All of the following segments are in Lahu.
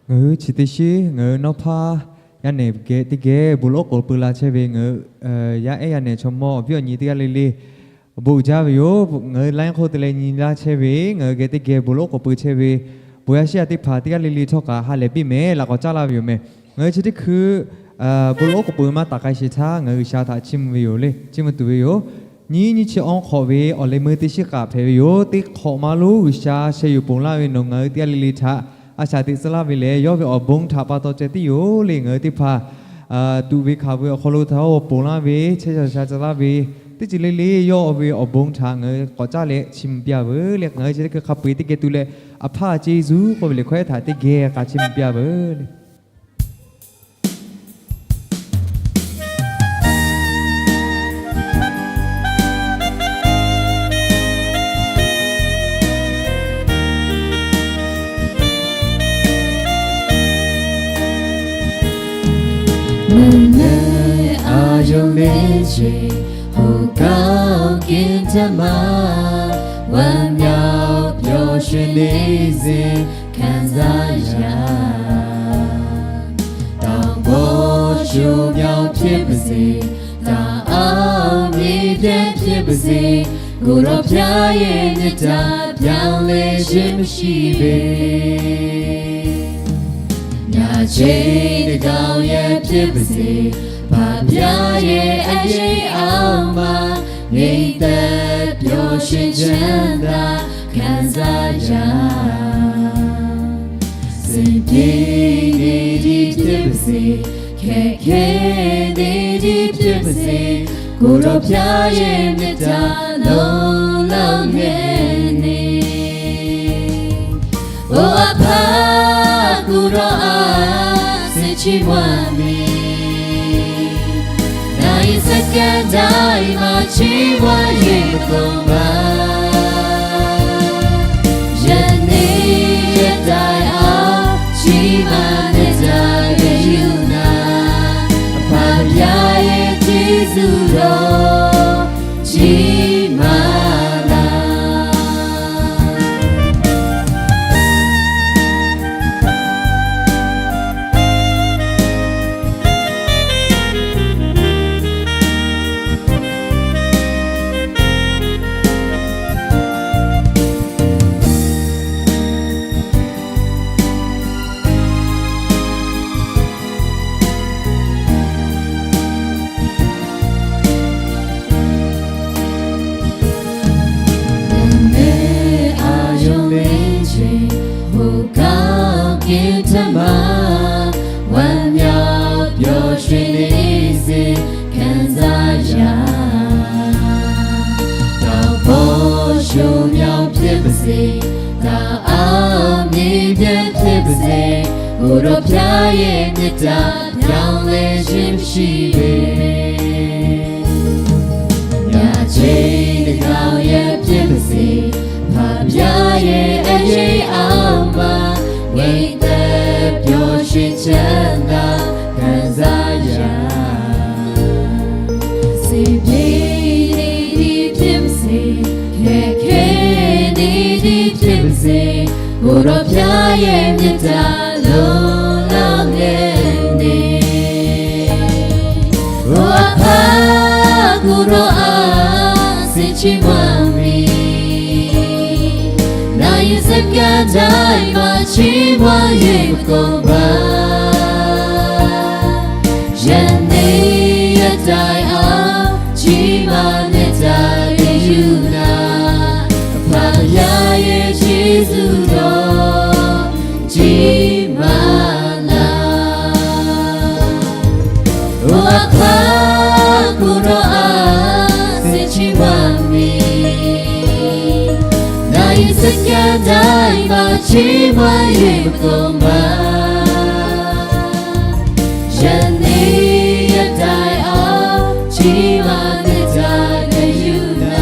Ngaˬ hui chi teˇ shiˉ ngaˬ hui nawˉ hpaˇ yaˇ nehˬ geh teˇ geh bon lawˉ k'oˍ pui la chehˇ ve ngaˬ hui yaˇ ehˉ yaˇ nehˬ chaw mawˇ awˬ viˉ awˬ nyi teˇ g'aˇ le le bon jaˇ ve yoˬ. Ngaˬ hui laiˉ hk'oˆ te leh nyi laˇ chehˇ ve ngaˬ hui geh teˇ geh bon lawˉ k'oˍ pui chehˇ ve bon yaˇ shiˉ yaˇ teˇ hpaˍ teˇ g'aˇ le le htawˇ kaꞈ ha lehˬ piˇ mehˍ laꞈ k'awꞈ caˉ laˇ ve yoˬ mehˍ. Ngaˬ hui chi teˇ hkui bon lawˉ k'oˍ pui maˇ taˍ k'ai sheˍ htaˇ ngaˬ hui G'uiˬsha htaꞈ chiˇ mvuh ve yoˬ le, chiˇ mvuh tuˬ ve yoˬ. Nyiˇ nyiˇ chi awˬ hk'awꞈ ve awˬ leh meuˇ teˇ shiˉ k'aꞈ hpehꞈ ve yoˬ. Teˇ hk'awꞈ ma lonˉ G'uiˬsha sheh yuˬ ponˬ laˇ ve nawˬ ngaˬ hui teˇ g'aˇ le le htaꞈ a shaꞈ teꞈ tcuh laˇ ve lehˬ, yawˇ ve awˬ bon htaꞈ pa taw ceh tiˉ yoˬ le. Ngaˬ hui teˇ hpaˍ tuꞈ ve hkanˍ ve awˬ hk'aw lo htaꞈ ponˬ laˇ ve, chehˇ sha sha tcuh laˇ ve teˇ ceuˬ le le yawˇ ve awˬ bon htaꞈ ngaˬ hui k'awꞈ caˉ leh chiˇ mvuh piˇ-a veuˬ le. Ngaˬ hui chi teˇ hkui hk'a peu-eˬ teˇ geh tu leh, A hpaˇ Yeˍsuˆ k'oˆ ve liꞈ hkawehˉ htaꞈ teˇ geh k'a chiˇ mvuh piˇ-a veuˬ le. Meuꞈ leh a yonˍ ve ce, ကိုယ်ကောင်းကင်ထက်မှာ ဝမ်းမြောက်ပျော်ရွှင်နေစေ ခံစားရာ တောင်ပေါ်ရွှင်မြောက်ဖြစ်ပါစေ တအောင်မြင်ပြန်ဖြစ်ပါစေ ကိုယ်တော်ဖျားရဲ့မေတ္တာပြောင်းလဲခြင်းမရှိပေ ညချိန်တစ်ကောင်ရဲ့ဖြစ်ပါစေ ဘာပြရဲ့အရေးအောက်မှာ ငြိမ်သက်ပျော်ရွှင်ချမ်းသာခံစားရ စင်ပြေနေသည်ဖြစ်ပါစေ ခက်ခဲနေသည်ဖြစ်ပါစေ ကိုယ်တော်ဖျားရဲ့မေတ္တာလုံးလုံးနဲ့နေ အိုအဖကိုယ်တော်အား ဆုချီးမွမ်းမည်။ နာရီစက္ကန့်တိုင်းမှာ ချီးမွမ်း၍ မကုန်ပါ။ ယနေ့ရက်တိုင်အောင် ချီးမွမ်းမေတ္တာဂရုဏာ အဖဘုရားရဲ့ ကျေးဇူးတော် ကြီးမားလာ။ နံၤလၢအာရုံမင်းချိန် ဟိုကောင်းကင်ထက်မှ ဝမ်းမြောက်ပျော်ရွှင်နေစေ ခံစားရာ တောင်ပေါ်ရွှင်မြောက်ဖြစ်ပါစေ သာအောင်မြင်ပြန်ဖြစ်ပါစေ ကိုယ်တော်ဖျားရဲ့မေတ္တာ ပြောင်းလဲခြင်းမရှိပေ ညချိန်တစ်ကောင်ရဲ့ဖြစ်ပါစေ ဖဘုရားရဲ့အရေးအောက်မှာ ငြိမ်သက်ပျော်ရွှင်ချမ်းသာခံစားရာ စင်ပြေနေသည်ဖြစ်ပါစေ ခက်ခဲနေသည်ဖြစ်ပါစေ ကိုယ်တော်ဖျားရဲ့မေတ္တာလုံးလုံးနဲ့နေ ကိုယ်အဖကိုယ်တော်အား ဆုချီးမွမ်းမည်။ နာရီစက္ကန့်တိုင်းမှာ ချီးမွမ်း၍ မကုန်ပါ။ ယနေ့ရက်တိုင်အောင် ကြီးမားမေတ္တာဂရုဏာ အဖဘုရားရဲ့ ကျေးဇူးတော် ကြီးမားလာ။ အိုအဖကိုယ်တော်အား ဆုချီးမွမ်းမည်။ နာရီစက္ကန့်တိုင်းမှာ ချီးမွမ်း၍ မကုန်ပါ။ ယနေ့ရက်တိုင်အောင် ကြီးမားမေတ္တာဂရုဏာ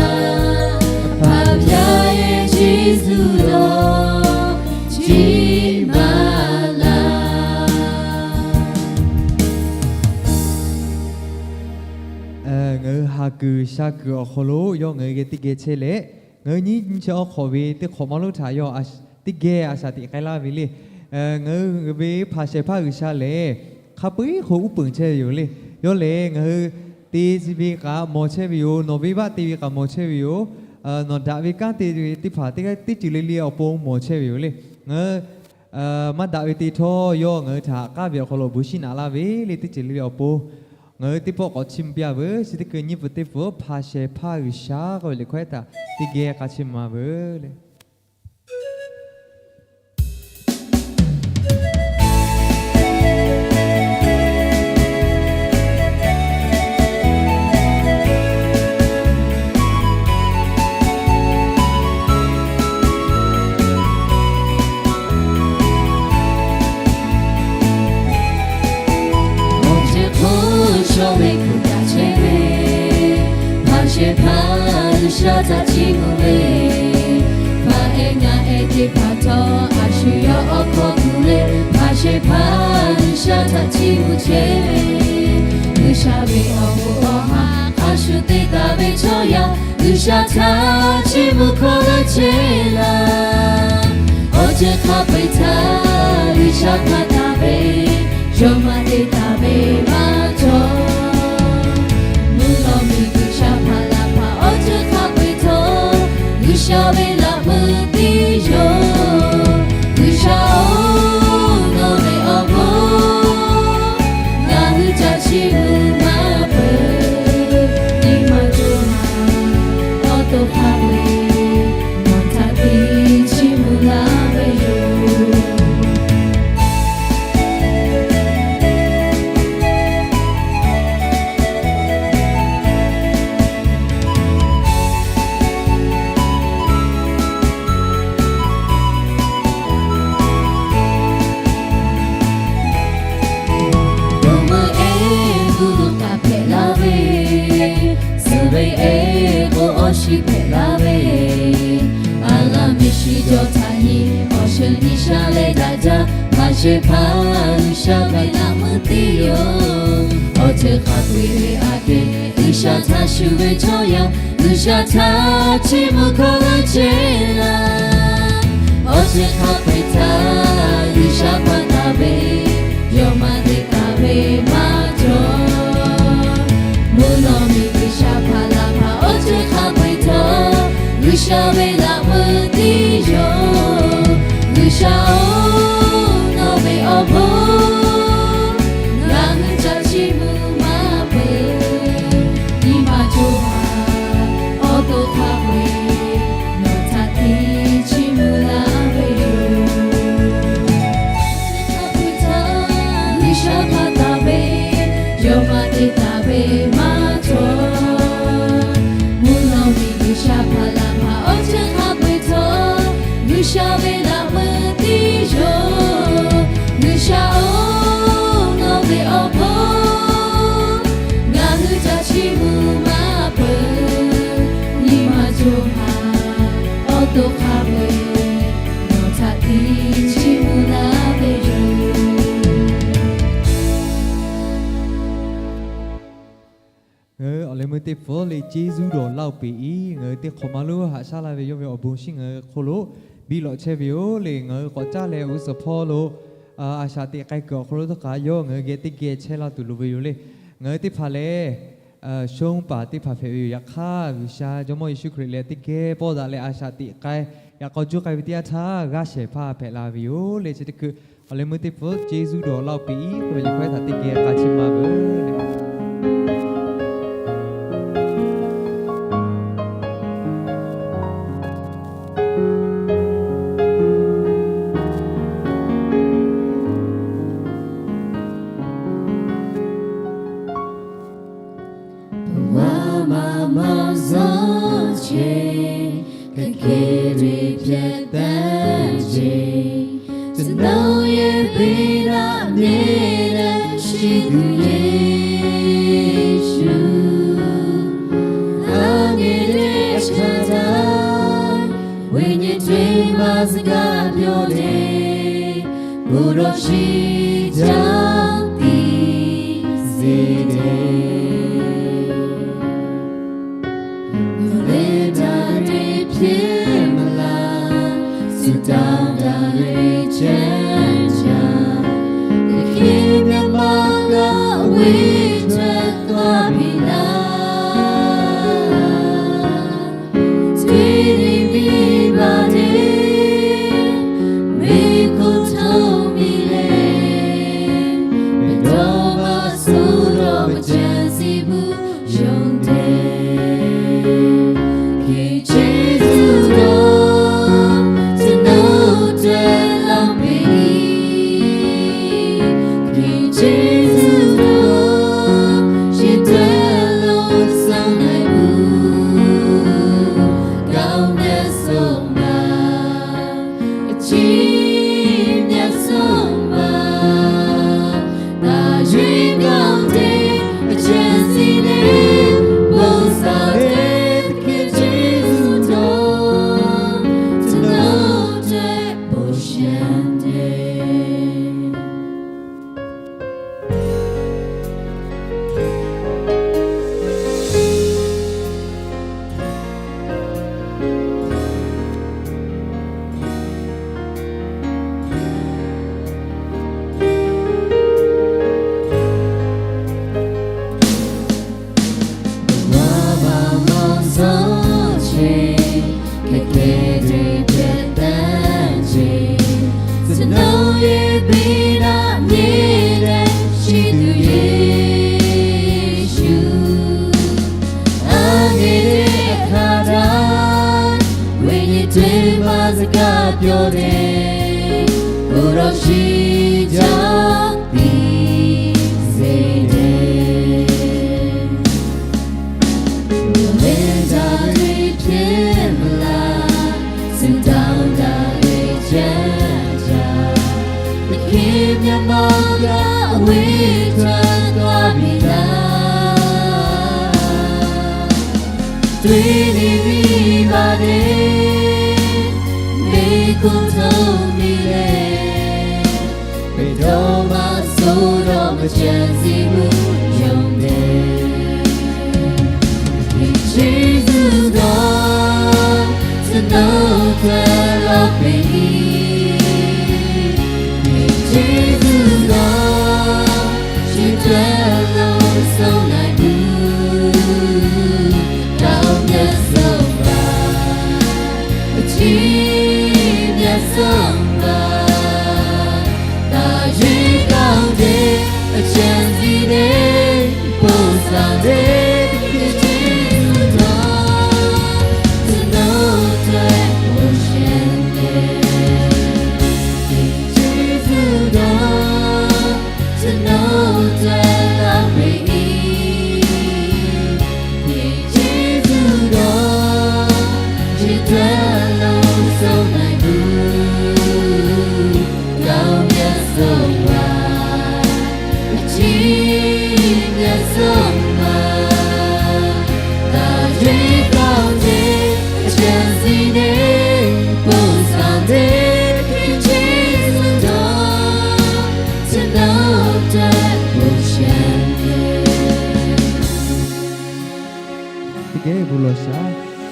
အဖဘုရားရဲ့ ကျေးဇူးတော် ကြီးမားလာ။ အဲ ngaˬ hui ha kuiˬ sha kuiˬ awˬ hk'aw lo yawˇ ngaˬ hui geh teˇ geh chehˇ leh, ngaˬ hui nyiˇ nyi chi awˬ hk'awꞈ ve teˇ hk'awꞈ maˇ lonˉ htaꞈ yawˇ teˇ geh a shaꞈ teꞈ k'ai laˇ ve le. Ngaˬ hui ve hpanˍ shehˍ hpaˇ G'uiˬsha lehˬ, hk'a peu-eˬ hk'o uˉ peunˍ chehˇ ve yoˬ le. Yawˇ lehˬ ngaˬ hui te ve kaꞈ mawˬ chehˇ ve yoˬ. Nawˬ venˇbaˆ te ve kaꞈ mawˬ chehˇ ve yoˬ. Nawˬ daꞈ ve kanˉ te ve teˇ hpaˍ teˇ g'aˇ teˇ ceuˬ le le awˬ pon mawˬ chehˇ ve yoˬ le. Ngaˬ hui maˇ daꞈ ve te htawˇ, yawˇ ngaˬ hui htaꞈ haꞈ k'aˉ ve awˬ hk'aw lo bon shinˉ naꞈ laˇ ve le. Teˇ ceuˬ le le awˬ pon ngaˬ hui teˇ pawˆ k'awꞈ chiˇ mvuh piˇ-a veuˬ. Chi teˇ hkui nyiˇ peuˬ teˇ peuˬ hpanˍ shehˍ hpaˇ G'uiˬsha k'oˆ ve liꞈ hkawehˉ htaꞈ teˇ geh k'a chiˇ mvuh-a veuˬ le. Awˬ ceuˬ hk'oˆ shawˉ ve kuˬ daꞈ chehˇ ve, hpanˍ shehˍ hpaˇ G'uiˬsha htaꞈ chiˇ mvuh ve, hpaˍ ehˉ ngaˆ ehˉ teˇ hpaˍ htawˇ a shu yawˇ awˬ hkawˇ kuˬ le. Hpanˍ shehˍ hpaˇ G'uiˬsha htaꞈ chiˇ mvuh chehˇ ve, G'uiˬsha ve awˬ bon awˬ ha a shu te taˍ ve chaw yaˇ, G'uiˬsha htaꞈ chiˇ mvuh hkawˇ g'a chehˇ laˇ. Awˬ ceuˬ hk'a peu-eˬ htaꞈ G'uiˬsha hpanˍ taˍ ve, yawˇ maˇ te taˍ ve maˇ cawˬ. Mvuhˇ naw miˬ G'uiˬsha hpanˍ laˇ hpaˍ awˬ ceuˬ hk'a peu-eˬ htawˇ, G'uiˬsha ve laꞈ meuˇ tiˉ yoˬ. G'uiˬsha-oˬ, nawˬ ve awˬ bon ngaˬ hui htaꞈ chiˇ mvuh maˇ peuˬ. Nyi ma cawˬ ma awˬ to hk'a peu-eˬ nawˬ htaꞈ te chiˇ mvuh laˇ ve yoˬ. Dawˇ meuˇ ehˉ g'uˇ lo kaꞈ hpehꞈ laˇ ve, suh ve ehˉ k'o awˬ shiˍ hpehꞈ laˇ ve, a laˇ miˬ shiˍ jaw htaꞈ nyi awˬ sheuˍ nyi sha leh daꞈ jaˇ. Hpanˍ shehˍ hpaˇ G'uiˬsha ve laꞈ meuˇ tiˉ yoˬ. Awˬ ceuˬ hk'a peu-eˬ ve aꞈ kehˉ G'uiˬsha htaꞈ shuˍ ve chaw yaˇ, G'uiˬsha htaꞈ chiˇ mvuh hkawˇ g'a chehˇ laˇ. Awˬ ceuˬ hk'a peu-eˬ htaꞈ G'uiˬsha hpanˍ taˍ ve, yawˇ maˇ te taˍ ve maˇ cawˬ. Mvuhˇ naw miˬ G'uiˬsha hpanˍ laˇ hpaˍ awˬ ceuˬ hk'a peu-eˬ htawˇ, G'uiˬsha ve laꞈ meuˇ tiˉ yoˬ. G'uiˬsha-oˬ, nawˬ ve awˬ bon ngaˬ hui htaꞈ chiˇ mvuh maˇ peuˬ. Nyi ma cawˬ ma awˬ to hk'a peu-eˬ nawˬ htaꞈ te chiˇ mvuh laˇ ve yoˬ. Hk'a peu-eˬ htaꞈ G'uiˬsha hpanˍ taˍ ve, yawˇ maˇ te taˍ ve maˇ cawˬ. Mvuhˇ naw miˬ G'uiˬsha hpanˍ laˇ hpaˍ awˬ ceuˬ hk'a peu-eˬ htawˇ, G'uiˬsha ve laꞈ meuˇ tiˉ yoˬ. G'uiˬsha-oˬ, nawˬ ve awˬ bon ngaˬ hui htaꞈ chiˇ mvuh maˇ peuˬ. Nyi ma cawˬ ma awˬ to hk'a peu-eˬ nawˬ htaꞈ te chiˇ mvuh laˇ ve yoˬ. Ngaˬ hui awˬ leh meuˇ teˇ hpfuhˇ le Jeˇsuˆ dawˬ laˇ-oˬ peꞈ iˉ, ngaˬ hui teˇ hk'awꞈ ma lonˉ haꞈ shaˉ laˇ ve yawˇ ve awˬ bon shinˉ ngaˬ hui hk'oˆ lo biˇ lawꞈ chehˇ ve yoˬ le. Ngaˬ hui k'awꞈ caˇ leh g'uˇ suhˍ hpawˇ lo a shaꞈ teꞈ k'ai kuiˬ awˬ hk'aw lo htawˇ kaꞈ yawˇ ngaˬ hui geh teˇ geh chehˇ laˇ tuˬ loˍ ve yoˬ le. Ngaˬ hui teˇ hpaˍ lehˬ shonˇ paˍ teˇ hpaˍ hpehꞈ ve yoˬ. Yaꞈ hk'aˇ, G'uiˬsha Jawˇmawˇ Yeˍsuˆ Hkriꞈ lehˬ teˇ geh pawˆ daꞈ leh a shaꞈ teꞈ k'ai, yaꞈ k'aw juˇ k'ai ve teˇ yanˇ htaˇ g'aˇ shehˍ hpaˇ hpehꞈ la ve yoˬ le. Chi teˇ hkui awˬ leh meuˇ teˇ hpfuhˇ Jeˇsuˆ dawˬ laˇ-oˬ peꞈ iˉ k'oˆ ve liꞈ hkawehˉ htaꞈ teˇ geh k'a chiˇ mvuh-a veuˬ le. Paˍ maˍ maˇ zuhˆ chehˇ, hk'e hk'e ve hpehꞈ taˍ ceˇ. ကျွန်တော်ရဲ့ ဘုရားမြင်တဲ့ ရှိသူ ယေရှု အငယ်လေး တစ်ခါတိုင်း ဝိညာဉ်တွင်းမှာ စကားပြောတယ်။ ကိုယ်တော်ရှိကြောင်း သိစေတယ်။ မျှော်လင့်တာတွေ ဖြစ်မလား။ ဆုတောင်းတာတွေ ကျန် Htaˇ k'aˇ piˇ laˇ, tuiˇ neˇ miˇ ma teˇ, meˇ kuˇ htoˇ miˬ leh, mehˬ dawˇ maˇ suh dawˇ ve caˇ ziˇ buˇ yonˍ te. ကျေးဇူးတော် ကျွန်တော်အတွက် လောက်ပေ၏။ ဒီကျေးဇူးတော် ယအတွက် လုံးစုံနိုင်မှု ကောင်းမြတ်ဆုံးပါ။ အကြီးမြတ်ဆုံးပါ။ သာရွေးကောင်းတဲ့ အကြံစည်နဲ့ ပို့ဆောင်တဲ့ သခင်ကျေးဇူးတော် ကျွန်တော်အတွက် ပိုလျှံတယ်။ ဘဝမှာ မောင်ဆုံးချိန် ခက်ခဲတွေဖြတ်သန်းချိန် ကျွန်တော်ရဲ့ ဘုရား မြေထဲရှိသူ ယေရှု အားငယ်တဲ့အခါတိုင်း ဝိညာဉ်တွင်းမှာ စကားပြောတဲ့ ကိုယ်တော်ရှိကြောင်း သိစေတယ်။ မျှော်လင့်တာတွေဖြစ်လာ၊ ဆုတောင်းတာတွေရပ်ကြ၊ သခင်မျက်မှောက်က အဝေးထွက်သွားပြီလား။ တွေးနေမိပါတယ်။ မေးခွန်းထုတ်မိတယ်။ ဘယ်တော့မှ အဆိုးတော့ မကြံစည်ဘူး ယုံတယ်။ ဒီကျေးဇူးတော် ကျွန်တော်အတွက် လောက်ပေ၏။ ဒီကျေးဇူးတော် ယအတွက် လုံးစုံနိုင်မှု ကောင်းမြတ်ဆုံးပါ။ အကြီးမြတ်ဆုံးပါ။ သာရွေးကောင်းတဲ့ အကြံစည်နဲ့ ပို့ဆောင်တဲ့ သခင်ကျေးဇူးတော် ကျွန်တော်အတွက် ပိုလျှံတယ်။ ဒီကျေးဇူးတော် ကျွန်တော်အတွက် လောက်ပေ၏။ ဒီကျေးဇူးတော် ယအတွက် လုံးစုံနိုင်မှု ကောင်းမြတ်ဆုံးပါ။ အကြီးမြတ်ဆုံးပါ။ သာရွေးကောင်းတဲ့ အကြံစည်နဲ့ ပို့ဆောင်တဲ့ သခင်ကျေးဇူးတော် ကျွန်တော်အတွက် ပိုလျှံတယ်။ Teˇ geh bon lawˬ shaˍ.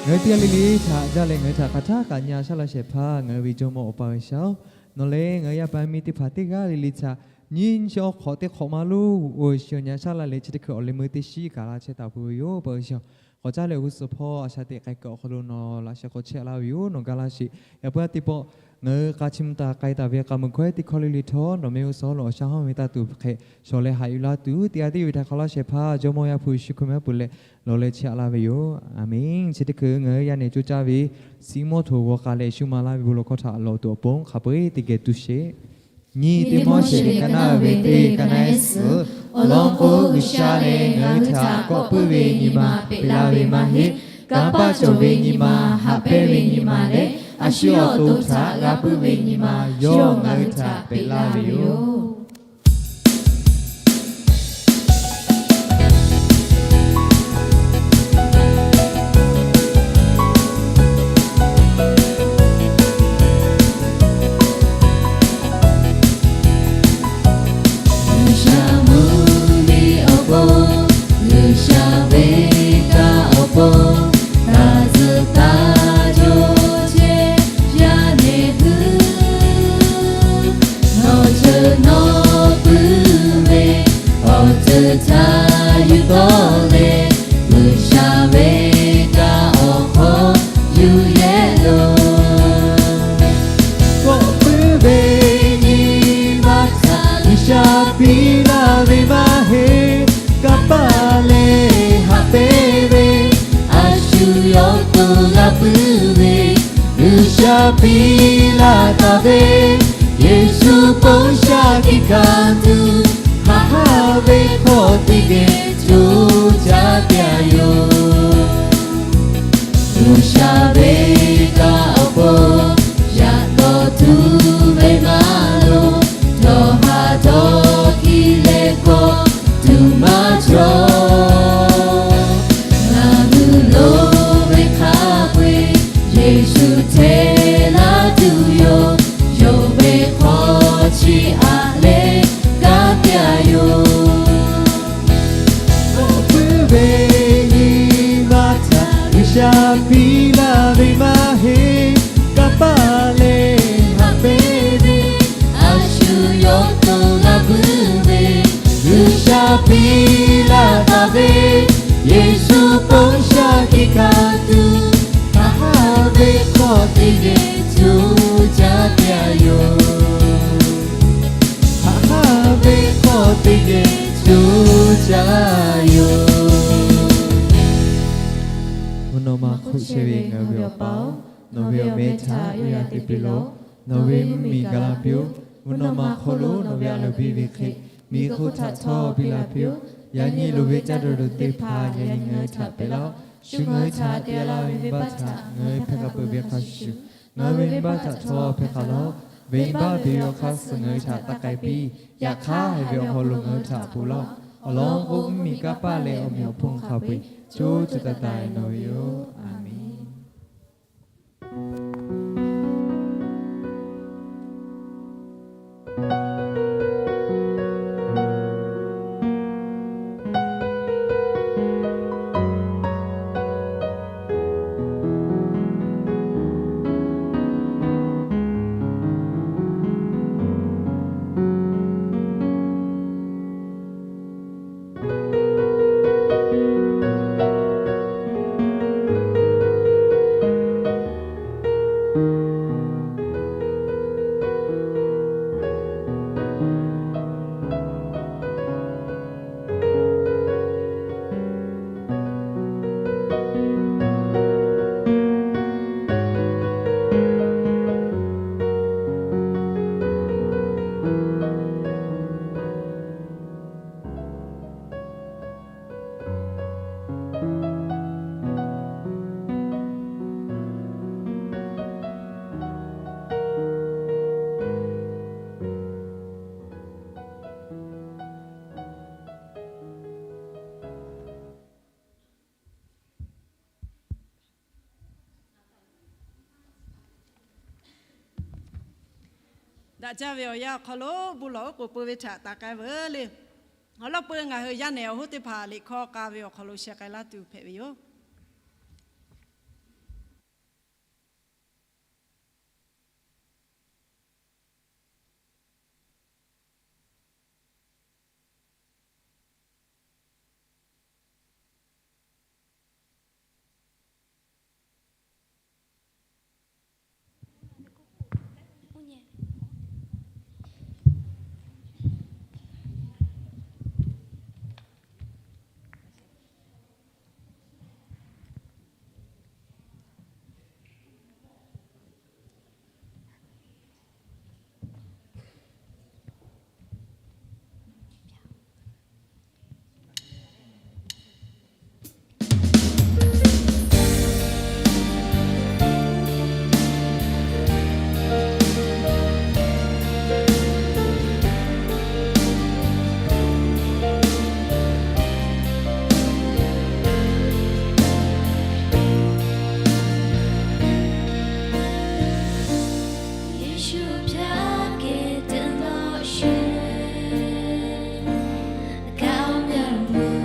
Ngaˬ hui teˇ g'aˇ le le htaꞈ jaˇ leh, ngaˬ hui htaꞈ hk'aˬ htaˇ kaꞈ nyi a shaˉ laˇ shehˍ hpaˇ ngaˬ hui ve Jawˇmawˇ Awˬ pa G'uiˬsha-oˬ, nawˬ lehˬ ngaˬ hui yaˇ paˍ yaˇ miˇ teˇ hpaˍ teˇ g'aˇ le le htaꞈ nyiˇ chi awˬ hk'awꞈ teˇ hk'awꞈ ma lo g'aw shiˍ nyi a shaˉ laˇ leh, chi teˇ hkui awˬ leh meuˇ teˇ shiˉ kaꞈ laˇ chehˇ taˍ peuˬ ve yoˬ. Awˬ pa G'uiˬsha, k'awꞈ caˇ leh awˬ g'uˇ suhˍ hpawˇ a shaꞈ teꞈ k'ai kuiˬ awˬ hk'aw lo nawˬ laꞈ sheh k'awꞈ chehˇ laˇ ve yoˬ. Nawˬ gaˇ laˇ sheˍ. Yaꞈ puiˉ a teˇ pawˆ ngaˬ hui k'a chi mvuh taˍ k'ai taˍ ve k'a muiˬ hkawehˉ teˇ hkawˇ le le htawˇ, nawˬ mehˆ g'uˇ suhˍ lo awˬ shaˉ hawˉ ve taˇ tuˬ hk'e shawˍ leh haꞈ yuˬ laˇ tuˬ, teˇ g'aˇ teˇ ve htaꞈ hk'aˬ laˇ shehˍ hpaˇ Jawˇmawˇ Yaˇ hpu Yeˍsuˆ Hkriꞈ mehˆ peuˬ leh lawˬ leh chehˇ laˇ ve yoˬ. A menˬ. Chi teˇ hkui ngaˬ hui yaˇ nehˬ coˇ caˇ ve siˉmonˇ htoꞈ g'aw k'a leh shu ma laˇ ve bon lawˬ hkawˇ htaꞈ lawˬ tuˬ awˬ pon hk'a peu-eˬ teˇ geh tu sheˍ. Nyiˇ Tiˆmoˉseˍ ka naˉ ve teˇ ka naˉ ehˉ suhˍ, awˬ lawn k'o G'uiˬsha lehˬ ngaˬ hui htaꞈ kawˆ puiˉ ve nyi ma peꞈ laˇ ve maˇ heˆ. Kanˇ paˆ cawˬ ve nyi ma, haꞈ pehnˇ ve nyi ma leh, a shu awˬ to htaꞈ g'a puiˉ ve nyi ma yawˇ ngaˬ hui htaꞈ peꞈ laˇ ve yoˬ. G'uiˬsha mvuhˇmiˬ awˬ pon, G'uiˬsha ve kanˇ awˬ pon, taˇ zuhꞈ taˇ cawˬ chehˇ yaˇ nehˬ hui, nawˬ ceuˬ G'uiˬsha piˇ laˇ ve maˇ heˆ. Kanˇ paˆ leh haꞈ pehnˇ ve, a shu yawˇ to g'a puiˉ ve, G'uiˬsha piˇ laˇ taˍ ve, Yeˍsuˆ bon shaˉ hkiˆ hkanˍ tuˬ, haꞈ haˉ ve hk'aw teˇ geh co caˇ pehˍ yoˬ. G'uiˬsha ve kaꞈ awˬ pon yaꞈ taw tuˬ ve maˇ loˍ, dawˬ haˍ dawˬ hkiˇ leh kawˆ tuˬ maˇ cawˬ. Ngaˬ hui loˍ ve hk'a peu-eˬ Yeˍsuˆ hteˇ laˇ tuˬ yoˬ. Yonˍ ve hk'aw chi aꞈ leh gaˇ pehˍ yoˬ. K'awꞈ puiˉ ve nyi ma htaꞈ G'uiˬsha piˇ laˇ ve maˇ heˆ. Kanˇ paˆ leh haꞈ pehnˇ ve, a shu yawˇ to g'a puiˉ ve, G'uiˬsha piˇ laˇ taˍ ve, Yeˍsuˆ bon shaˉ hkiˆ hkanˍ tuˬ, haꞈ haˉ ve hk'aw teˇ geh co caˇ pehˍ yoˬ. Haꞈ haˉ ve hk'aw teˇ geh co caˇ yoˬ. Mvuhˇ naw ma hk'oˆ chehˇ ve ngaˬ hui ve Awˬ pa-oˬ, nawˬ ve awˬ meh htaꞈ uiˍ la te piˇ lawˬ. Nawˬ ve mvuhˇmiˬ gaˬ la piˇ-oˆ. Mvuhˇ naw ma hk'oˆ lo nawˬ ve a loˍ biˇ ve hk'e, miˬ hk'oˆ htaꞈ htawˇ biˇ la piˇ-oˆ. Yaꞈ nyi loˍ ve caˇ tuˬ lo teˇ hpaˍ yaꞈ nyi ngaˬ hui htaꞈ pehꞈ laˇ-oˆ. Shu ngaˬ hui htaꞈ te laˇ ve venˇbaˆ htaꞈ ngaˬ hui hpehˇ k'a peuˬ ve hk'a shuˍ shuˍ, ngaˬ hui ve venˇbaˆ htaꞈ htawˇ hpehˇ k'a laˇ-oˆ. Venˇbaˆ beˬ ve awˬ hk'aˇ suh ngaˬ hui htaꞈ taˇ k'ai piˇ. Yaꞈ hk'aˇ, haiˬ ve awˬ hk'aw lo ngaˬ hui htaꞈ ponˬ laˇ-oˆ. Awˬ lawn k'o, mvuhˇmiˬ, kanˇ paˆ leh awˬ meꞈ awˬ hponˇ hk'a peu-eˬ co co taiˍ taiˍ nawˬ ve yoˬ. A menˬ. Daꞈ jaˇ ve awˬ yanˇ awˬ hk'aw lo bon lawˬ oˉ k'oˍ pui ve htaꞈ taˍ k'ai veuˬ le. Awˬ lawn peuˬ ngaˬ hui yaˇ nehˬ awˬ hoˉ teˇ hpaˍ liꞈ hkawˇ k'a ve awˬ hk'aw lo sheh k'ai laˇ tuˬ hpehꞈ ve yoˬ. Yeˍsuˆ hpaˇ kehˬ teꞈ lawˆ sheˍ, kaꞈ awˬ meh awˬ moˍ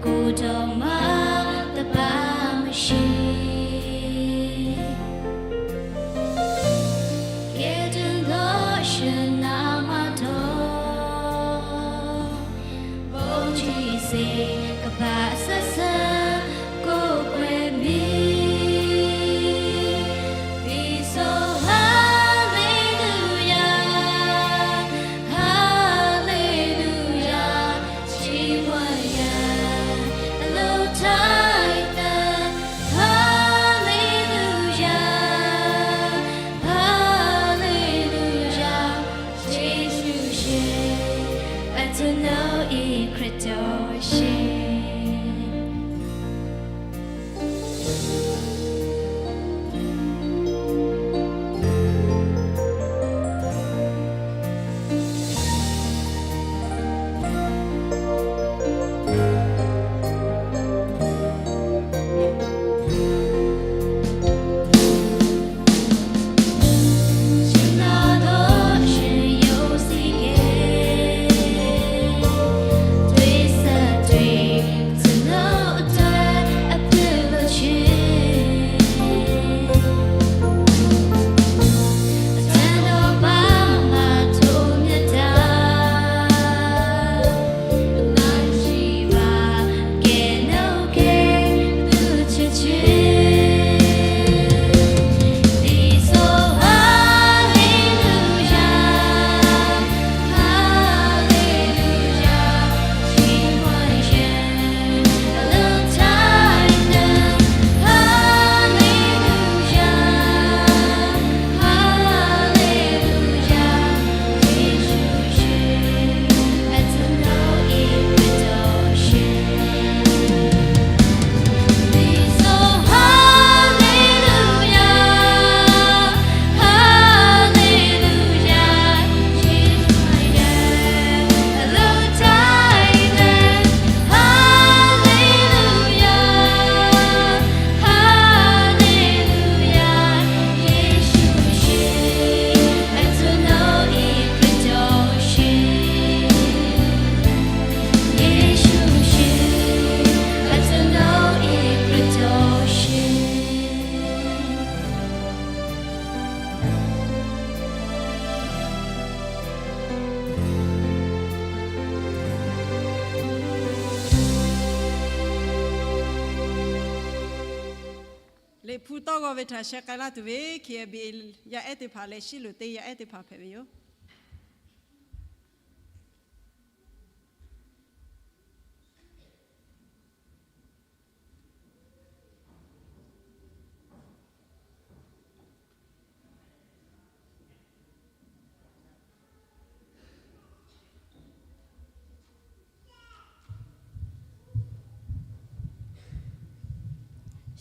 k'oˍ dawˬ maˇ taˇ paˍ maˇ sheˍ. Kehˬ teꞈ lawˆ sheˍ naˍ maˇ dawˬ, bon chi suhˍ kaꞈ paˍ suhˍ suhˍ k'oˆ k'oˆ-e miˬ. Piˇ suhˍ, Haˍleˍluˆyaˍ, Haˍleˍluˆyaˍ. Hkriꞈ yaˇ awˬ sheˍ. Liꞈ hpu tawˇ g'aw ve htaꞈ sheh k'ai laˇ tuˬ ve K B yaˇ ehˉ teˇ hpaˍ leh Shiˉluꞈ teˇ yaˇ ehˉ teˇ hpaˍ hpehꞈ ve yoˬ.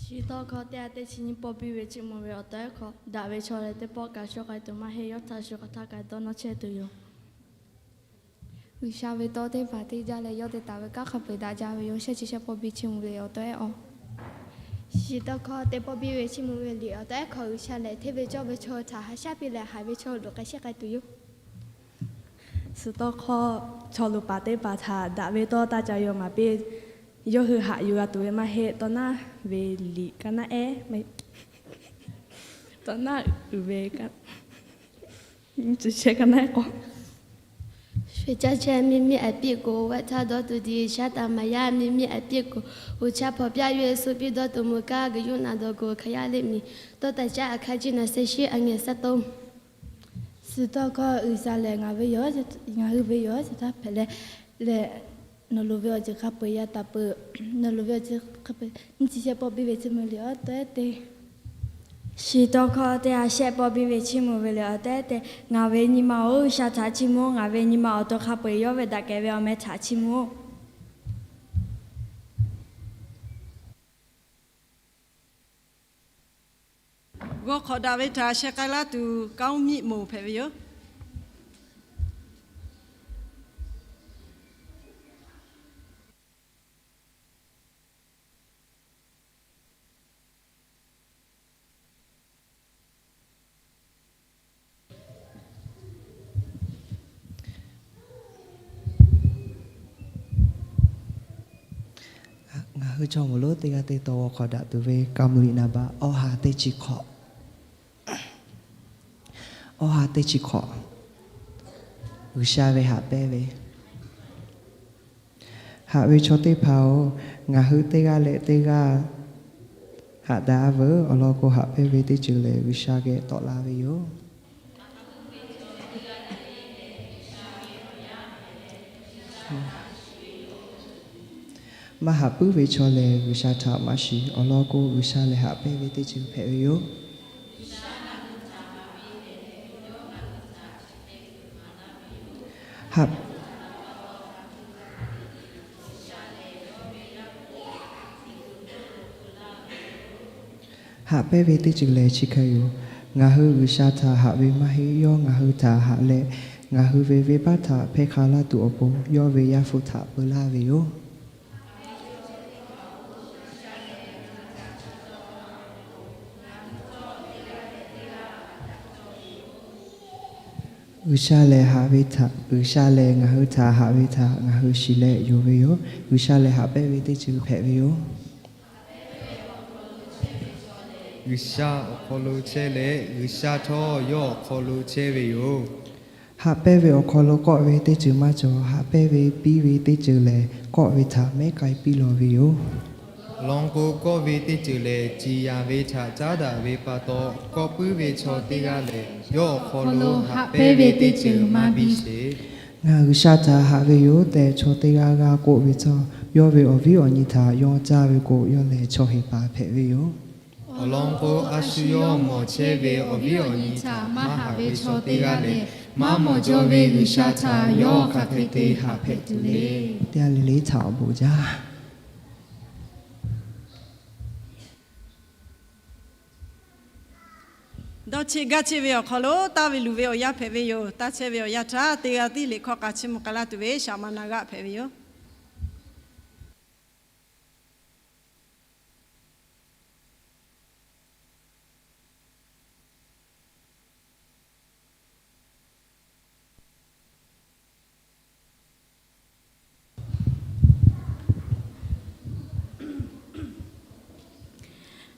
Shiˍ tawˇ hkawˇ teˇ ha teˇ chi nyiˇ pawˆ biˇ ve chiˇ mvuh ve awˬ tawehˉ hk'aw, daꞈ ve chaw leh teˇ pawˆ kaꞈ shawˉ k'ai tuˬ maˇ heˆ. Yawˇ htaꞈ shu hk'aˬ htaˇ kaꞈ dawˇ nawˇ chehˇ tuˬ yoˬ. G'uiˬsha ve tawˇ teˇ hpaˍ teˇ jaˇ leh yawˇ te taˍ ve kanˉ hk'a peu-eˬ daꞈ jaˇ ve yoˬ. Shehˆ chi shehˆ pawˆ biˇ chiˇ mvuh ve awˬ tawehˉ-oˬ. Shiˍ tawˇ hkawˇ teˇ pawˆ biˇ ve chiˇ mvuh ve liꞈ awˬ tawehˉ hk'aw, G'uiˬsha lehˬ hteˇ ve cawˇ ve chaw htaꞈ haꞈ shaˉ piˇ leh haiˬ ve chaw lo k'ai shehˆ k'ai tuˬ yoˬ. Suhˍ tawˇ hkawˇ chaw luˬ paˍ teˇ hpaˍ htaꞈ daꞈ ve tawˇ taˇ ca yaw maˍ piˇ. Yawˇ hui haꞈ yuˬ g'a tuˬ ve maˇ heˆ. Tawˇ naˉ ve liꞈ kaˇ naˉ ehˉ, tawˇ naˉ uiˍ ve kaˇ, nyi chi shehˆ kaˇ naˉ ehˉ k'o, shehˆ caˇ chehˇ miˇ miˇ aꞈ piˇ k'o, g'aˇ htaˇ dawˇ tuˬ diˬ shaˉ taˍ maˍ yaˇ. Miˇ miˇ aꞈ piˇ k'o, uiˍ chaˇ hpawnˬ piˇ yawˇ suh piˇ dawˇ tuˬ mvuh kaˇ g'uiˬ yuˇ naˍ dawˬ g'uˬ hk'aˬ yaˇ le miˬ. Tawˇ taˍ caˉ aꞈ hk'a jiˇ naˍ se shiˉ aꞈ ngehˬ saˉ toˇ. Suhˍ tawˇ hkawˇ G'uiˬsha lehˬ ngaˬ ve yoˬ, ngaˬ hui ve yoˬ, suhˍ htaˇ hpehꞈ leh lehˬ, nawˬ loˍ ve awˬ ceuˬ hk'a peu-eˬ yaꞈ taˍ peuˬ. Nawˬ loˍ ve awˬ ceuˬ hk'a peu-eˬ nyiˇ chi shehˆ pawˆ biˇ ve chiˇ mvuh liꞈ awˬ tawehˉ teˇ, Shiˍ tawˇ hkawˇ teˇ ha shehˆ pawˆ biˇ ve chiˇ mvuh ve liꞈ awˬ tawehˉ teˇ, ngaˬ ve nyi ma-oˬ, G'uiˬsha htaꞈ chiˇ mvuh-oˬ. Ngaˬ ve nyi ma awˬ to hk'a peu-eˬ yawˇ ve daꞈ kehˬ ve awˬ meh htaꞈ chiˇ mvuh-oˬ. G'aw hk'awꞈ daꞈ ve htaꞈ sheh k'ai laˇ tuˬ, Kaoˉ miˆ moˍ hpehꞈ ve yoˬ. Ngaˬ hui chaw moˍ lonˉ teˇ g'aˇ teˇ taw g'aw hk'awꞈ daꞈ tuˬ ve, Kaˍmoˍliˍnaˍbaˆ awˬ ha teˇ chi hk'awꞈ, awˬ ha teˇ chi hk'awꞈ, G'uiˬsha ve haꞈ pehnˇ ve. Haꞈ ve chaw teˇ hpaˍ-oˬ, ngaˬ hui teˇ g'aˇ leh teˇ g'aˇ haꞈ daꞈ-a veuˬ. Awˬ lawn k'o, haꞈ pehnˇ ve teˇ ceuˬ lehˬ, G'uiˬsha geh tawˆ la ve yoˬ. Maˇ haꞈ puiˉ ve chaw lehˬ, G'uiˬsha htaꞈ maˇ shiˍ. Awˬ lawn k'o, G'uiˬsha lehˬ haꞈ pehnˇ ve teˇ ceuˬ hpehꞈ ve yoˬ. Haꞈ Haꞈ pehnˇ ve teˇ ceuˬ lehˬ chi hk'e yoˬ. Ngaˬ hui G'uiˬsha htaꞈ haꞈ ve maˇ heˆ. Yawˇ ngaˬ hui htaꞈ haꞈ leh, ngaˬ hui ve venˇbaˆ htaꞈ hpehˇ hk'a laˇ tuˬ awˬ pon, yawˇ ve Yaˇ hpu htaꞈ peu laˇ ve yoˬ. G'uiˬsha lehˬ haꞈ ve htaꞈ, G'uiˬsha lehˬ ngaˬ hui htaꞈ haꞈ ve htaꞈ ngaˬ hui shiˍ leh yonˍ ve yoˬ. G'uiˬsha lehˬ haꞈ pehnˇ ve teˇ ceuˬ hpehꞈ ve yoˬ. G'uiˬsha awˬ hk'aw lo chehˇ leh, G'uiˬsha htawˇ yawˇ awˬ hk'aw lo chehˇ ve yoˬ. Haꞈ pehnˇ ve awˬ hk'aw lo kawˆ ve teˇ ceuˬ maˇ cawˬ. Haꞈ pehnˇ ve piˇ ve teˇ ceuˬ lehˬ, kawˆ ve htaꞈ mehˉ k'ai piˇ lawˬ ve yoˬ. Awˬ lawn k'o, kawˆ ve teˇ ceuˬ lehˬ, ciˍ yanˍ ve htaꞈ caˉ daꞈ ve pa taw, kawˆ puiˉ ve chaw teˇ g'aˇ lehˬ, yawˇ awˬ hk'aw lo haꞈ pehnˇ ve teˇ ceuˬ maˇ biˇ sheˍ. Ngaˬ G'uiˬsha htaꞈ haꞈ ve yoˬ tehꞈ, chaw teˇ g'aˇ g'aˇ k'oˆ ve htawˇ, yawˇ ve awˬ viˉ awˬ nyi htaꞈ yawˇ caˇ ve k'o, yawˇ lehˬ chaw heˍ paˍ hpehꞈ ve yoˬ. Awˬ lawn k'o, a shu yawˇ mawˬ chehˇ ve awˬ viˉ awˬ nyi htaꞈ maˇ haꞈ ve chaw teˇ g'aˇ lehˬ, maˇ mawˬ jaw ve G'uiˬsha htaꞈ yawˇ hk'aˬ hk'e te haꞈ hpehꞈ tuˬ le. Teˇ g'aˇ le le htaꞈ awˬ bon jaˇ. Dawˇ cheˆ gaˇ cheˆ ve awˬ hk'aw lo taˇ ve luˬ ve awˬ yanˇ hpehꞈ ve yoˬ. Taˇ chehˇ ve awˬ yanˇ htaˇ, teˇ g'aˇ tiˉ liꞈ hkawˇ k'a chiˇ mvuh k'ai laˇ tuˬ ve shaˍ ma na g'aˆ hpehꞈ ve yoˬ.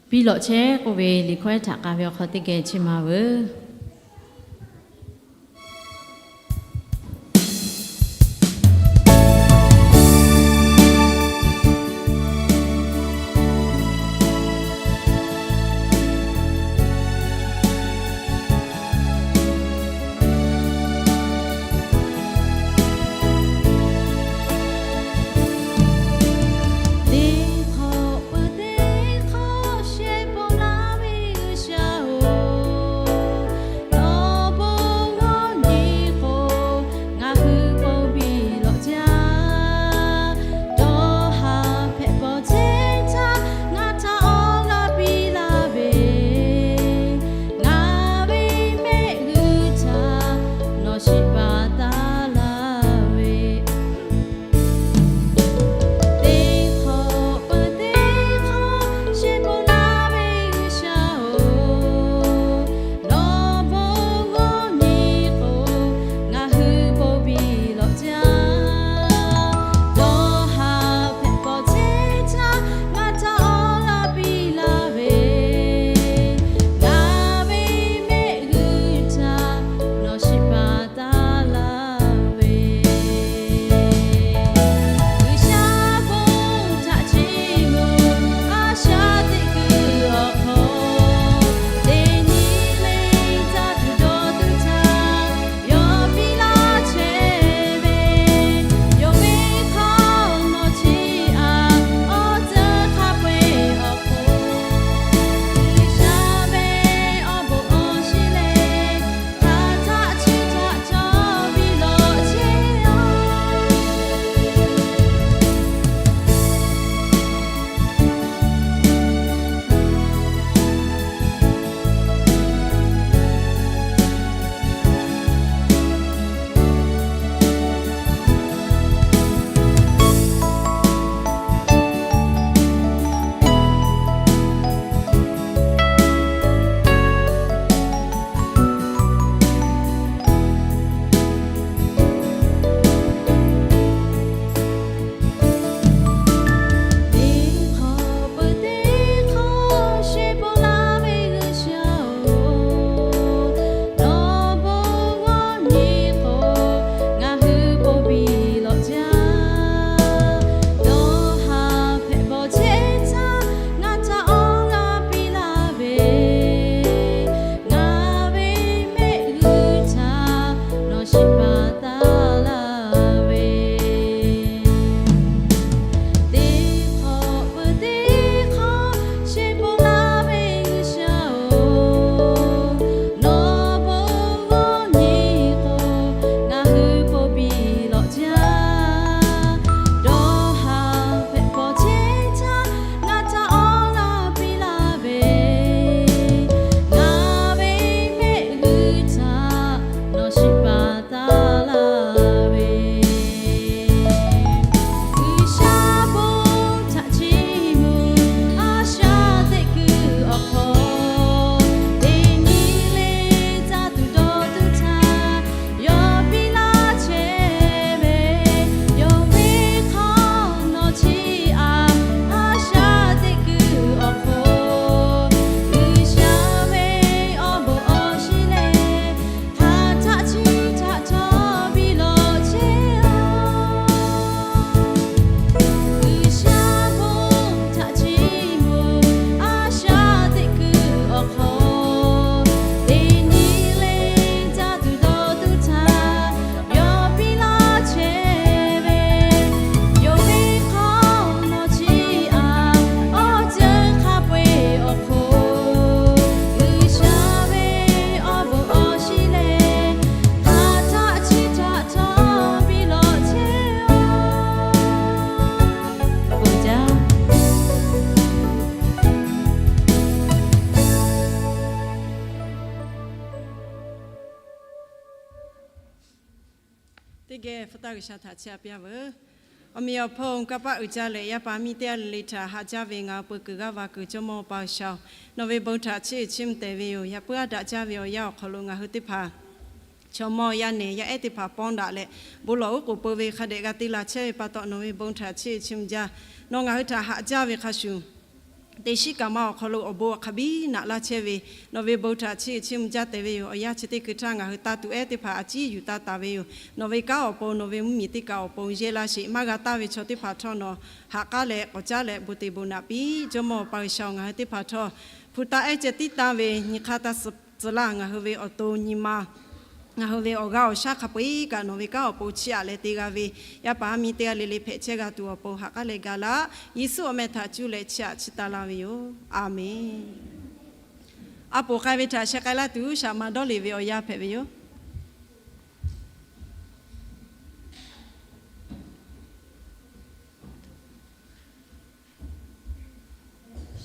Piˇ lawꞈ chehˇ k'oˆ ve liꞈ hkawˇ htaꞈ k'a ve awˬ hk'aw teˇ geh chiˇ ma veuˬ. Teˇ hk'awꞈ peuˬ teˇ hk'awꞈ shehˆ paw laˇ ve G'uiˬsha-oˬ, Hpu taˇ G'uiˬsha htaꞈ chiˇ aꞈ piˇ-a veuˬ. Awˬ meꞈ awˬ hponˇ kanˇ paˆ uiˍ jaˇ leh, yaˇ paˍ miˇ teˇ g'aˇ le le htaꞈ haꞈ jaˇ ve ngaˬ hui peu kuiˬ g'aˇ va kuiˬ Jawˇmawˇ Awˬ pa G'uiˬsha-oˬ, nawˬ ve bon htaꞈ chiˇ uiˍ chiˇ mvuh tehˬ ve yoˬ. Yaꞈ puiˉ aˉ daꞈ jaˇ ve awˬ yanˇ awˬ hk'aw lo ngaˬ hui teˇ hpaˍ chaw mawˇ yaˇ nehˬ yaˇ ehˉ teˇ hpaˍ pawnˇ daꞈ leh, bon lawˬ uˉ k'oˍ peu ve hk'a dehꞈ g'a te la chehˇ ve pa taw, nawˬ ve bon htaꞈ chiˇ uiˍ chiˇ mvuh jaˇ. Nawˬ ngaˬ hui htaꞈ haꞈ jaˇ ve hk'a shuˍ, teˇ shiˉ kaꞈ ma awˬ hk'aw lo awˬ bon hk'a biˇ naꞈ laˇ chehˇ ve, nawˬ ve bon htaꞈ chiˇ uiˍ chiˇ mvuh jaˇ tehˬ ve yoˬ. Awˬ yanˇ chi teˇ hkui htaˇ ngaˬ hui taˇ tuꞈ ehˉ teˇ hpaˍ a ciˉ yuˬ taˇ taˍ ve yoˬ. Nawˬ ve kanˉ awˬ pon, nawˬ ve mvuhˇmiˬ teˇ kaꞈ awˬ pon yehˇ laˇ sheˍ. Maˇ g'a taˇ ve chaw teˇ hpaˍ htawˇ nawˬ ha k'aˉ leh k'awꞈ caˉ leh bon te bon naꞈ piˇ. Jawˇmawˇ Awˬ pa G'uiˬsha-oˬ, ngaˬ hui teˇ hpaˍ htawˇ hpu taˇ ehˉ ceh tiˉ tanˇ ve nyi hk'aˇ taˇ suh tcuh laˇ. Ngaˬ hui ve awˬ to nyi ma, ngaˬ hui ve awˬ g'aˇ awˬ shaˉ hk'a peu-eˬ kaꞈ nawˬ ve kanˉ awˬ pon chiˇ aꞈ leh te g'a ve, yaˇ paˍ yaˇ miˇ teˇ g'aˇ le le hpehꞈ chehˇ g'a tuˬ awˬ pon ha k'aˉ leh ga laˇ. Yeˍsuˆ awˬ meh htaꞈ cuˇ leh chiˇ aꞈ chiˇ taˍ laˇ ve yoˬ. A menˬ. A poˍ k'ai ve htaꞈ sheh k'ai laˇ tuˬ, shaꞈ ma dawˇ leˬ ve awˬ yanˇ hpehꞈ ve yoˬ.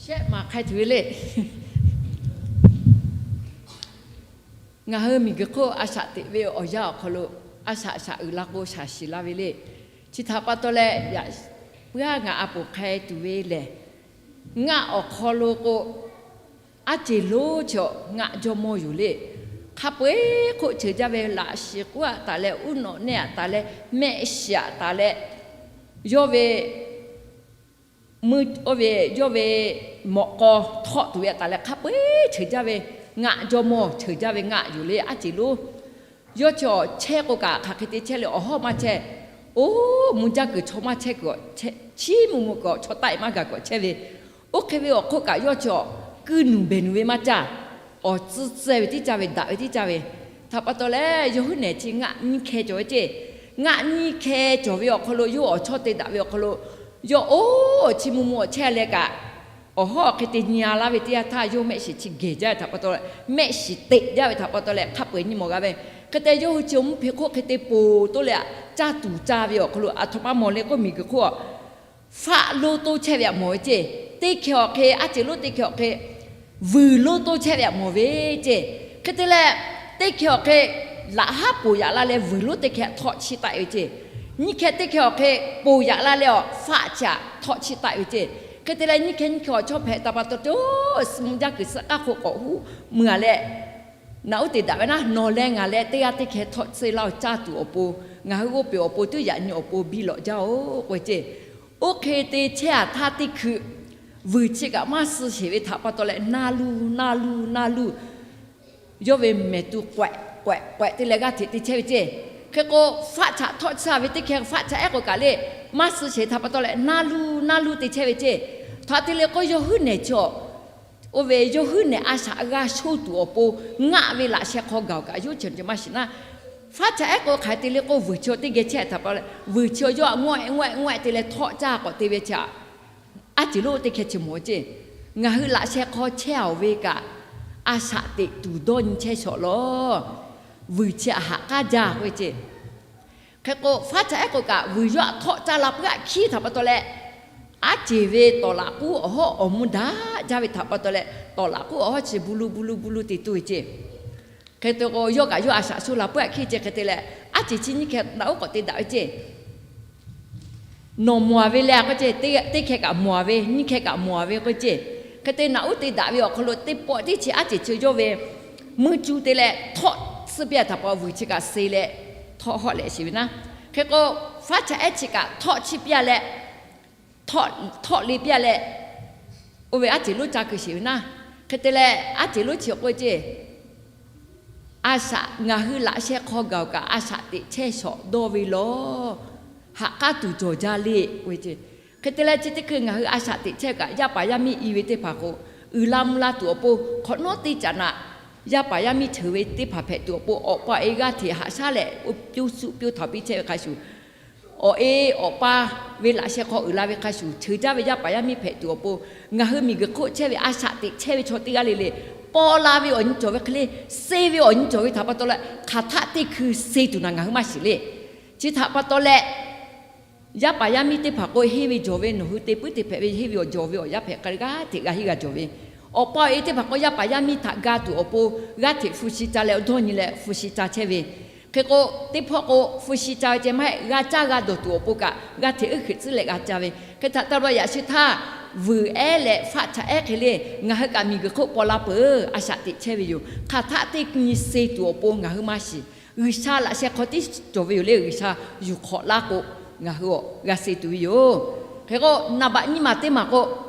Shehˆ maˬ hk'ai tuˬ ve le. Ngaˬ hui miˬguiˬ hk'oˆ a shaꞈ teꞈ ve awˬ yanˇ awˬ hk'aw lo, a shaꞈ shaꞈ uiˍ la k'o shaˍ shiˍ la ve le. Chi htaꞈ pa taw leh, yaꞈ puiˉ aˉ ngaˬ a poˍ hk'ai tuˬ ve lehˬ, ngaˆ awˬ hk'aw lo k'o, aˉ ceˬ lonˉ chaw ngaˆ jawˇmawˇ yoˬ le. Hk'a peu-eˬ hk'oˆ cheuˬ jaˇ ve laꞈ shiˍ k'oˆ aꞈ taˍ leh, uˉ nawꞈ neˇ aꞈ taˍ leh, mehˆ shiˍ aꞈ taˍ leh, yawˇ ve mvuhˇ oˇ ve yawˇ ve mawꞈ k'aw htawˆ tuˬ ve aꞈ taˍ leh, hk'a peu-eˬ cheuˬ jaˇ ve ngaˆ jawˇmawˇ cheuˬ jaˇ ve ngaˆ yoˬ le, aˉ ceˬ lonˉ. Yawˇ chi awˬ chehˇ k'o kaꞈ hk'aˬ hk'e te chehˇ leh awˬ hawˉ maˇ chehˇ. Oˇ mvuh jaˇ kuiˬ chaw maˇ chehˇ kuiˬ, chiˉ mvuh mvuh kuiˬ chaw taˆ maˇ gaˬ kuiˬ chehˇ ve. Oˇ hk'e ve awˬ hk'oˆ kaꞈ yawˇ chi awˬ kuiˇ nuˬ behˬ nuˬ ve maˇ caˇ. Awˬ tcuhˇ tcuhˇ ve tiˉ caˇ ve, daꞈ ve tiˉ caˇ ve. Htaꞈ pa taw leh yawˇ huiˉ nehˬ chi ngaˆ nyiˇ hkeh cawˬ ve ceˇ. Ngaˆ nyiˇ hkeh cawˬ ve awˬ hk'aw lo yawˇ awˬ chawˇ te daꞈ ve awˬ hk'aw lo, yawˇ oˇ chi mvuh mvuh awˬ chehˇ leh kaꞈ, awˬ hawˉ hk'e te nyi-a laˇ ve teˇ yanˇ htaˇ yawˇ mehˆ shiˍ chi gehˬ jaˇ ve htaꞈ pa taw leh, mehˆ shiˍ teꞈ jaˇ ve htaꞈ pa taw leh hk'a peu-eˬ nyi mawˬ g'a ve. Hk'e te yawˇ hui chi mvuhˇ hpe hk'oˆ hk'e te poˬ toˇ leh aꞈ caˇ tuˬ caˇ ve awˬ hk'aw lo, aˬ htoꞈ ma mawˬ le k'oˆ miˬguiˬ hk'oˆ a faˆ lonˉ toˇ chehˇ ve aꞈ mawˬ ve ceˇ. Teˇ hkeh awˬ hk'e, aˉ ceˬ lonˉ teˇ hkeh awˬ hk'e vuiˬ lonˉ toˇ chehˇ ve aꞈ mawˬ ve ceˇ. Hk'e te leh, teˇ hkeh awˬ hk'e laꞈ haˉ poˬ yaꞈ la leh vuiˬ lonˉ teˇ hkeh htawˆ chiˇ taˆ ve ceˇ. Nyiˇ hkeh teˇ hkeh awˬ hk'e poˬ yaꞈ la leh awˬ faˆ chi aꞈ htawˆ chiˇ taˆ ve ceˇ. Hk'e te leh nyiˇ hkeh nyiˇ hkeh awˬ chawˇ hpehꞈ taˍ pa taw, oˇ suh mvuh jaˇ kuiˬ suh k'aˉ hk'oˆ k'awꞈ huˉ mui-a leh, naꞈ uˉ te daꞈ ve naˉ, nawˬ leh ngaˬ leh teˇ g'aˇ teˇ hkeh htawˆ tcuhˇ laˇ-oˬ, caˇ tuˬ awˬ pon, ngaˬ hui g'oˇ peˬ awˬ pon tuˉ yaꞈ nyi awˬ pon biˇ lawꞈ jaˇ-oˬ k'oˆ ve ceˇ. Oˇ hk'e te chehˇ-a htaˇ teˇ hkui vuiˬ chi kaꞈ maˇ suh sheˍ ve htaꞈ pa taw leh, naˇ luˇ naˇ luˇ naˇ luˇ yawˇ ve mehˍ tu k'awehꞈ k'awehꞈ k'awehꞈ te leh g'aˇ hteꞈ te chehˇ ve ceˇ. Hk'e k'o, faˆ chaꞈ htawˆ tcuhˇ ve teˇ hkeh faˆ chaꞈ ehˉ k'o kaꞈ le, maˇ suh sheˍ htaꞈ pa taw leh naˇ luˇ naˇ luˇ te chehˇ ve ceˇ. Htaꞈ te leh k'o, yawˇ huiˉ nehˬ chaw, oˇ ve yawˇ huiˉ nehˬ a shaꞈ g'a shoˇ tuˬ awˬ pon ngaˆ ve laꞈ sheh hk'aw gaˬ-oˬ kaꞈ yawˇ ceuˬ ceuˬ maˇ shiˍ naˉ. Faˆ chaꞈ ehˉ k'o hk'aˬ hk'e te le k'o, vuiˬ chi teˇ geh chehˇ htaꞈ pa taw leh, vuiˬ chi yawˇ aꞈ ngawehˆ ngawehˆ ngawehˆ te leh htawˆ caˇ k'awꞈ te ve chi aꞈ, aˉ ceˬ lonˉ teˇ hkeh chi mawˬ ceˇ. Ngaˬ hui laꞈ sheh hk'aw chehˇ-oˬ ve kaꞈ, a shaꞈ teꞈ tuˬ dawˇ nyi chehˇ shawˍ lawˬ. Vuiˬ chi aꞈ haꞈ k'aˉ jaˇ k'oˆ ve ceˇ. Hk'e k'o, faˉ caꞈ ehˉ k'o kaꞈ vuiˬ yawˇ aꞈ htawˆ caˇ la puiˉ aꞈ hkiˉ htaꞈ pa taw leh, aˉ ceˬ ve tawˍ laꞈ k'uˉ awˬ hawˉ awˬ mvuh daꞈ jaˇ ve htaꞈ pa taw leh, tawˍ laꞈ k'uˉ awˬ hawˉ chi bu lu bu lu bu lu te tuˬ ve ceˇ. Hk'e te k'o, yawˇ kaꞈ yawˇ a shaꞈ sho la puiˉ aꞈ hkiˉ ceˇ. Hk'e te leh, aˉ ceˬ chi nyiˇ hkeh naꞈ uˉ k'awꞈ te daꞈ ve ceˇ. Nawˬ mawˬ-a ve le a k'oˆ ceˇ, teˇ hkeh kaꞈ mawˬ-a ve, nyiˇ hkeh kaꞈ mawˬ-a ve k'oˆ ceˇ. Hk'e te naꞈ uˉ te daꞈ ve awˬ hk'aw lo teˇ pawˆ teˇ chi aˉ ceˬ chi yawˇ ve meuˇ cuˇ te leh htawˆ tsuhˇ piˇ-a htaꞈ pa vuiˬ chi kaꞈ se leh htawˆ hawˆ leh shiˍ ve naˉ. Hk'e k'o, faˉ caꞈ ehˉ chi kaꞈ htawˆ chiˇ piˇ-a leh, htawˆ le piˇ-a leh, oˇ ve aˉ ceˬ lonˉ ca kuiˬ sheˍ ve naˉ. Hk'e te leh, aˉ ceˬ lonˉ chi k'oˆ ceˇ, a shaꞈ ngaˬ hui laꞈ sheh hk'aw gaˬ-oˬ kaꞈ, a shaꞈ teꞈ chehˇ shawˍ dawˇ ve lawˬ. Haꞈ k'aˉ tuˬ cawˬ jaˇ le k'oˆ ve ceˇ. Hk'e te leh, chi teˇ hkui ngaˬ hui a shaꞈ teꞈ chehˇ kaꞈ, yaˇ paˍ yaˇ miˇ i ve teˇ hpaˍ k'o, uiˍ la mvuh la tuˬ awˬ pon hk'awꞈ nawˉ teˇ caꞈ naꞈ, yaˇ paˍ yaˇ miˇ cheuˬ ve teˇ hpaˍ hpehꞈ tuˬ awˬ pon, awˬ pa awˬ e g'aˇ hteꞈ haꞈ shaˉ leh, oˇ pyuˇ suˆ pyuˇ htaoˍ piˇ chehˇ ve hk'a shuˍ, awˬ e awˬ pa ve laꞈ sheh hk'aw uiˍ la ve hk'a shuˍ, cheuˬ jaˇ ve yaˇ paˍ yaˇ miˇ hpehꞈ tuˬ awˬ pon, ngaˬ hui miˬguiˬ hk'oˆ chehˇ ve a shaꞈ teꞈ chehˇ ve chaw teˇ g'aˇ le le, paw la ve awˬ nyi cawˬ ve hk'e le, se ve awˬ nyi cawˬ ve htaꞈ pa taw leh, hk'aˬ htaˆ teˇ hkui se tuˬ naˬ ngaˬ hui maˇ shiˍ le. Chi htaꞈ pa taw leh, yaˇ paˍ yaˇ miˇ teˇ hpaˍ k'o, henˇ ve jawˬ ve nawˬ hui te puiˉ te hpehꞈ ve henˇ ve awˬ jawˬ ve awˬ yaˇ hpehꞈ k'ai leh g'aˇ hteꞈ g'a henˇ g'a jawˬ ve, awˬ pa awˬ e teˇ hpaˍ k'o, yaˇ paˍ yaˇ miˇ htaꞈ ga tuˬ awˬ pon g'aˇ hteꞈ hpu shi ca leh awˬ dawˇ nyi leh hpu shi ca chehˇ ve, Hk'e k'o, teˇ hpawˇ k'o hpu shi ca ve ceh maˇ heˆ, g'a caˇ g'a dawˬ tuˬ awˬ pon kaꞈ g'a hteꞈ uˉ hkeuꞈ tcuhˉ leh g'a ca ve. Hk'e htaꞈ taˇ lawˇ yaꞈ shi htaˇ, vuiˬ ehˉ leh faˆ chaꞈ ehˉ hk'e le, ngaˬ hui kaꞈ miˬguiˬ hk'oˆ paw la peuˬ, a shaꞈ teꞈ chehˇ ve yoˬ. Hk'aˬ htaˆ teˇ nyi suh tuˬ awˬ pon ngaˬ hui maˇ shiˍ. G'uiˬsha laꞈ sheh hk'aw tiˉ cawˬ ve yoˬ le, G'uiˬsha yuˬ hk'awꞈ laˇ k'o, ngaˬ hui awˬ g'a suh tuˬ ve yoˬ. Hk'e k'o, naˍ baꞈ nyiˇ maˬ teˇ maˬ k'o,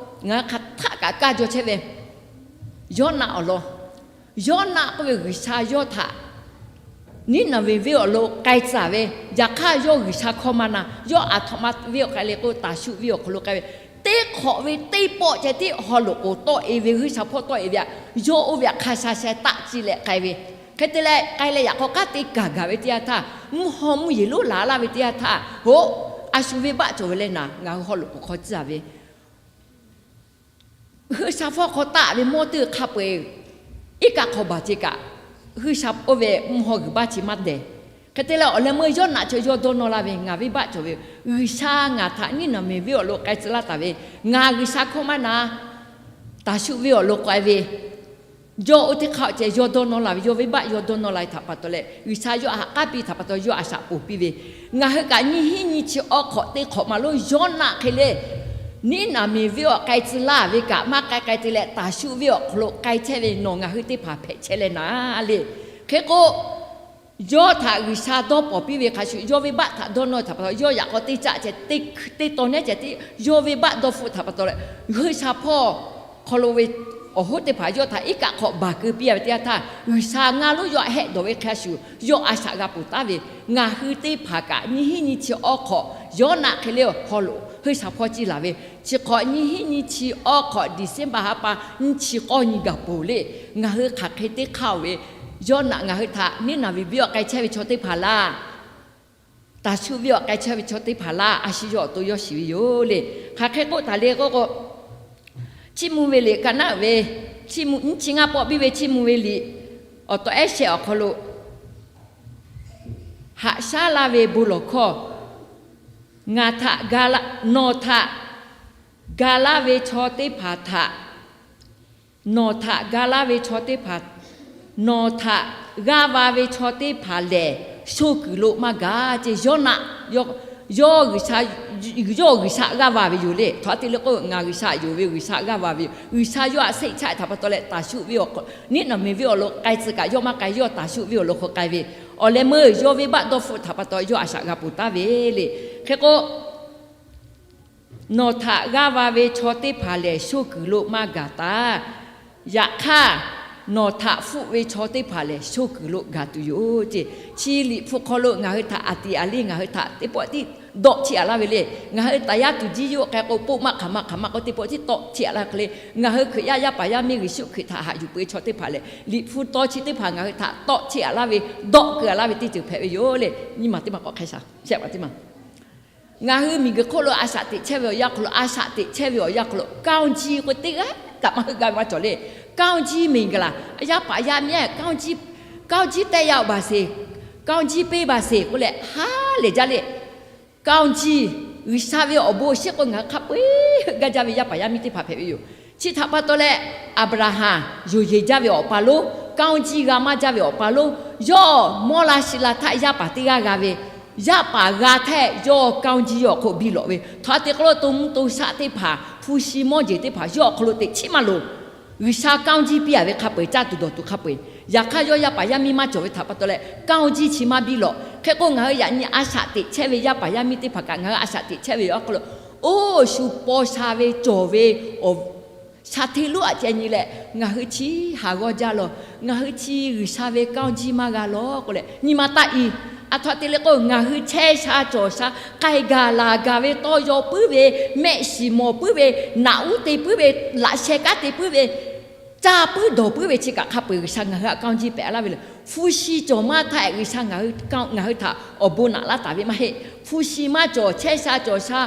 ngaˬ hui hk'aˬ htaˆ kaꞈ kaˇ jaw chehˇ ve, Yawˇnaˆ awˬ lawn. Yawˇnaˆ k'oˆ ve G'uiˬsha yawˇ htaꞈ Niˉnaˍveˍ venˇ awˬ lo k'ai tcuh ve, yaꞈ hk'aˇ yawˇ G'uiˬsha hkawˇ maˇ na. Yawˇ aˬ htoꞈ ma venˇ awˬ k'ai le k'o, Taˍshuˆ venˇ awˬ hk'aw lo k'ai ve, teˇ hk'awꞈ ve teˇ pawˆ ceh tiˉ haw loꞈ k'oˍ tawˆ e ve, g'uiˇsha hpawˇ tawˆ e ve aꞈ, yawˇ oˇ ve aꞈ hk'a sha sheh taˆ ciˇ leh k'ai ve. Hk'e te leh k'ai leh yaꞈ k'aw k'aˉ te kaˬ gaˬ ve teˇ yanˇ htaˇ, mvuhˇ haw mvuhˇ yeˬ lonˉ laˬ laˇ ve teˇ yanˇ htaˇ, hoˉ, a shu venˇbaˆ cawˬ ve leh naˍ, ngaˬ hui haw loꞈ k'oˍ hk'aw tcuh ve, g'uiˇsha hpawˇ hk'aw taˆ ve mawˇ teˇ hk'a peu-eˬ iˉ kaˆ hk'aw baˬ ce kaꞈ, g'uiˇsha oˇ ve mvuhˇ haw g'uiˬ baˆ chi maˇ dehˬ. Hk'e te leh awˬ leh meuˇ Yawˇnaˆ chi yawˇ dawˇ nawˇ laˇ ve, ngaˬ venˇbaˆ cawˬ ve, G'uiˬsha ngaˬ htaꞈ Niˉnaˍveˍ venˇ awˬ lo k'ai tcuh laˇ taˍ ve, ngaˬ G'uiˬsha hkawˇ maˇ na, Taˍshuˆ venˇ awˬ lo k'ai ve, yawˇ oˇ teˇ hk'aˇ awˬ ceh yawˇ dawˇ nawˇ la ve, yawˇ venˇbaˆ yawˇ dawˇ nawˇ la ve htaꞈ pa taw leh, G'uiˬsha yawˇ a haꞈ k'aˉ piˇ htaꞈ pa taw yawˇ a shaꞈ ponˬ piˇ ve, ngaˬ hui kaꞈ nyiˇ hinˉ nyiˇ chi awˬ hk'awꞈ teˇ hk'awꞈ maˬ lonˉ Yawˇnaˆ hk'e le, Niˉnaˍveˍ venˇ awˬ k'ai tcuh laˇ ve kaꞈ maˇ k'ai k'ai te leh, Taˍshuˆ venˇ awˬ hk'aw lo k'ai chehˇ ve nawˬ ngaˬ hui teˇ hpaˍ hpehꞈ chehˇ leh naˍ le. Hk'e k'o, yawˇ htaꞈ G'uiˬsha dawˇ pawnˍ piˇ ve hk'a shuˍ, yawˇ venˇbaˆ htaꞈ dawˇ nawˇ htaꞈ pa taw, yawˇ yaꞈ k'aw teˇ caˆ ceh, teˇ tawn nehˉ ceh tiˉ yawˇ venˇbaˆ dawˇ hpfuhˆ htaꞈ pa taw leh, g'uiˇsha hpawˇ hk'aw lo ve awˬ hoˉ teˇ hpaˍ yawˇ htaꞈ iˉ kaˆ hk'awꞈ baˬ keu piˇ ve teˇ yanˇ htaˇ, G'uiˬsha ngaˇ lonˉ yawˇ htaꞈ hehˆ dawˬ ve hk'a shuˍ, yawˇ a shaꞈ g'a ponˬ taˉ ve, ngaˬ hui teˇ hpaˍ kaꞈ nyiˇ hinˉ nyiˇ chi awˬ hk'awꞈ Yawˇnaˆ hk'e le awˬ hk'aw lo g'uiˇsha hpawˇ ciˇ laˬ ve, chi hk'awꞈ nyiˇ hinˉ nyiˇ chi awˬ hk'awꞈ December ha pa nyiˇ chi k'awˇ nyi gaˬ peuˬ le. Ngaˬ hui hk'aˬ hk'e teˇ hk'aˇ oˬ ve, Yawˇnaˆ ngaˬ hui htaꞈ Niˉnaˍveˍ venˇ awˬ k'ai chehˇ ve chaw teˇ hpaˍ laˇ, Taˍshuˆ venˇ awˬ k'ai chehˇ ve chaw teˇ hpaˍ laˇ, a shu yawˇ awˬ to yawˇ shiˍ ve yoˬ le. Hk'aˬ hk'e k'oˆ taˍ le k'oˆ k'o, Chiˇ mvuh ve liꞈ ka naˉ uiˍ ve, chiˇ mvuh nyiˇ chi ngaˇ pawˆ biˇ ve Chiˇ mvuh ve liꞈ awˬ tawꞈ ehˉ shehˆ awˬ hk'aw lo, haꞈ shaˉ laˇ ve bon lawˬ hkawˇ, ngaˬ htaꞈ, nawˬ htaꞈ ga laˇ ve chaw teˇ hpaˍ htaꞈ, nawˬ htaꞈ ga laˇ ve chaw teˇ hpaˍ, nawˬ htaꞈ g'aˇ va ve chaw teˇ hpaˍ lehˬ, sho kuiˬ lo maˇ gaˬ ce. Yawˇnaˆ, yawˇ G'uiˬsha, yawˇ G'uiˬsha g'aˇ va ve yoˬ le. Htaꞈ te le k'o, ngaˬ G'uiˬsha yonˍ ve, G'uiˬsha g'aˇ va ve yoˬ. G'uiˬsha yawˇ htaꞈ sheˆ chaˆ htaꞈ pa taw leh, Taˍshuˆ venˇ awˬ hk'aw, Niˉnaˍveˍ venˇ awˬ lo k'ai tcuh kaꞈ yawˇ maˇ k'ai, yawˇ Taˍshuˆ venˇ awˬ lo hk'aw k'ai ve, awˬ leh meuˇ yawˇ venˇbaˆ dawˇ hpfuhˆ htaꞈ pa taw yawˇ a shaꞈ g'a ponˬ taˉ ve le. Hk'e k'o, nawˬ htaꞈ g'aˇ va ve chaw teˇ hpaˍ lehˬ, sho kuiˬ lo maˇ gaˬ taˍ. Yaꞈ hk'aˇ, nawˬ htaꞈ hpfuhˆ ve chaw teˇ hpaˍ lehˬ, sho kuiˬ lo gaˬ tuˬ yoˬ ce. Chi Liꞈ hpu hk'aw lo ngaˬ hui htaꞈ aˬ tiꞈ aˬ le, ngaˬ hui htaꞈ teˇ pawˆ tiˉ dawˆ chiˇ aꞈ laˇ ve le. Ngaˬ hui taˍ yaˇ tuˬ jiˇ yoˬ k'ai k'o, poˆ maˆ hk'aˬ ma hk'aˬ ma k'o, teˇ pawˆ tiˉ tawˆ chiˇ aꞈ laˇ hk'e le. Ngaˬ hui Hkriꞈ yaˇ yaˇ paˍ yaˇ miˇ Yeˍsuˆ Hkriꞈ htaꞈ haꞈ yuˬ peuˬ ve chaw teˇ hpaˍ lehˬ, Liꞈ hpu taw chi teˇ hpaˍ ngaˬ hui htaꞈ tawˆ chiˇ aꞈ laˇ ve, dawˆ keu aꞈ laˇ ve teˇ ceuˬ hpehꞈ ve yoˬ le. Nyiˇ maˬ teˇ maˬ k'awꞈ hk'a shaˍ shehˆ pa teˇ maˬ Ngaˬ hui miˬguiˬ hk'oˆ lo a shaꞈ teꞈ chehˇ ve awˬ yanˇ hk'aw lo, a shaꞈ teꞈ chehˇ ve awˬ yanˇ hk'aw lo, ကောင်းကြီး k'o teˇ g'aˇ kaꞈ maˇ heuˆ gaˇ ve maˇ cawˬ le. ကောင်းကြီး မင်္ဂလာ, yaˇ paˍ yaˇ miˇ ကောင်းကြီး, ကောင်းကြီး တက်ရောက်ပါစေ, ကောင်းကြီး ပေးပါစေ k'oˆ leh ha lehˬ jaˇ le. ကောင်းကြီး, G'uiˬsha ve awˬ bon awˬ shinˉ k'o ngaˬ hui hk'a peu-eˬ heuˆ gaˇ jaˇ ve yaˇ paˍ yaˇ miˇ teˇ hpaˍ hpehꞈ ve yoˬ. Chi htaꞈ pa taw leh, Aˍbraˍhanˍ yonˍ yeˬ jaˇ ve awˬ pa lonˉ, ကောင်းကြီး g'a maˇ jaˇ ve awˬ pa lonˉ, yawˇ mawˇ la shi la htaˇ yaˇ paˍ teˇ g'aˇ g'a ve, yaˇ paˍ g'a htaˇ yawˇ ကောင်းကြီး yawˇ awˬ hk'oˆ biˇ lawꞈ ve, htaꞈ a te k'o lo to mvuhˇ to shaˆ teˇ hpaˍ, hpu shi mawˇ jeˬ teˇ hpaˍ yawˇ awˬ hk'aw lo teꞈ chiˉ maˇ loˍ. G'uiˬsha ကောင်းကြီး piˇ a ve hk'a peu-eˬ caˇ tuˬ dawˬ tuˬ hk'a peu-eˬ, yaꞈ hk'aˇ yawˇ yaˇ paˍ yaˇ miˇ maˇ cawˬ ve htaꞈ pa taw leh ကောင်းကြီး chi maˇ biˇ lawꞈ. Hk'e k'o ngaˬ hui yaꞈ nyi a shaꞈ teꞈ chehˇ ve yaˇ paˍ yaˇ miˇ teˇ hpaˍ kaꞈ ngaˬ hui a shaꞈ teꞈ chehˇ ve awˬ hk'aw lo, oˇ shu paw sha ve cawˬ ve awˬ sha hteˇ lonˉ aꞈ ceh nyi leh, ngaˬ hui chi haˍ g'awˇ jaˇ lawˬ, ngaˬ hui chi G'uiˬsha ve ကောင်းကြီး maˇ g'a lawˬ k'oˆ leh nyi ma taˆ i. Aˬ htoꞈ te le k'o, ngaˬ hui chehˇ sha cawˬ sha, k'ai gaˬ laˬ gaˬ ve tawˇ yaw puiˉ ve, mehˆ shiˍ mawˬ puiˉ ve, naꞈ uˉ te puiˉ ve, laꞈ sheh kanˉ te puiˉ ve, caˇ puiˉ dawˬ puiˉ ve chi kaꞈ hk'a peu-eˬ G'uiˬsha ngaˬ hui htaꞈ ကောင်းကြီး pehꞈ laˇ ve le. Hpu shi cawˬ maˇ htaˇ G'uiˬsha ngaˬ hui htaꞈ awˬ bon naꞈ laˇ taˍ ve maˇ heˆ. Hpu shi maˇ cawˬ, chehˇ sha cawˬ sha,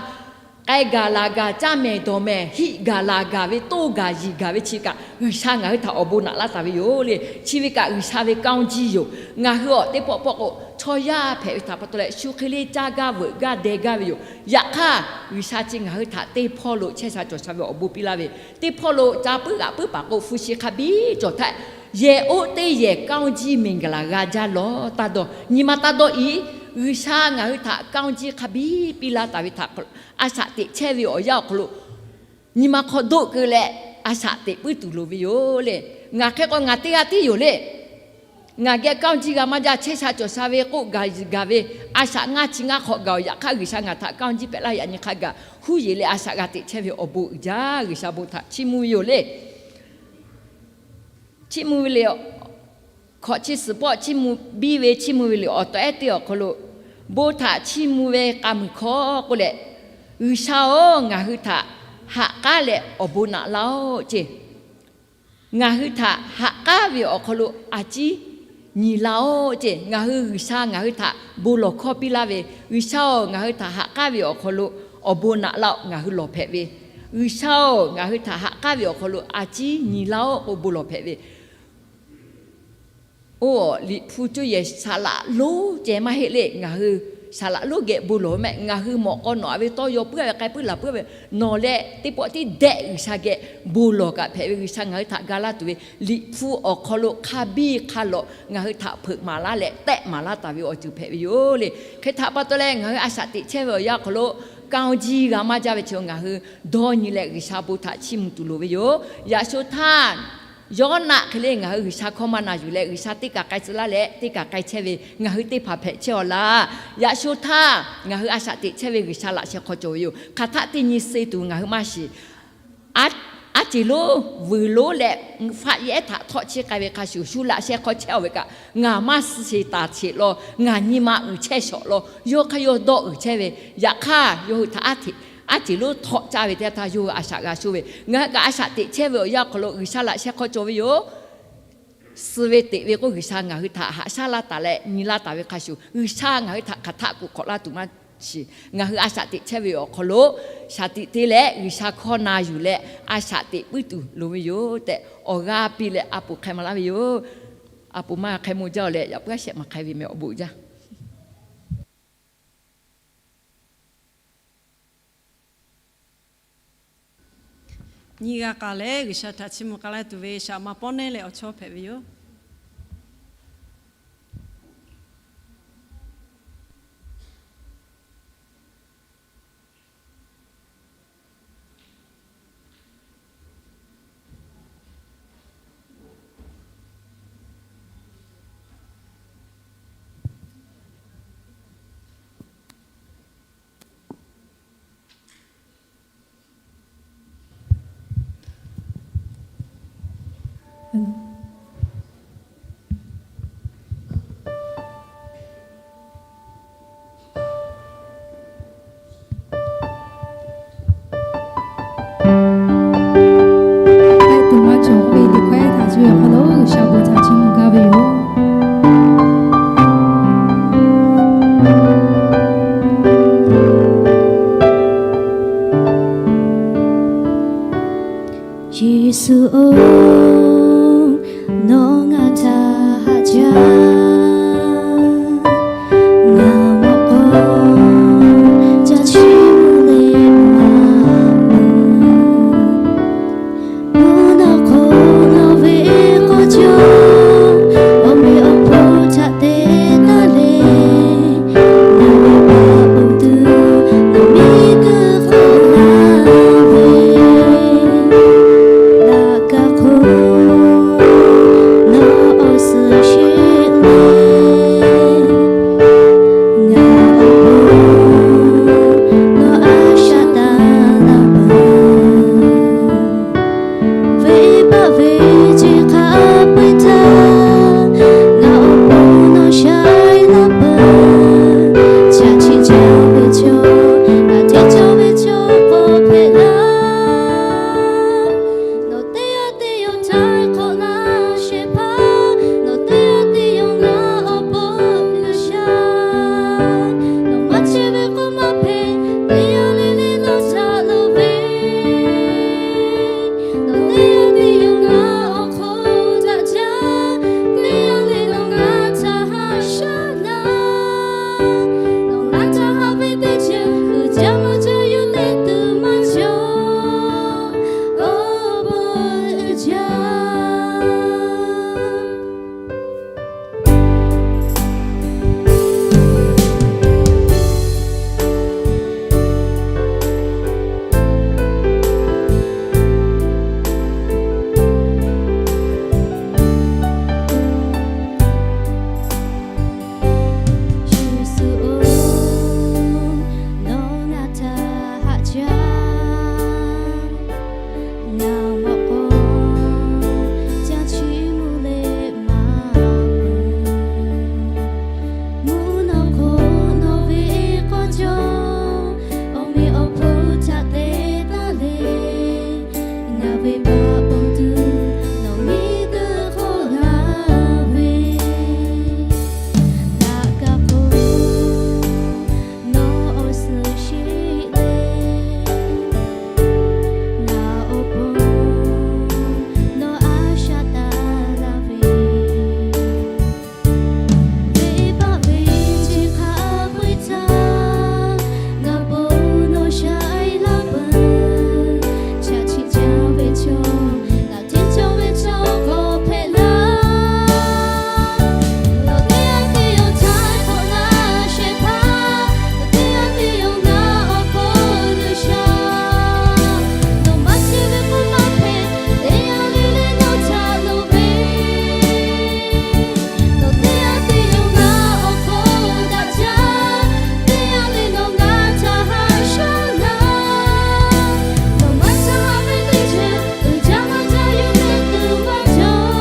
k'ai gaˬ laˬ gaˬ, caˇ mehˍ dawˬ mehˍ, hiˆ gaˬ laˬ gaˬ ve, toˇ gaˬ yiˬ gaˬ ve chi kaꞈ G'uiˬsha ngaˬ hui htaꞈ awˬ bon naꞈ laˇ taˍ ve yoˬ le. Chi ve kaꞈ G'uiˬsha ve ကောင်းကြီး yoˬ. Ngaˬ hui awˬ teˇ pawˆ pawˆ k'o, chaw yaˇ hpehꞈ ve htaꞈ pa taw leh shu hk'e le caˇ gaˇ veuꞈ gaˇ deh gaˇ ve yoˬ. Yaꞈ hk'aˇ, G'uiˬsha chi ngaˬ hui htaꞈ teˇ hpawˇ lo chehˇ sha cawˬ sha ve awˬ bon piˇ laˇ ve, teˇ hpawˇ lo caˇ puiˉ g'aꞈ puiˉ paˍ k'o hpu shi hk'a biˇ cawˬ htaˇ, Yehˬ oˆ teˇ yehˬ ကောင်းကြီးမင်္ဂလာ g'a jaˇ lawˬ taˇ dawˇ. Nyi ma taˇ dawˇ i, G'uiˬsha ngaˬ hui htaꞈ ကောင်းကြီး hk'a biˇ piˇ laˇ taˍ ve htaꞈ, a shaꞈ teꞈ chehˇ ve awˬ yanˇ awˬ hk'aw lo nyi ma hk'aw doˆ keu leh a shaꞈ teꞈ puiˉ tuˬ loˍ ve yoˬ le. Ngaˬ hk'e k'o ngaˬ teˇ g'aˇ tiˉ yoˬ le. Ngaˬ geh ကောင်းကြီး g'a maˇ jaˇ, chehˇ sha cawˬ sha ve k'oˆ gaˬ gaˬ ve, a shaꞈ ngaˇ chi ngaˇ hk'awꞈ gaˬ-oˬ. Yaꞈ hk'aˇ G'uiˬsha ngaˬ htaꞈ ကောင်းကြီး pehꞈ laˇ yaꞈ nyi hk'a gaˬ huˉ yeˬ leh a shaꞈ g'a teꞈ chehˇ ve awˬ bon uiˍ jaˇ. G'uiˬsha bon htaꞈ chiˇ mvuh ve yoˬ le. Chiˇ mvuh ve le. Hkawꞈ chi suhˍ pawˆ chiˇ mvuh biˇ ve chiˇ mvuh ve le awˬ tawꞈ ehˉ teˇ awˬ hk'aw lo, bon htaꞈ chiˇ mvuh ve k'a muiˬ hkawˇ k'oˆ leh, G'uiˬsha-oˬ, ngaˬ hui htaꞈ ha k'aˉ leh awˬ bon naꞈ laˇ-oˆ ceˇ. Ngaˬ hui htaꞈ ha k'aˉ ve awˬ hk'aw lo a ciˉ nyi laˇ-oˆ ceˇ. Ngaˬ hui G'uiˬsha ngaˬ hui htaꞈ bon lawˬ hkawˇ piˇ laˇ ve, G'uiˬsha-oˬ, ngaˬ hui htaꞈ ha k'aˉ ve awˬ hk'aw lo awˬ bon naꞈ laˇ-oˆ, ngaˬ hui lawˬ hpehꞈ ve. G'uiˬsha-oˬ, ngaˬ hui htaꞈ ha k'aˉ ve awˬ hk'aw lo a ciˉ nyi laˇ-oˆ k'o bon lawˬ hpehꞈ ve. Oˇ, Liꞈ hpu cuˇ yehˬ saˍ laꞈ lonˉ ceh maˇ heˆ le. Ngaˬ hui saˍ laꞈ lonˉ geh bon lawˬ ve mehˆ. Ngaˬ hui mawꞈ k'aw nawꞈ-a ve tawˇ yaw puiˉ-a ve k'ai puiˉ laˬ puiˉ ve, nawˬ leh teˇ pawˆ tiˉ dehꞈ G'uiˬsha geh bon lawˬ kaꞈ hpehꞈ ve. G'uiˬsha ngaˬ hui htaꞈ ga laˇ tuˬ ve Liꞈ hpu awˬ hk'aw lo hk'a biˇ hk'a lawꞈ ngaˬ hui htaꞈ hpeuꞈ maˍ laˇ leh tehˆ maˍ laˇ taˍ ve awˬ ceuˬ hpehꞈ ve yoˬ le. Hk'e htaꞈ pa taw leh ngaˬ hui a shaꞈ teꞈ chehˇ ve awˬ yanˇ awˬ hk'aw lo ကောင်းကြီး g'a maˇ jaˇ ve chi ngaˬ hui dawˇ nyi leh G'uiˬsha bon htaꞈ chiˇ mvuh tuˬ loˍ ve yoˬ. Yaꞈ sho htaˇ, Yoˇnaˆ hk'e le ngaˬ hui G'uiˬsha hkawˇ maˇ na yuˬ leh G'uiˬsha teˇ kaˬ k'ai tcuh laˇ leh teˇ kaˬ k'ai chehˇ ve ngaˬ hui teˇ hpaˍ hpehꞈ chehˇ-aw laˇ. Yaꞈ sho htaˇ ngaˬ hui a shaꞈ teꞈ chehˇ ve G'uiˬsha laꞈ sheh hk'aw cawˬ ve yoˬ. Hk'aˬ htaˆ teˇ nyi suh tuˬ ngaˬ hui maˇ shiˍ. Aˉ ceˬ lonˉ vuiˬ lonˉ leh faˆ yehˉ htaꞈ htawˆ chiˇ k'ai ve hk'a shuˍ shu laꞈ sheh hk'aw chehˇ-aw ve kaꞈ, ngaˬ maˇ suh sheˍ taˍ sheˍ law, ngaˬ nyi ma uiˍ chehˇ shawˍ law, yawˇ hk'aˇ yawˇ dawˇ uiˍ chehˇ ve. Yaꞈ hk'aˇ yawˇ hui htaꞈ aˉ ceˬ lonˉ htawˆ caˇ ve teˇ htaˇ yawˇ hui a shaꞈ g'a sho ve. Ngaˬ hui kaꞈ a shaꞈ teꞈ chehˇ ve awˬ yanˇ awˬ hk'aw lo G'uiˬsha laꞈ sheh hk'aw cawˬ ve yoˬ. Suh ve teꞈ ve k'oˆ G'uiˬsha ngaˬ hui htaꞈ haꞈ shaˉ laˇ taˍ leh nyi laˇ taˍ ve hk'a shuˍ, G'uiˬsha ngaˬ hui htaꞈ hk'aˬ htaˆ kuˬ hk'awꞈ laˇ tuˬ maˇ shiˍ. Ngaˬ hui a shaꞈ teꞈ chehˇ ve awˬ hk'aw lo shaˍ tiꞈ te leh G'uiˬsha hkawˇ na yuˬ leh a shaꞈ teꞈ puiˉ tuˬ loˍ ve yoˬ tehꞈ awˬ g'aˇ piˇ leh a poˍ hk'e maˍ laˇ ve yoˬ. A poˍ maˇ hk'e maˇ jaˇ-oˬ leh yaꞈ puiˉ a shehˍ maˬ hk'e ve meh awˬ bon jaˇ. Nyi g'a k'aˍ leh G'uiˬsha htaꞈ chiˇ mvuh k'ai laˇ tuˬ ve shaꞈ ma pawˆ nehˇ leh awˬ chawˇ hpehꞈ ve yoˬ. Hk'e te maˇ cawˬ ve teˇ hkawehˇ htaꞈ cuˇ ve awˬ hk'aw lo G'uiˬsha bon htaꞈ chiˇ mvuh gaˇ ve yoˬ. Yeˍsuˆ-oˬ, nawˬ ngaˬ htaꞈ haꞈ jaˇ. Ngaˬ mawꞈ k'aw ca chiˇ mvuh leh maˇ mawˬ. Mvuhˇ naw hk'aw nawˬ ve k'aw cawˬ, awˬ meꞈ awˬ hponˇ htaꞈ te taˍ le. Ngaˬ ve paˍ uˉ tuˬ, ngaˬ miˬ guiˬ hk'oˆ laˇ ve, laꞈ ka hk'oˆ Awˬ hk'oˆ htaꞈ te taˉ le, ngaˬ ve paˍ awˬ hk'aw lo nawˬ miˬ guiˬ hk'oˆ laˇ ve, laꞈ ka hk'oˆ nawˬ awˬ suhˍ sheˍ le, ngaˬ awˬ pon nawˬ a shaꞈ taˍ laˇ ve. Venˇbaˆ ve chi hk'a peu-eˬ htaˇ, ngaˬ bon nawˬ sha-e laˇ peuˬ. Chaꞈ chiˆ jaˇ ve chaw, ngaˬ hteˇ cawˇ ve chaw k'awꞈ hpehꞈ laˇ. Nawˬ teˇ g'aˇ teˇ yawˬ htaˇ hk'awꞈ na shehˍ hpaˇ, nawˬ teˇ g'aˇ teˇ yawˬ ngaˬ awˬ hk'aw G'uiˬsha, nawˬ maˇ chehˇ ve k'oˆ maˇ hpehꞈ, teˇ g'aˇ le le nawˬ htaꞈ loˍ ve. Nawˬ teˇ g'aˇ teˇ yawˬ ngaˬ awˬ hk'aw daꞈ jaˇ, teˇ g'aˇ le nawˬ ngaˬ htaꞈ haꞈ shaˉ laˇ. Nawˬ maˇ htaˇ haꞈ ve teˇ ceuˬ uiˍ jaˇ maˇ jaˇ, yawˇ hpehꞈ tuˬ maˇ cawˬ.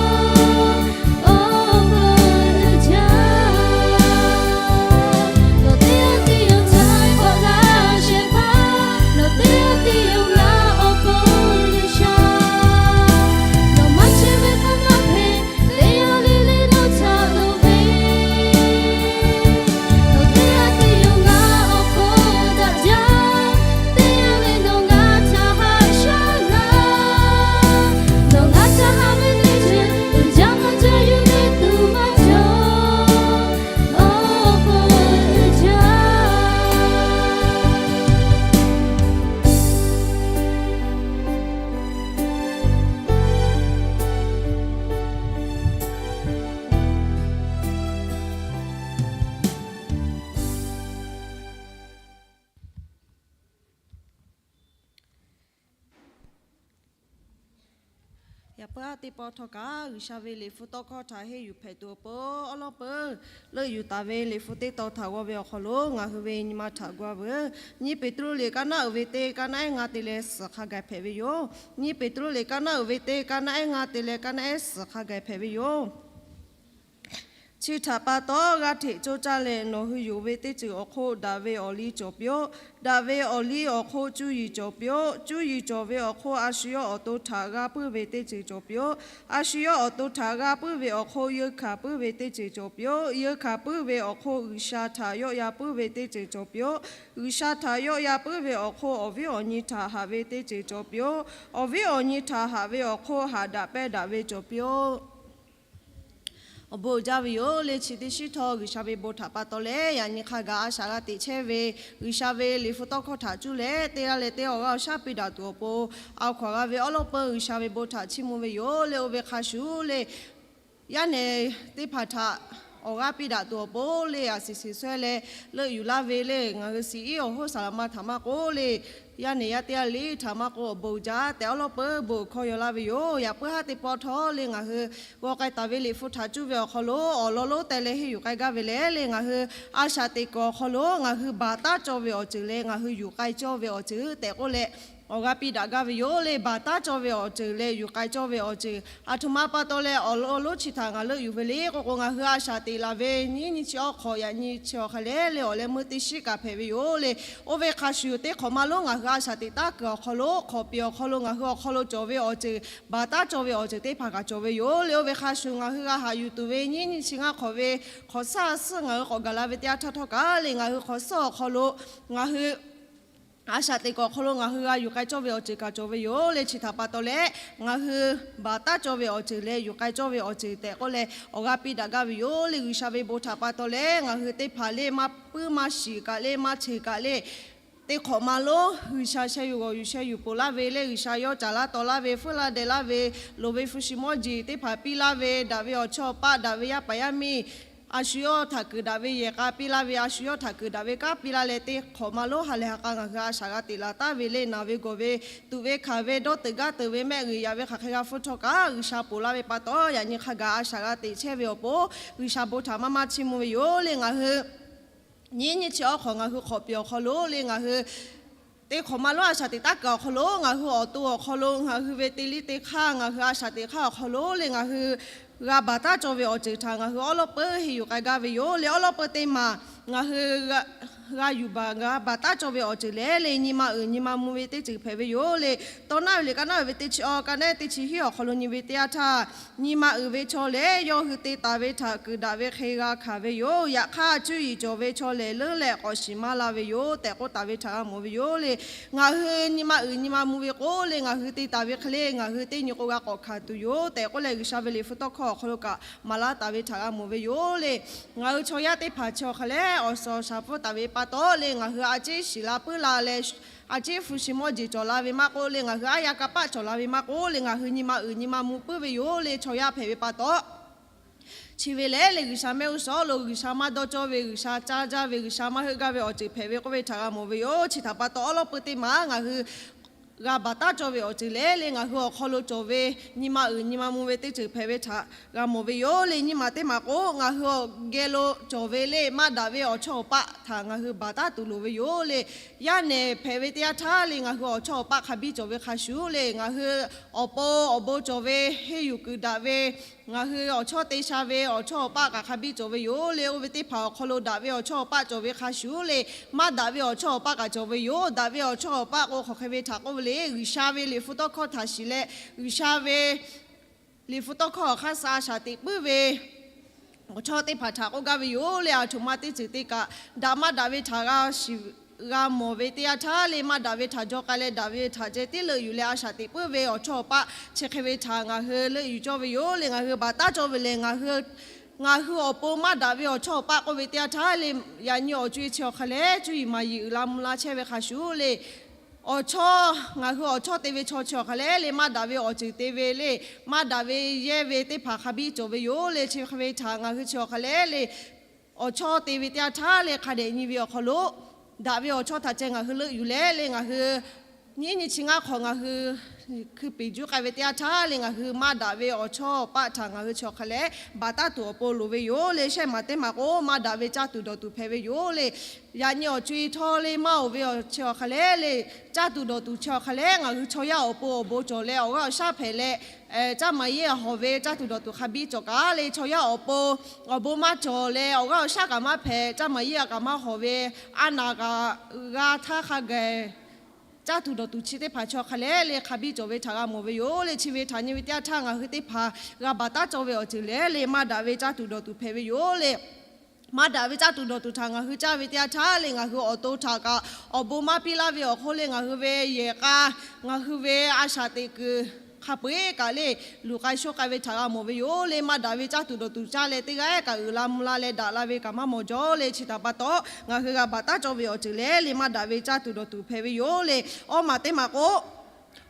Awˬ bon uiˍ jaˇ. Nawˬ teˇ g'aˇ teˇ yawˬ htaꞈ k'awꞈ na shehˍ hpaˇ, nawˬ teˇ g'aˇ teˇ yawˬ ngaˬ awˬ hk'aw G'uiˬsha, nawˬ maˇ chehˇ ve k'oˆ maˇ hpehꞈ, teˇ g'aˇ le le nawˬ htaꞈ loˍ ve. Nawˬ teˇ g'aˇ teˇ yawˬ ngaˬ awˬ hk'aw daꞈ jaˇ, teˇ g'aˇ le nawˬ ngaˬ htaꞈ haꞈ shaˉ laˇ. Nawˬ ngaˬ htaꞈ haꞈ ve teˇ ceuˬ uiˍ jaˇ maˇ jaˇ, yawˇ hpehꞈ tuˬ maˇ cawˬ. Awˬ bon uiˍ jaˇ. Yaꞈ puiˉ aˉ teˇ pawˆ htawˇ kaꞈ, G'uiˬsha ve liꞈ hpu tawˇ hkawˇ htaꞈ henˇ yuˬ hpehꞈ tuˬ awˬ pon awˉ lawˉ peuˬ leuˆ yuˬ taˍ ve liꞈ hpu teˇ tawn htaꞈ g'aw ve awˬ hk'aw lo ngaˬ hui ve nyi ma htaꞈ g'aw veuˬ. Nyiˇ Peˍtruˆ liꞈ kaˇ naˉ uiˍ ve teˇ kaˇ naˉ ehˉ ngaˬ te leh suhˍ hk'a gaˬ hpehꞈ ve yoˬ. Nyiˇ Peˍtruˆ liꞈ kaˇ naˉ uiˍ ve teˇ kaˇ naˉ ehˉ ngaˬ te leh kaˇ naˉ ehˉ suhˍ hk'a gaˬ hpehꞈ ve yoˬ. Chi htaꞈ pa taw, g'aˇ hteꞈ coˇ caˇ leh nawˬ hui yonˍ ve teˇ ceuˬ awˬ hk'oˆ daꞈ ve awˬ liˇ cawˬ piˇ-oˆ. Daꞈ ve awˬ liˇ awˬ hk'oˆ cuˇ yiˍ cawˬ piˇ-oˆ. Cuˇ yiˍ cawˬ ve awˬ hk'oˆ a shu yawˇ awˬ to htaꞈ g'a puiˉ ve teˇ ceuˬ cawˬ piˇ-oˆ. A shu yawˇ awˬ to htaꞈ g'a puiˉ ve awˬ hk'oˆ yeunˇ hkanˍ puiˉ ve teˇ ceuˬ cawˬ piˇ-oˆ. Yeunˇ hkanˍ puiˉ ve awˬ hk'oˆ G'uiˬsha htaꞈ yawˆ yan puiˉ ve teˇ ceuˬ cawˬ piˇ-oˆ. G'uiˬsha htaꞈ yawˆ yan puiˉ ve awˬ hk'oˆ awˬ viˉ awˬ nyi htaꞈ haꞈ ve teˇ ceuˬ cawˬ piˇ-oˆ. Awˬ viˉ awˬ nyi htaꞈ haꞈ ve awˬ hk'oˆ haꞈ daꞈ pehˇ daꞈ ve cawˬ piˇ-oˆ. Awˬ bon uiˍ jaˇ ve yoˬ le. Chi teˇ shinˉ htawˇ G'uiˬsha ve bon htaꞈ pa taw leh yaꞈ nyi hk'a gaˬ a shaꞈ g'a teꞈ chehˇ ve G'uiˬsha ve liꞈ hpu tawˇ hkawˇ htaꞈ cuˇ leh teˇ g'aˇ leh teˇ g'aˇ awˬ g'aˇ awˬ shaˉ piˇ daꞈ tuˬ awˬ pon, awˬ hkawˍ g'a ve awˉ lawˉ peuˬ G'uiˬsha ve bon htaꞈ chiˇ mvuh ve yoˬ le. Oˇ ve hk'a shuˍ le, yaˇ nehˬ teˇ hpaˍ htaꞈ awˬ g'aˇ piˇ daꞈ tuˬ awˬ pon le, a shiˍ shiˍ shawehˇ leh leuˆ yuˬ laˇ ve le, ngaˬ hui shiˍ iˉ awˬ hoˉ saˍ laˍ ma htaꞈ maˇ k'oˆ le, yaˇ nehˬ yaˇ teˇ g'aˇ le htaꞈ maˇ k'oˆ, awˬ bon uiˍ jaˇ tehꞈ awˉ lawˉ peuˬ bon hkawˇ yaw laˇ ve yoˬ. Yaꞈ puiˉ haˉ teˇ pawˆ htawˇ le, ngaˬ hui g'aw k'ai taˍ ve liꞈ hpu htaꞈ cuˇ ve awˬ hk'aw lo awˬ lawn lonˉ teh leh henˇ yuˬ k'ai gaˇ ve leh le, ngaˬ hui a shaꞈ teꞈ kuiˬ awˬ hk'aw lo ngaˬ hui baˬ taˉ cawˇ ve awˬ ceuˬ leh ngaˬ hui yuˬ k'ai cawˇ ve awˬ ceuˬ tehꞈ k'oˆ leh, awˬ g'aˇ piˇ daꞈ gaˇ ve yoˬ le. Baˬ taˉ cawˇ ve awˬ ceuˬ leh yuˬ k'ai cawˇ ve awˬ ceuˬ, aˬ htoꞈ ma pa taw leh awˬ lawn lonˉ chi htaꞈ ngaˬ leuˆ yuˬ ve le k'oˆ k'o, ngaˬ hui a shaꞈ teꞈ laˬ ve nyiˉ nyi chi awˬ hk'awꞈ yaꞈ nyi chi awˬ hk'a leh le, awˬ leh meuˇ teˇ shinˉ kaꞈ hpehꞈ ve yoˬ le. Oˇ ve hk'a shuˍ teˇ hk'awꞈ ma lonˉ ngaˬ hui a shaꞈ teꞈ taˉ kuiˬ awˬ hk'aw lo, hk'awꞈ peˍ awˬ hk'aw lo ngaˬ hui awˬ hk'aw lo cawˬ ve awˬ ceuˬ, baˬ taˉ cawˇ ve awˬ ceuˬ teˇ hpaˍ kaꞈ cawˬ ve yoˬ le. Oˇ ve hk'a shuˍ ngaˬ hui g'a haꞈ yuˬ tuˬ ve nyiˉ nyi chi ngaˇ hk'awꞈ ve hk'awꞈ suhˉ a suhˉ ngaˬ hui k'awꞈ gaˬ la ve teˇ yanˇ htaˇ htawˇ kaꞈ le, ngaˬ hui hk'awꞈ suhˉ awˬ hk'aw lo ngaˬ hui a shaꞈ teꞈ kuiˬ awˬ hk'aw lo ngaˬ hui g'a yuˬ k'ai cawˇ ve awˬ ceuˬ kaꞈ cawˬ ve yoˬ le. Chi htaꞈ pa taw leh ngaˬ hui baˬ taˉ cawˇ ve awˬ ceuˬ leh yuˬ k'ai cawˇ ve awˬ ceuˬ tehꞈ k'oˆ leh, awˬ g'aˇ piˇ daꞈ gaˇ ve yoˬ le. G'uiˬsha ve bon htaꞈ pa taw leh ngaˬ hui teˇ hpaˍ le maˇ puiˉ maˇ shiˍ kaꞈ le maˇ cheˬ kaꞈ le, teˇ hk'awꞈ ma lonˉ G'uiˬsha sheh yuˬ g'awˬ yuˬ sheh yuˬ ponˬ laˇ ve le, G'uiˬsha yawˇ caˍ laˇ taw laˇ ve, feuˉ laˇ deh laˇ ve, loˍ ve hpu shi mawˇ jeˬ teˇ hpaˍ piˇ laˇ ve, daꞈ ve awˬ chawˇ awˬ paˆ, daꞈ ve yaˇ paˍ yaˇ miˇ, a shu yawˇ htaꞈ kuiˬ daꞈ ve yehˬ k'a piˇ laˇ ve, a shu yawˇ htaꞈ kuiˬ daꞈ ve kanˉ piˇ laˇ leh, teˇ hk'awꞈ ma lonˉ ha lehˬ ha k'a ngaˬ hui a shaꞈ g'a teꞈ laˬ taˍ ve le. Naˬ ve gawˬ ve, tuꞈ ve hkanˍ ve, dawˇ teuꞈ gaˇ teuꞈ ve, mehˆ g'uiˬ yaꞈ ve hk'aˬ hk'e g'a hpfuhˇ htawˇ kaꞈ G'uiˬsha ponˬ laˇ ve pa taw, yaꞈ nyi hk'a gaˬ a shaꞈ g'a teꞈ chehˇ ve awˬ pon G'uiˬsha bon htaꞈ maˇ maˇ chiˇ mvuh ve yoˬ le. Ngaˬ hui nyiˉ nyi chi awˬ hk'awꞈ ngaˬ hui hk'awꞈ peˍ awˬ hk'aw lo le, ngaˬ hui teˇ hk'awꞈ ma lonˉ a shaꞈ teꞈ taˉ kuiˬ awˬ hk'aw lo ngaˬ hui awˬ to awˬ hk'aw lo ngaˬ hui ve teˇ liˇ teˇ hk'aˇ ngaˬ hui a shaꞈ teꞈ hk'aˇ awˬ hk'aw lo le, ngaˬ hui g'a baˬ taˉ cawˇ ve awˬ ceuˬ htaꞈ ngaˬ hui awˉ lawˉ peuˬ henˇ yuˬ k'ai gaˇ ve yoˬ le. Awˉ lawˉ peuˬ teˇ maˬ ngaˬ hui g'a g'a yuˬ baˬ g'a baˬ taˉ cawˇ ve awˬ ceuˬ lehˬ le, nyi ma uiˍ nyi ma mvuh ve teˇ ceuˬ hpehꞈ ve yoˬ le. Tawˇ naˉ ve liꞈ ka naˉ ve teˇ chi awˬ ka naˉ teˇ chi hiˉ awˬ hk'aw lo nyi ve teˇ yanˇ htaˇ, nyi ma uiˍ ve chaw lehˬ yawˇ hui te taˍ ve htaꞈ kuiˬ daꞈ ve hk'e g'a hkanˍ ve yoˬ. Yaꞈ hk'aˇ, cuˇ yiˍ cawˬ ve chaw lehˬ leuˉ leh k'awꞈ shiˍ maˇ la ve yoˬ tehꞈ k'oˆ taˍ ve htaꞈ g'a mawˬ ve yoˬ le. Ngaˬ hui nyi ma uiˍ nyi ma mvuh ve k'o le, ngaˬ hui te taˍ ve hk'e le ngaˬ hui teˇ nyi k'o g'a k'awꞈ hkanˍ tuˬ yoˬ tehꞈ k'oˆ leh, G'uiˬsha ve liꞈ hpu tawˇ hkawˇ awˬ hk'aw lo kaꞈ maˍ laˇ taˍ ve htaꞈ g'a mawˬ ve yoˬ le. Ngaˬ hui chaw yaˇ teˇ hpaˍ chi awˬ hk'a lehˬ, awˬ suhˍ awˬ shaˍ pfuhˇ taˍ ve pa taw le, ngaˬ hui a ciˉ shiˍ la puiˉ la leh, a ciˉ hpu shi mawˇ jeˬ cawˬ la ve maˇ k'oˆ le, ngaˬ hui aˉ yaˇ kanˇ paˆ cawˬ la ve maˇ k'oˆ le, ngaˬ hui nyi ma uiˍ nyi ma mvuh puiˉ ve yoˬ le. Chaw yaˇ hpehꞈ ve pa taw, chi ve lehˬ le, G'uiˬsha mehˆ g'uˇ suhˍ lo G'uiˬsha maˇ dawˇ cawˇ ve, G'uiˬsha caˇ jaˇ ve, G'uiˬsha maˇ heuˆ gaˇ ve awˬ ceuˬ hpehꞈ ve k'oˆ ve htaꞈ g'a mawˬ ve yoˬ. Chi htaꞈ pa taw, awˉ lawˉ peu teˇ maˬ ngaˬ hui g'a baˬ taˉ cawˇ ve awˬ ceuˬ lehˬ le, ngaˬ hui awˬ hk'aw lo cawˬ ve nyi ma uiˍ nyi ma mvuh ve teˇ ceuˬ hpehꞈ ve htaꞈ g'a mawˬ ve yoˬ le. Nyiˇ maˬ teˇ maˬ k'o, ngaˬ hui awˬ geh lo cawˬ ve le maˇ daꞈ ve awˬ chawˇ awˬ paˆ htaꞈ ngaˬ hui baˬ taˉ tuˬ loˍ ve yoˬ le. Yaˇ nehˬ hpehꞈ ve teˇ yanˇ htaˇ le, ngaˬ hui awˬ chawˇ awˬ paˆ hk'a biˇ cawˬ ve hk'a shuˍ le, ngaˬ hui awˬ pon awˬ bon cawˬ ve henˇ yuˬ kuiˬ daꞈ ve, ngaˬ hui awˬ chawˇ te sha ve awˬ chawˇ awˬ paˆ kaꞈ hk'a biˇ cawˬ ve yoˬ le. Oˇ ve teˇ hpaˍ awˬ hk'aw lo daꞈ ve awˬ chawˇ awˬ paˆ cawˬ ve hk'a shuˍ le, maˇ daꞈ ve awˬ chawˇ awˬ paˆ kaꞈ cawˬ ve yoˬ. Daꞈ ve awˬ chawˇ awˬ paˆ k'o hk'aˬ hk'e ve htaꞈ k'oˆ ve le, G'uiˬsha ve liꞈ hpu tawˇ hkawˇ htaꞈ shiˍ leh, G'uiˬsha ve liꞈ hpu tawˇ hkawˇ awˬ hk'aˇ suh a shaꞈ teꞈ puiˉ ve awˬ chawˇ teˇ hpaˍ htaꞈ k'oˆ gaˇ ve yoˬ le. Aˬ htoꞈ ma teˇ ceuˬ te kaꞈ, daꞈ maˇ daꞈ ve htaꞈ g'a shiˍ g'a mawˬ ve teˇ yanˇ htaˇ le, maˇ daꞈ ve htaꞈ jaw k'ai leh daꞈ ve htaꞈ ceh tiˉ leuˆ yuˬ leh a shaꞈ teꞈ puiˉ ve awˬ chawˇ awˬ paˆ chi hk'e ve htaꞈ ngaˬ hui leuˆ yuˬ cawˇ ve yoˬ le. Ngaˬ hui baˬ taˉ cawˇ ve lehˬ, ngaˬ hui ngaˬ hui awˬ pon maˇ daꞈ ve awˬ chawˇ awˬ paˆ k'oˆ ve teˇ yanˇ htaˇ le, yaꞈ nyi awˬ co-e chi awˬ hk'a lehˬ, cuˇ yiˍ maˍ yiˍ uiˍ la mvuh la chehˇ ve hk'a shuˍ le, awˬ chawˇ, ngaˬ hui awˬ chawˇ te ve chaw chi awˬ hk'a lehˬ le, maˇ daꞈ ve awˬ ceuˬ te ve le, maˇ daꞈ ve yehˇ ve teˇ hpaˍ hk'a biˇ cawˬ ve yoˬ le. Chi hk'e ve htaꞈ ngaˬ hui chi awˬ hk'a lehˬ le, awˬ chawˇ te ve teˇ yanˇ htaˇ le, hk'a dehꞈ nyi ve awˬ hk'aw lo daꞈ ve awˬ chawˇ htaꞈ ceh ngaˬ hui leuˆ yuˬ leh le, ngaˬ hui nyiˉ nyi chi ngaˇ hk'awꞈ ngaˬ hui hkui peˍ juˇ k'ai ve teˇ yanˇ htaˇ le, ngaˬ hui maˇ daꞈ ve awˬ chawˇ awˬ paˆ htaꞈ ngaˬ hui chi awˬ hk'a lehˬ baˬ taˉ tuˬ awˬ pon loˍ ve yoˬ le. Shehˆ maˬ teˇ maˬ k'o, maˇ daꞈ ve caˇ tuˬ dawˬ tuˬ hpehꞈ ve yoˬ le. Yaꞈ nyi awˬ co-e htawˇ le maˇ oˬ ve awˬ chi awˬ hk'a lehˬ le, caˇ tuˬ dawˬ tuˬ chi awˬ hk'a lehˬ, ngaˬ hui chaw yaˇ awˬ pon awˬ bon cawˬ leh awˬ g'aˇ awˬ shaˉ hpehꞈ leh, caˇ maˍ yehˇ hawˬ ve caˇ tuˬ dawˬ tuˬ hk'a biˇ cawˬ kaꞈ le, chaw yaˇ awˬ pon awˬ bon maˇ cawˬ leh awˬ g'aˇ awˬ shaˉ kaꞈ maˇ hpehꞈ, caˇ maˍ yehˇ kaꞈ maˇ hawˬ ve, a naˍ kaꞈ g'a htaˇ hk'a gaˬ caˇ tuˬ dawˬ tuˬ chi teˇ hpaˍ chi awˬ hk'a lehˬ le, hk'a biˇ cawˬ ve htaꞈ g'a mawˬ ve yoˬ le. Chi ve htaꞈ nyi ve teˇ yanˇ htaˇ ngaˬ hui teˇ hpaˍ g'a baˬ taˉ cawˇ ve awˬ ceuˬ lehˬ le, maˇ daꞈ ve caˇ tuˬ dawˬ tuˬ hpehꞈ ve yoˬ le. Maˇ daꞈ ve caˇ tuˬ dawˬ tuˬ htaꞈ ngaˬ hui caˇ ve teˇ yanˇ htaˇ le, ngaˬ hui awˬ to htaꞈ kaꞈ awˬ bon maˇ piˇ laˇ ve awˬ hk'oˆ le, ngaˬ hui ve yehˬ k'a, ngaˬ hui ve a shaꞈ teꞈ kuiˬ hk'a peu-eˬ kaꞈ le, luˬ k'ai shoˆ k'ai ve htaꞈ g'a mawˬ ve yoˬ le. Maˇ daꞈ ve caˇ tuˬ dawˬ tuˬ caˇ leh teˇ g'aˇ kaꞈ uiˍ la mvuh la leh daꞈ la ve kaꞈ maˇ mawˬ jaw le. Chi htaꞈ pa taw, ngaˬ hui g'a baˬ taˉ cawˇ ve awˬ ceuˬ lehˬ le, maˇ daꞈ ve caˇ tuˬ dawˬ tuˬ hpehꞈ ve yoˬ le. Awˇ maˬ teˇ maˬ k'o,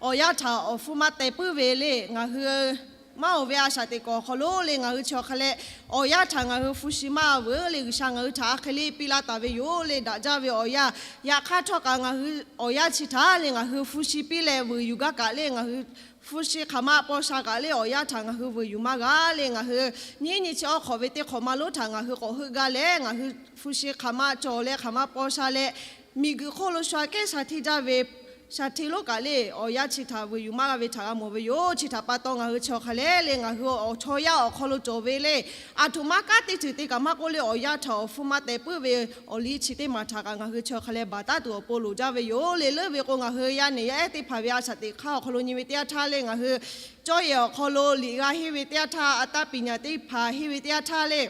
awˬ yanˇ htaꞈ awˬ hpfuhˇ maˇ teh puiˉ ve le, ngaˬ hui maˇ oˬ ve a shaꞈ teꞈ kuiˬ awˬ hk'aw lo le, ngaˬ hui chi awˬ hk'a leh awˬ yanˇ htaꞈ ngaˬ hui hpu shi maˇ veuꞈ le, G'uiˬsha ngaˬ hui htaꞈ a hk'e le piˇ laˇ taˍ ve yoˬ le, daꞈ jaˇ ve awˬ yanˇ. Yaꞈ hk'aˇ htawˇ kaꞈ ngaˬ hui awˬ yanˇ chi htaꞈ le ngaˬ hui hpu shi piˇ leh veuꞈ yuˬ gaˇ kaꞈ le, ngaˬ hui hpu shi hk'aˬ ma paw sha kaꞈ le, awˬ yanˇ htaꞈ ngaˬ hui veuꞈ yuˬ maˇ g'a le. Ngaˬ hui nyiˉ nyi chi awˇ hk'awꞈ ve teˇ hk'awꞈ ma lonˉ htaꞈ ngaˬ hui k'awꞈ heuˆ gaˇ leh, ngaˬ hui hpu shi hk'aˬ ma cawˬ leh hk'aˬ ma paw sha leh, miˬguiˬ hk'oˆ lo sha kehˉ sha hteˇ jaˇ ve sha hteˇ lonˉ kaꞈ le, awˬ yanˇ chi htaꞈ veuꞈ yuˬ maˇ g'a ve htaꞈ g'a mawˬ ve yoˬ. Chi htaꞈ pa taw ngaˬ hui chi awˬ hk'a lehˬ le, ngaˬ hui awˬ chaw yaˇ awˬ hk'aw lo cawˬ ve le, aˬ htoꞈ ma kanˉ teˇ ceuˬ te kaꞈ maˇ k'oˆ le, awˬ yanˇ htaꞈ awˬ hpfuhˇ maˇ teh puiˉ ve awˬ liˇ chi teˇ maˬ htaꞈ kaꞈ ngaˬ hui chi awˬ hk'a lehˬ baˬ taˉ tuˬ awˬ pon loˍ jaˇ ve yoˬ le. Leuˉ ve k'o, ngaˬ hui yaˇ nehˬ yaˇ ehˉ teˇ hpaˍ ve a shaꞈ teꞈ hk'aˇ awˬ hk'aw lo nyi ve teˇ yanˇ htaˇ le, ngaˬ hui cawˇ yehˬ awˬ hk'aw lo liꞈ g'a henˇ ve teˇ yanˇ htaˇ, a taˇ piˍ nyaˍ teˇ hpaˍ henˇ ve teˇ yanˇ htaˇ le,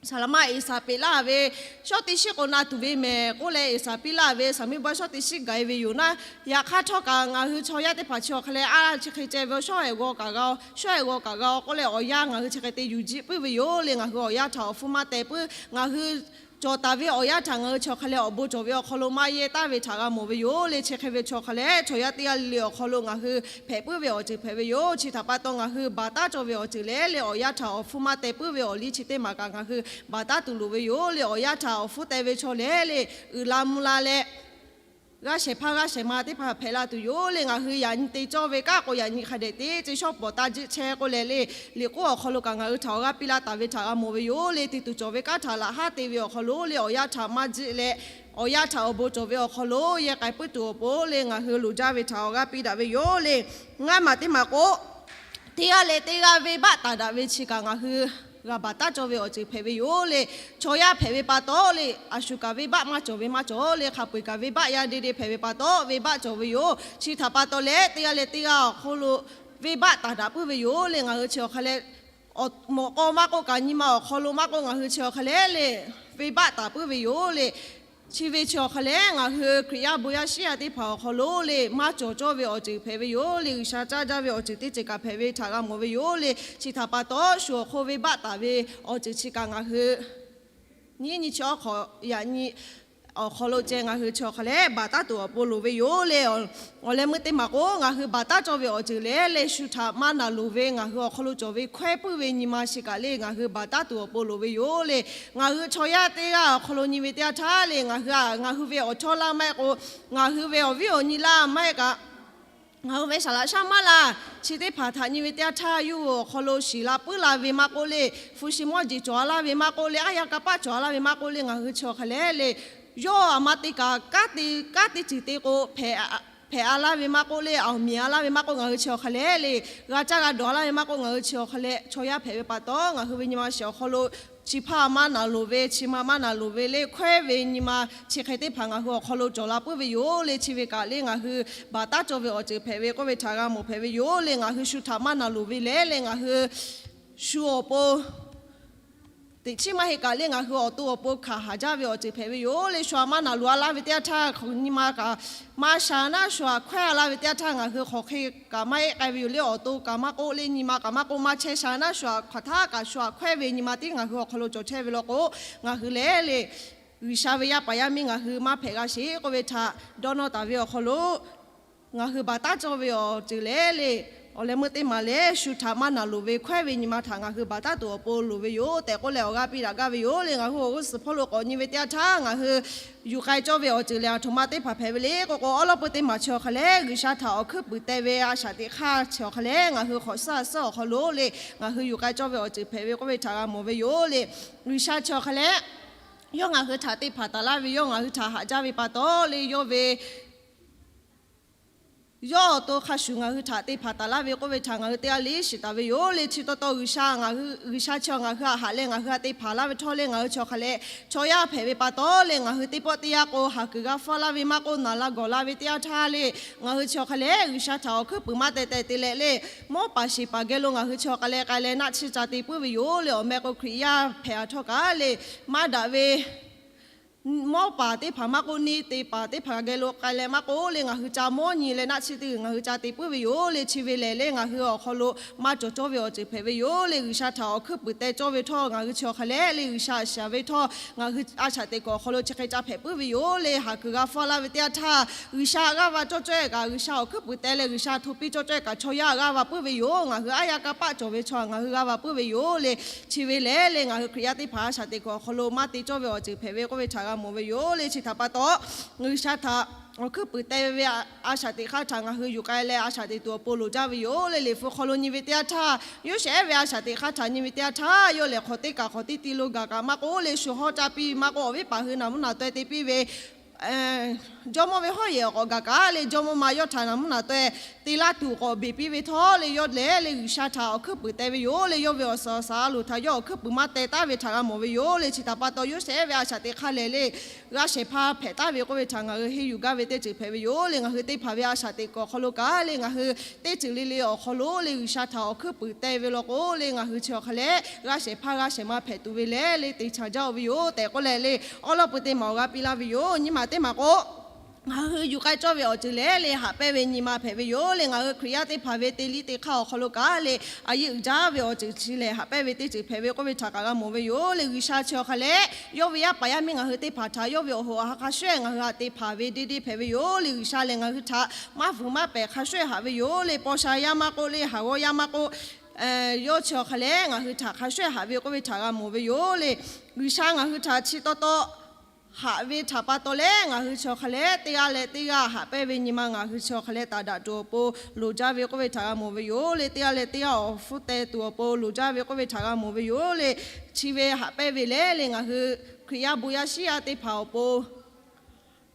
saˍ laˍ maˇ Eˍsaˍ peꞈ laˇ ve, shawˉ teˇ shiˉ k'o na tuˬ ve mehˬ k'oˆ leh, Eˍsaˍ piˇ laˇ ve saˍ miˇ bawehˇ shawˉ teˇ shiˉ gaˬ e ve yoˬ naˉ. Yaꞈ hk'aˇ htawˇ kaꞈ ngaˬ hui chaw yaˇ teˇ hpaˍ chi awˬ hk'a lehˬ, a chi hk'e ceh ve, shawˉ ehˍ g'aw kaꞈ g'a-o, shawˉ ehˍ g'aw kaꞈ g'a-o k'oˆ leh, awˬ yanˇ ngaˬ hui chi hk'e te yuˬ jiˆ puiˉ ve yoˬ le. Ngaˬ hui awˬ yanˇ htaꞈ awˬ hpfuhˇ maˇ teh puiˉ, ngaˬ hui cawˬ taˍ ve awˬ yanˇ htaꞈ ngaˬ hui chi awˬ hk'a lehˬ awˬ bon cawˬ ve awˬ hk'aw lo maˇ yehˇ taˍ ve htaꞈ g'a mawˬ ve yoˬ le. Chi hk'e ve chi awˬ hk'a lehˬ, chaw yaˇ teˇ g'aˇ le le awˬ hk'aw lo ngaˬ hui hpehꞈ puiˉ ve awˬ ceuˬ hpehꞈ ve yoˬ. Chi htaꞈ pa taw ngaˬ hui baˬ taˉ cawˇ ve awˬ ceuˬ lehˬ le, awˬ yanˇ htaꞈ awˬ hpfuhˇ maˇ teh puiˉ ve awˬ liˇ chi teˇ maˬ kaꞈ ngaˬ hui baˬ taˉ tuˬ loˍ ve yoˬ le. Awˬ yanˇ htaꞈ awˬ hpfuhˇ teh ve chaw lehˬ le, uiˍ la mvuh la leh g'aˇ shehˍ hpaˇ g'aˇ shehˍ ma teˇ hpaˍ hpehꞈ la tuˬ yoˬ le. Ngaˬ hui yaꞈ nyi te cawˇ ve kanˉ k'o, yaꞈ nyi hk'a dehꞈ teˇ ceuˬ shawˉ pawˍ taˇ jiˆ chehˇ k'oˆ leh le, liꞈ k'oˆ awˬ hk'aw lo kaꞈ ngaˬ hui htaꞈ awˬ g'aˇ piˇ laˇ taˍ ve htaꞈ g'a mawˬ ve yoˬ le. Te tuˬ cawˬ ve kanˉ htaꞈ laꞈ haˉ te ve awˬ hk'aw lo le, awˬ yanˇ htaꞈ maˇ jiˆ leh, awˬ yanˇ htaꞈ awˬ bon cawˬ ve awˬ hk'aw lo yehˇ k'ai puiˉ tuˬ awˬ pon le, ngaˬ hui loˍ jaˇ ve htaꞈ awˬ g'aˇ piˇ daꞈ ve yoˬ le. Ngaˇ maˬ teˇ maˬ k'o, teˇ g'aˇ leh teˇ g'aˇ venˇbaˆ taˍ daꞈ ve chi kaꞈ ngaˬ hui g'a baˬ taˉ cawˇ ve awˬ ceuˬ hpehꞈ ve yoˬ le. Chaw yaˇ hpehꞈ ve pa taw le, a shu kaꞈ venˇbaˆ maˇ cawˬ ve maˇ cawˬ le, hk'a peu-eˬ kaꞈ venˇbaˆ yaˇ de de hpehꞈ ve pa taw, venˇbaˆ cawˬ ve yoˬ. Chi htaꞈ pa taw leh, teˇ g'aˇ leh teˇ g'aˇ awˬ hk'aw lo venˇbaˆ taˍ daꞈ puiˉ ve yoˬ le. Ngaˬ hui chi awˬ hk'a leh, mawꞈ k'aw maˇ k'oˆ kaꞈ, nyi ma awˬ hk'aw lo maˇ k'oˆ, ngaˬ hui chi awˬ hk'a leh le, venˇbaˆ taˍ puiˉ ve yoˬ le. Chi ve chi awˬ hk'a leh, ngaˬ hui Hkriꞈ yaˇ bon yaˇ shiˉ yaˇ teˇ hpaˍ awˬ hk'aw lo le, maˇ cawˬ cawˇ ve awˬ ceuˬ hpehꞈ ve yoˬ le. G'uiˬsha caˇ jaˇ ve awˬ ceuˬ teˇ ceuˬ kaꞈ hpehꞈ ve htaꞈ g'a mawˬ ve yoˬ le. Chi htaꞈ pa taw, shu awˬ hk'oˆ venˇbaˆ taˍ ve awˬ ceuˬ chi kaꞈ ngaˬ hui nyiˉ nyi chi awˬ hk'aw, yaꞈ nyi awˬ hk'aw lo ceh ngaˬ hui chi awˬ hk'a leh baˬ taˉ tuˬ awˬ pon loˍ ve yoˬ le. Awˬ leh meuˇ teˇ maˬ k'o, ngaˬ hui baˬ taˉ cawˇ ve awˬ ceuˬ leh le, shu htaꞈ maˇ naˬ loˍ ve ngaˬ hui awˬ hk'aw lo cawˬ ve hkawehˇ puiˉ ve nyi ma chi kaꞈ le, ngaˬ hui baˬ taˉ tuˬ awˬ pon loˍ ve yoˬ le. Ngaˬ hui chaw yaˇ teˇ g'aˇ awˬ hk'aw lo nyi ve teˇ yanˇ htaˇ le, ngaˬ hui a, ngaˬ hui ve awˬ chawˇ laˇ maˇ heˆ k'o, ngaˬ hui ve awˬ viˉ awˬ nyi laˇ maˇ heˆ kaꞈ, ngaˬ hui ve saˍ laꞈ shaˉ maˇ laˇ, chi teˇ hpaˍ htaꞈ nyi ve teˇ yanˇ htaˇ, yawˇ hui awˬ hk'aw lo shiˍ la puiˉ la ve maˇ k'oˆ le, hpu shi mawˇ jeˬ cawˬ a laˇ ve maˇ k'oˆ le, aˉ yaˇ kanˇ paˆ cawˬ a laˇ ve maˇ k'oˆ le, ngaˬ hui chi awˬ hk'a leh le, yawˇ aˬ ma te kaꞈ kanˉ te, kanˉ teˇ ceuˬ te k'o, hpehꞈ a laˇ ve maˇ k'oˆ le, awˬ miˬ a laˇ ve maˇ k'oˆ, ngaˬ hui chi awˬ hk'a leh le, g'a caˇ g'a dawˬ a laˇ ve maˇ k'oˆ, ngaˬ hui chi awˬ hk'a leh chaw yaˇ hpehꞈ ve pa taw, ngaˬ hui ve nyi ma shiˍ awˬ hk'aw lo chi hpaˇ maˇ naˬ loˍ ve, chi ma maˇ naˬ loˍ ve le, hkawehˇ ve nyi ma chi hk'e teˇ hpaˍ ngaˬ hui awˬ hk'aw lo cawˬ la puiˉ ve yoˬ le. Chi ve kaꞈ le, ngaˬ hui baˬ taˉ cawˇ ve awˬ ceuˬ hpehꞈ ve k'oˆ ve htaꞈ g'a mawˬ hpehꞈ ve yoˬ le. Ngaˬ hui shu htaꞈ maˇ naˬ loˍ ve leh le, ngaˬ hui shu awˬ pon teꞈ chiˉ maˇ heˆ kaꞈ le, ngaˬ hui awˬ to awˬ pon hkanˍ haˍ jaˇ ve awˬ ceuˬ hpehꞈ ve yoˬ le. Shu aꞈ maˇ naˬ loˍ a laˇ ve teˇ yanˇ htaˇ, nyi ma kaꞈ maˇ sha naˉ, shu aꞈ hkawehˇ a laˇ ve teˇ yanˇ htaˇ, ngaˬ hui hk'aˬ hk'e kaꞈ maˇ ehˉ k'ai ve yoˬ le. Awˬ to kaꞈ maˇ k'oˆ le, nyi ma kaꞈ maˇ k'oˆ, maˇ chehˇ sha naˉ, shu aꞈ hk'aˬ htaˇ kaꞈ shu aꞈ hkawehˇ ve nyi ma tiˉ ngaˬ hui awˬ hk'aw lo cawˬ chehˇ ve law k'o, ngaˬ hui lehˬ le, G'uiˬsha ve yaˇ paˍ yaˇ miˇ ngaˬ hui maˇ hpehꞈ g'a sheˍ k'oˆ ve htaꞈ dawˇ nawˇ taˍ ve awˬ hk'aw lo, ngaˬ hui baˬ taˉ cawˇ ve awˬ ceuˬ leh le, awˬ leh meuˇ teˇ maˬ leh shu htaꞈ maˇ naˬ loˍ ve hkawehˇ ve nyi ma htaꞈ ngaˬ hui baˬ taˉ tuˬ awˬ pon loˍ ve yoˬ tehꞈ k'oˆ leh awˬ g'aˇ piˇ daꞈ gaˇ ve yoˬ le. Ngaˬ hui awˬ g'uˇ suhˍ hpawˇ lo k'awꞈ nyi ve teˇ yanˇ htaˇ, ngaˬ hui yuˬ k'ai cawˇ ve awˬ ceuˬ lehˬ, aˬ htoꞈ ma teˇ hpaˍ hpehꞈ ve le k'o k'o, awˉ lawˉ peu teˇ maˬ chi awˬ hk'a leh G'uiˬsha htaꞈ awˬ hkuiˉ puiˍ teh ve a shaꞈ teꞈ hk'aˇ chi awˬ hk'a leh ngaˬ hui hk'awꞈ suhˉ a suhˉ awˬ hk'aw lo le, ngaˬ hui yuˬ k'ai cawˇ ve awˬ ceuˬ hpehꞈ ve k'oˆ ve htaꞈ g'a mawˬ ve yoˬ le. G'uiˬsha chi awˬ hk'a leh yawˇ ngaˬ hui htaꞈ te hpanˍ taˍ laˇ ve, yawˇ ngaˬ hui htaꞈ haꞈ jaˇ ve pa taw le, yawˇ ve yawˇ awˬ to hk'a shuˍ ngaˬ hui htaꞈ te hpanˍ taˍ laˇ ve k'oˆ ve htaꞈ ngaˬ hui teˇ g'aˇ le shiˍ taˍ ve yoˬ le. Chi taw taw G'uiˬsha ngaˬ hui, G'uiˬsha chi ngaˬ hui htaꞈ haꞈ leh ngaˬ hui htaꞈ te hpanˍ laˇ ve htawˇ le, ngaˬ hui chi awˬ hk'a leh chaw yaˇ hpehꞈ ve pa taw le, ngaˬ hui teˇ pawˆ teˇ yanˇ k'o haˍ kuiˬ g'a hpfuhˇ laˇ ve maˇ k'oˆ, naˬ la gawˬ la ve teˇ yanˇ htaˇ le, ngaˬ hui chi awˬ hk'a leh G'uiˬsha htaꞈ awˬ hkuiˉ puiˍ maˇ teh teh te leh le, mawˇ paˍ sheˍ paˍ geh lo ngaˬ hui chi awˬ hk'a leh k'ai leh naˆ tsuhˇ ca te puiˉ ve yoˬ le. Awˬ meh k'o Hkriꞈ yaˇ hpehꞈ a htawˇ kaꞈ le, maˇ daꞈ ve mawˇ paˍ teˇ hpaˍ maˇ k'oˆ, neˇ te paˍ teˇ hpaˍ geh lo k'ai leh maˇ k'oˆ le, ngaˬ hui ca mawˇ nyi leh naˆ tsuhˇ teˇ g'uiˬ ngaˬ hui ca te puiˉ ve yoˬ le. Chi ve lehˬ le, ngaˬ hui awˬ hk'aw lo maˇ cawˬ cawˇ ve awˬ ceuˬ hpehꞈ ve yoˬ le. G'uiˬsha htaꞈ awˬ hkuiˉ puiˍ teh cawˇ ve htawˇ, ngaˬ hui chi awˬ hk'a leh le, G'uiˬsha shiˍ ve htawˇ ngaˬ hui a shaꞈ teꞈ kuiˬ awˬ hk'aw lo chi hk'e ca hpehꞈ puiˉ ve yoˬ le. Haˍ kuiˬ g'a hpfuhˇ laˇ ve teˇ yanˇ htaˇ, G'uiˬsha g'aˇ va cawˇ cawˇ-e kaꞈ, G'uiˬsha awˬ hkuiˉ puiˍ teh leh G'uiˬsha hto piˇ cawˇ cawˇ-e kaꞈ, chaw yaˇ g'aˇ va puiˉ ve yoˬ. Ngaˬ hui aˉ yaˇ kanˇ paˆ cawˬ ve chaw ngaˬ hui g'aˇ va puiˉ ve yoˬ le. Chi ve lehˬ le, ngaˬ hui Hkriꞈ yaˇ teˇ hpaˍ a shaꞈ teꞈ kuiˬ awˬ hk'aw lo maˇ te cawˇ ve awˬ ceuˬ hpehꞈ ve k'oˆ ve htaꞈ g'a mawˬ ve yoˬ le. Chi htaꞈ pa taw, G'uiˬsha htaꞈ awˬ hkuiˉ puiˍ teh ve a shaꞈ teꞈ hk'aˇ htaꞈ ngaˬ hui yuˬ k'ai leh a shaꞈ teꞈ tuˬ awˬ pon loˍ jaˇ ve yoˬ le. Liꞈ hpu hk'aw lo nyi ve teˇ yanˇ htaˇ, Yoˇsehꞈ ve a shaꞈ teꞈ hk'aˇ htaꞈ nyi ve teˇ yanˇ htaˇ, yawˇ lehˬ hk'awꞈ teˇ kaˬ hk'awꞈ teˇ ti lo gaˬ kaꞈ maˇ k'oˆ le, shu hawˉ caˇ piˇ maˇ k'oˆ, awˬ viˉ paˍ hui naˬ mvuhˇ naˬ taweh te piˇ ve jawˇmawˇ ve hawˉ yehˬ awˬ k'awꞈ gaˬ kaꞈ le, jawˇmawˇ ma yawˇ htaꞈ naˬ mvuhˇ naˬ taweh te laˇ tuˬ k'awꞈ beˬ piˇ ve htawˇ le, yawˇ lehˬ le G'uiˬsha htaꞈ awˬ hkuiˉ puiˍ teh ve yoˬ le. Yawˇ ve awˬ suhˍ awˬ shaˍ a loˍ htaꞈ yawˇ awˬ hkuiˉ puiˍ maˇ teh taˍ ve htaꞈ g'a mawˬ ve yoˬ le. Chi htaꞈ pa taw Yoˇsehꞈ ve a shaꞈ teꞈ hk'aˇ lehˬ le, g'a shehˍ hpaˇ hpehꞈ taˍ ve k'oˆ ve htaꞈ ngaˬ hui henˇ yuˬ gaˇ ve teˇ ceuˬ hpehꞈ ve yoˬ le. Ngaˬ hui teˇ hpaˍ ve a shaꞈ teꞈ kuiˬ awˬ hk'aw lo kaꞈ le, ngaˬ hui teˇ ceuˬ le le awˬ hk'aw lo le G'uiˬsha htaꞈ awˬ hkuiˉ puiˍ teh ve law k'o le, ngaˬ hui chi awˬ hk'a leh g'a shehˍ hpaˇ g'a shehˍ ma hpehꞈ tuˬ ve lehˬ le, te chaˬ jaˇ-oˬ ve yoˬ tehꞈ k'oˆ leh le, awˉ lawˉ peu teˇ maˬ awˬ g'aˇ piˇ laˇ ve yoˬ. Nyiˇ maˬ teˇ maˬ k'o, ngaˬ hui yuˬ k'ai cawˇ ve awˬ ceuˬ lehˬ le, haꞈ pehnˇ ve nyi ma hpehꞈ ve yoˬ le. Ngaˬ hui Hkriꞈ yaˇ teˇ hpaˍ ve te liˇ te hk'aˇ awˬ hk'aw lo kaꞈ le, a yeˇ uiˍ jaˇ ve awˬ ceuˬ chi lehˬ, haꞈ pehnˇ ve teˇ ceuˬ hpehꞈ ve k'oˆ ve htaꞈ kaꞈ g'a mawˬ ve yoˬ le. G'uiˬsha chi awˬ hk'a leh yawˇ ve yaˇ paˍ yaˇ miˇ ngaˬ hui teˇ hpaˍ htaꞈ yawˇ ve awˬ hoꞈ awˬ ha hk'a shuˍ-ehˍ ngaˬ hui htaꞈ te hpanˍ ve deˇ deˇ hpehꞈ ve yoˬ le. G'uiˬsha lehˬ ngaˬ hui htaꞈ maˇ vuiˬ maˇ pehˍ hk'a shuˍ-ehˍ haꞈ ve yoˬ le. Paw sha yaˇ maˇ k'oˆ le, haˍ g'awˇ yaˇ maˇ k'oˆ, yawˇ chi awˬ hk'a leh ngaˬ hui htaꞈ hk'a shuˍ-ehˍ haꞈ ve k'oˆ ve htaꞈ g'a mawˬ ve yoˬ le. G'uiˬsha ngaˬ hui htaꞈ chi taw taw haꞈ ve htaꞈ pa taw leh, ngaˬ hui chi awˬ hk'a leh teˇ g'aˇ leh teˇ g'aˇ haꞈ pehnˇ ve nyi ma ngaˬ hui chi awˬ hk'a leh taˍ daꞈ tuˬ awˬ pon loˍ jaˇ ve k'oˆ ve htaꞈ g'a mawˬ ve yoˬ le. Teˇ g'aˇ leh teˇ g'aˇ awˬ hpfuhˇ teh tuˬ awˬ pon loˍ jaˇ ve k'oˆ ve htaꞈ g'a mawˬ ve yoˬ le. Chi ve haꞈ pehnˇ ve lehˬ le, ngaˬ hui Hkriꞈ yaˇ bon yaˇ shiˉ yaˇ teˇ hpaˍ awˬ pon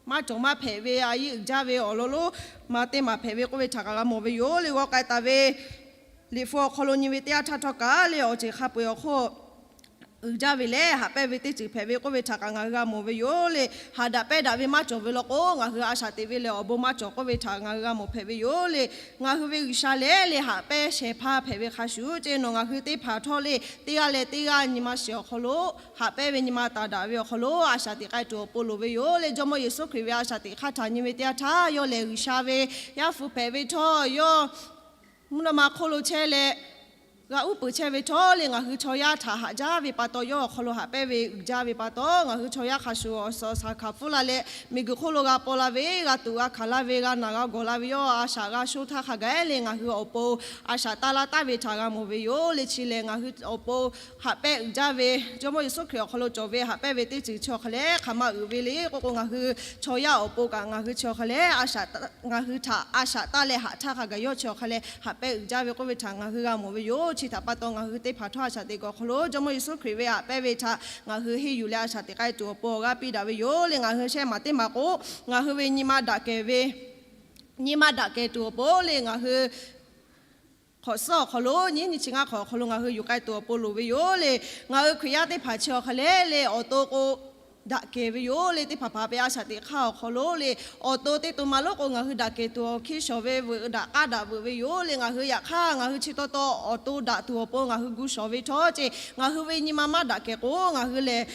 maˇ cawˬ maˇ hpehꞈ ve a yeˇ uiˍ jaˇ ve awˬ lawn lonˉ ma teˇ maˬ hpehꞈ ve k'oˆ ve htaꞈ kaꞈ g'a mawˬ ve yoˬ le. G'aw k'ai taˍ ve Liꞈ hpu awˬ hk'aw lo nyi ve teˇ yanˇ htaˇ htawˇ kaꞈ le, awˬ ceuˬ hk'a peu-eˬ awˬ hk'oˆ uiˍ jaˇ ve leh haꞈ pehnˇ ve teˇ ceuˬ hpehꞈ ve k'oˆ ve htaꞈ kaꞈ ngaˬ hui g'a mawˬ ve yoˬ le. Haꞈ daꞈ pehnˇ daꞈ ve maˇ cawˬ ve law k'o, ngaˬ hui a shaꞈ teꞈ ve lehˬ awˬ bon maˇ cawˬ k'oˆ ve htaꞈ ngaˬ hui g'a mawˬ hpehꞈ ve yoˬ le. Ngaˬ hui ve G'uiˬsha lehˬ le haꞈ pehnˇ shehˍ hpaˇ hpehꞈ ve hk'a shuˍ ceˇ, nawˬ ngaˬ hui teˇ hpaˍ htawˇ le teˇ g'aˇ leh teˇ g'aˇ nyi ma shiˍ awˬ hk'aw lo haꞈ pehnˇ ve nyi ma taˍ daꞈ ve awˬ hk'aw lo a shaꞈ teꞈ k'ai tuˬ awˬ pon loˍ ve yoˬ le. Jawˇmawˇ Yeˍsuˆ Hkriꞈ ve a shaꞈ teꞈ hk'aˇ htaꞈ nyi ve teˇ yanˇ htaˇ, yawˇ lehˬ G'uiˬsha ve Yaˇ hpu hpehꞈ ve htawˇ, yawˇ mvuhˇ naw ma hk'oˆ lo chehˇ leh g'a uˉ peunˍ chehˇ ve htawˇ le, ngaˬ hui chaw yaˇ htaꞈ haꞈ jaˇ ve pa taw, yawˇ awˬ hk'aw lo haꞈ pehnˇ ve uiˍ jaˇ ve pa taw, ngaˬ hui chaw yaˇ hk'a shuˍ awˬ suhˍ awˬ shaˍ hkanˍ pfuhˇ la leh, miˬguiˬ hk'oˆ lo g'a paw la ve, g'a tuꞈ g'a hkanˍ la ve, g'a naˬ g'a gawˬ la ve, yawˇ a shaꞈ g'a sho htaˇ hk'a gaˬ le, ngaˬ hui awˬ pon a shaꞈ taˇ laˇ taˍ ve htaꞈ g'a mawˬ ve yoˬ le. Chi lehˬ, ngaˬ hui awˬ pon haꞈ pehnˇ uiˍ jaˇ ve Jawˇmawˇ Yeˍsuˆ Hkriꞈ awˬ hk'aw lo cawˬ ve haꞈ pehnˇ ve teˇ ceuˬ chi awˬ hk'a leh hk'aˬ ma uiˍ ve le k'oˆ k'o, ngaˬ hui chaw yaˇ awˬ pon kaꞈ ngaˬ hui chi awˬ hk'a leh a shaꞈ ngaˬ hui htaꞈ a shaꞈ taˇ leh haꞈ htaˇ hk'a gaˬ yawˇ chi awˬ hk'a leh haꞈ pehnˇ uiˍ jaˇ ve k'oˆ ve htaꞈ ngaˬ hui g'a mawˬ ve yoˬ. Chi htaꞈ pa taw, ngaˬ hui teˇ hpaˍ htawˇ a shaꞈ teꞈ kuiˬ awˬ hk'aw lo Jawˇmawˇ Yeˍsuˆ Hkriꞈ ve haꞈ pehnˇ ve htaꞈ ngaˬ hui henˇ yuˬ leh a shaꞈ teꞈ k'ai tuˬ awˬ pon awˬ g'aˇ piˇ daꞈ ve yoˬ le. Ngaˬ hui shehˆ maˬ teˇ maˬ k'o, ngaˬ hui ve nyi ma daꞈ kehˬ ve nyi ma daꞈ kehˬ tuˬ awˬ pon le, ngaˬ hui hk'awꞈ suhˉ awˬ hk'aw lo nyiˇ nyi chi ngaˇ hk'awꞈ awˬ hk'aw lo ngaˬ hui yuˬ k'ai tuˬ awˬ pon loˍ ve yoˬ le. Ngaˬ hui Hkriꞈ yaˇ teˇ hpaˍ chi awˬ hk'a leh le awˬ to k'o daꞈ kehˬ ve yoˬ le. Teˇ hpaˍ hpaˍ ve a shaꞈ teꞈ hk'aˇ awˬ hk'aw lo le, awˬ to teˇ to ma lonˉ k'o, ngaˬ hui daꞈ kehˬ tuˬ awˬ hkiˇ shawˍ ve veuꞈ daꞈ k'aˉ daꞈ veuꞈ ve yoˬ le. Ngaˬ hui yaꞈ hk'aˇ ngaˬ hui chi taw taw awˬ to daꞈ tuˬ awˬ pon ngaˬ hui gu shawˍ ve htawˇ ceˇ, ngaˬ hui ve nyi ma maˇ daꞈ kehˬ k'o, ngaˬ hui lehˬ